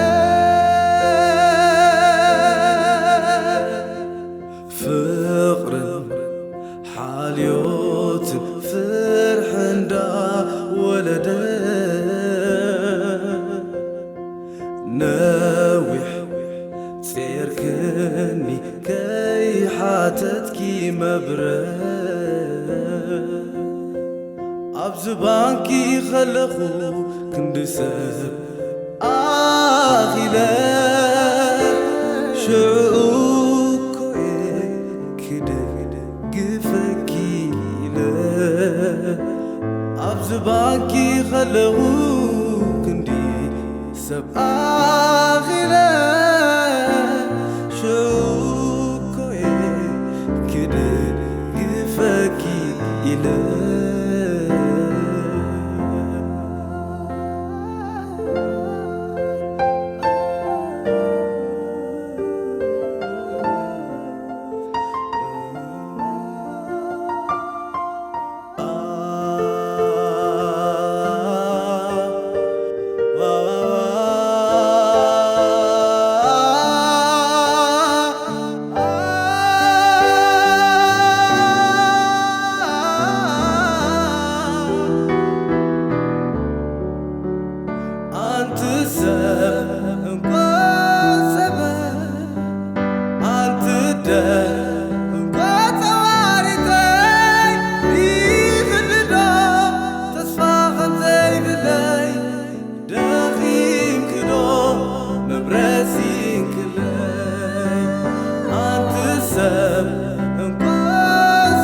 ፍቕርን ሓልዮትን ፍርሒ እንዳወለደ ነዊሕ ጼርክኒ ከይሓተትኪ መብረ ኣብዚ ባንኪ ከለኹ ክንዲ ሰብ ኣኺለ ሽዑ እኮ እየ ክደግፈኪ ኢለ ኣብዚ ባንኪ ከለኹ ክንዲ ሰብ ኣኺለ ሽዑ እኮ እየ ክደግፈኪ ኢለ። ኣንቲ ሰብ እንኳ ሰበ ኣንቲ ደም እንኳ ተዋሪተይ ይኽልዶ ተስፋ ከም ዘይብለይ ደኺምክዶ መብረሲንክለይ ኣንቲ ሰብ እንኳ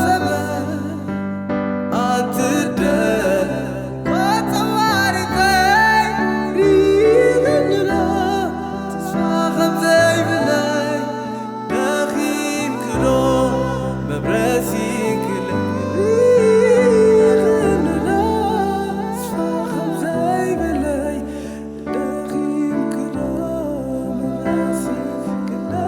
ሰበ ኣንቲ ደም እንኳ ተዋሪተይ ይኽልዶ ተስፋ ከም ዘይብለይ ደኺምክዶ መብረሲንክለይ ይኽልዶ ተስፋ ከም ዘይብለይ ደኺምክዶ መብረሲንክለይ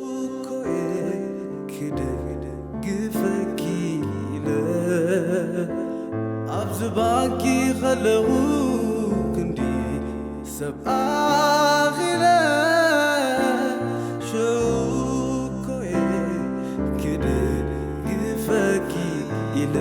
እኮ እየ ክደግፈኪ ኢለ ኣብዚ ባንኪ ከለኹ ክንዲ ሰብ ኣኺለ ሽዑ እኮ እየ ክደግፈኪ ኢለ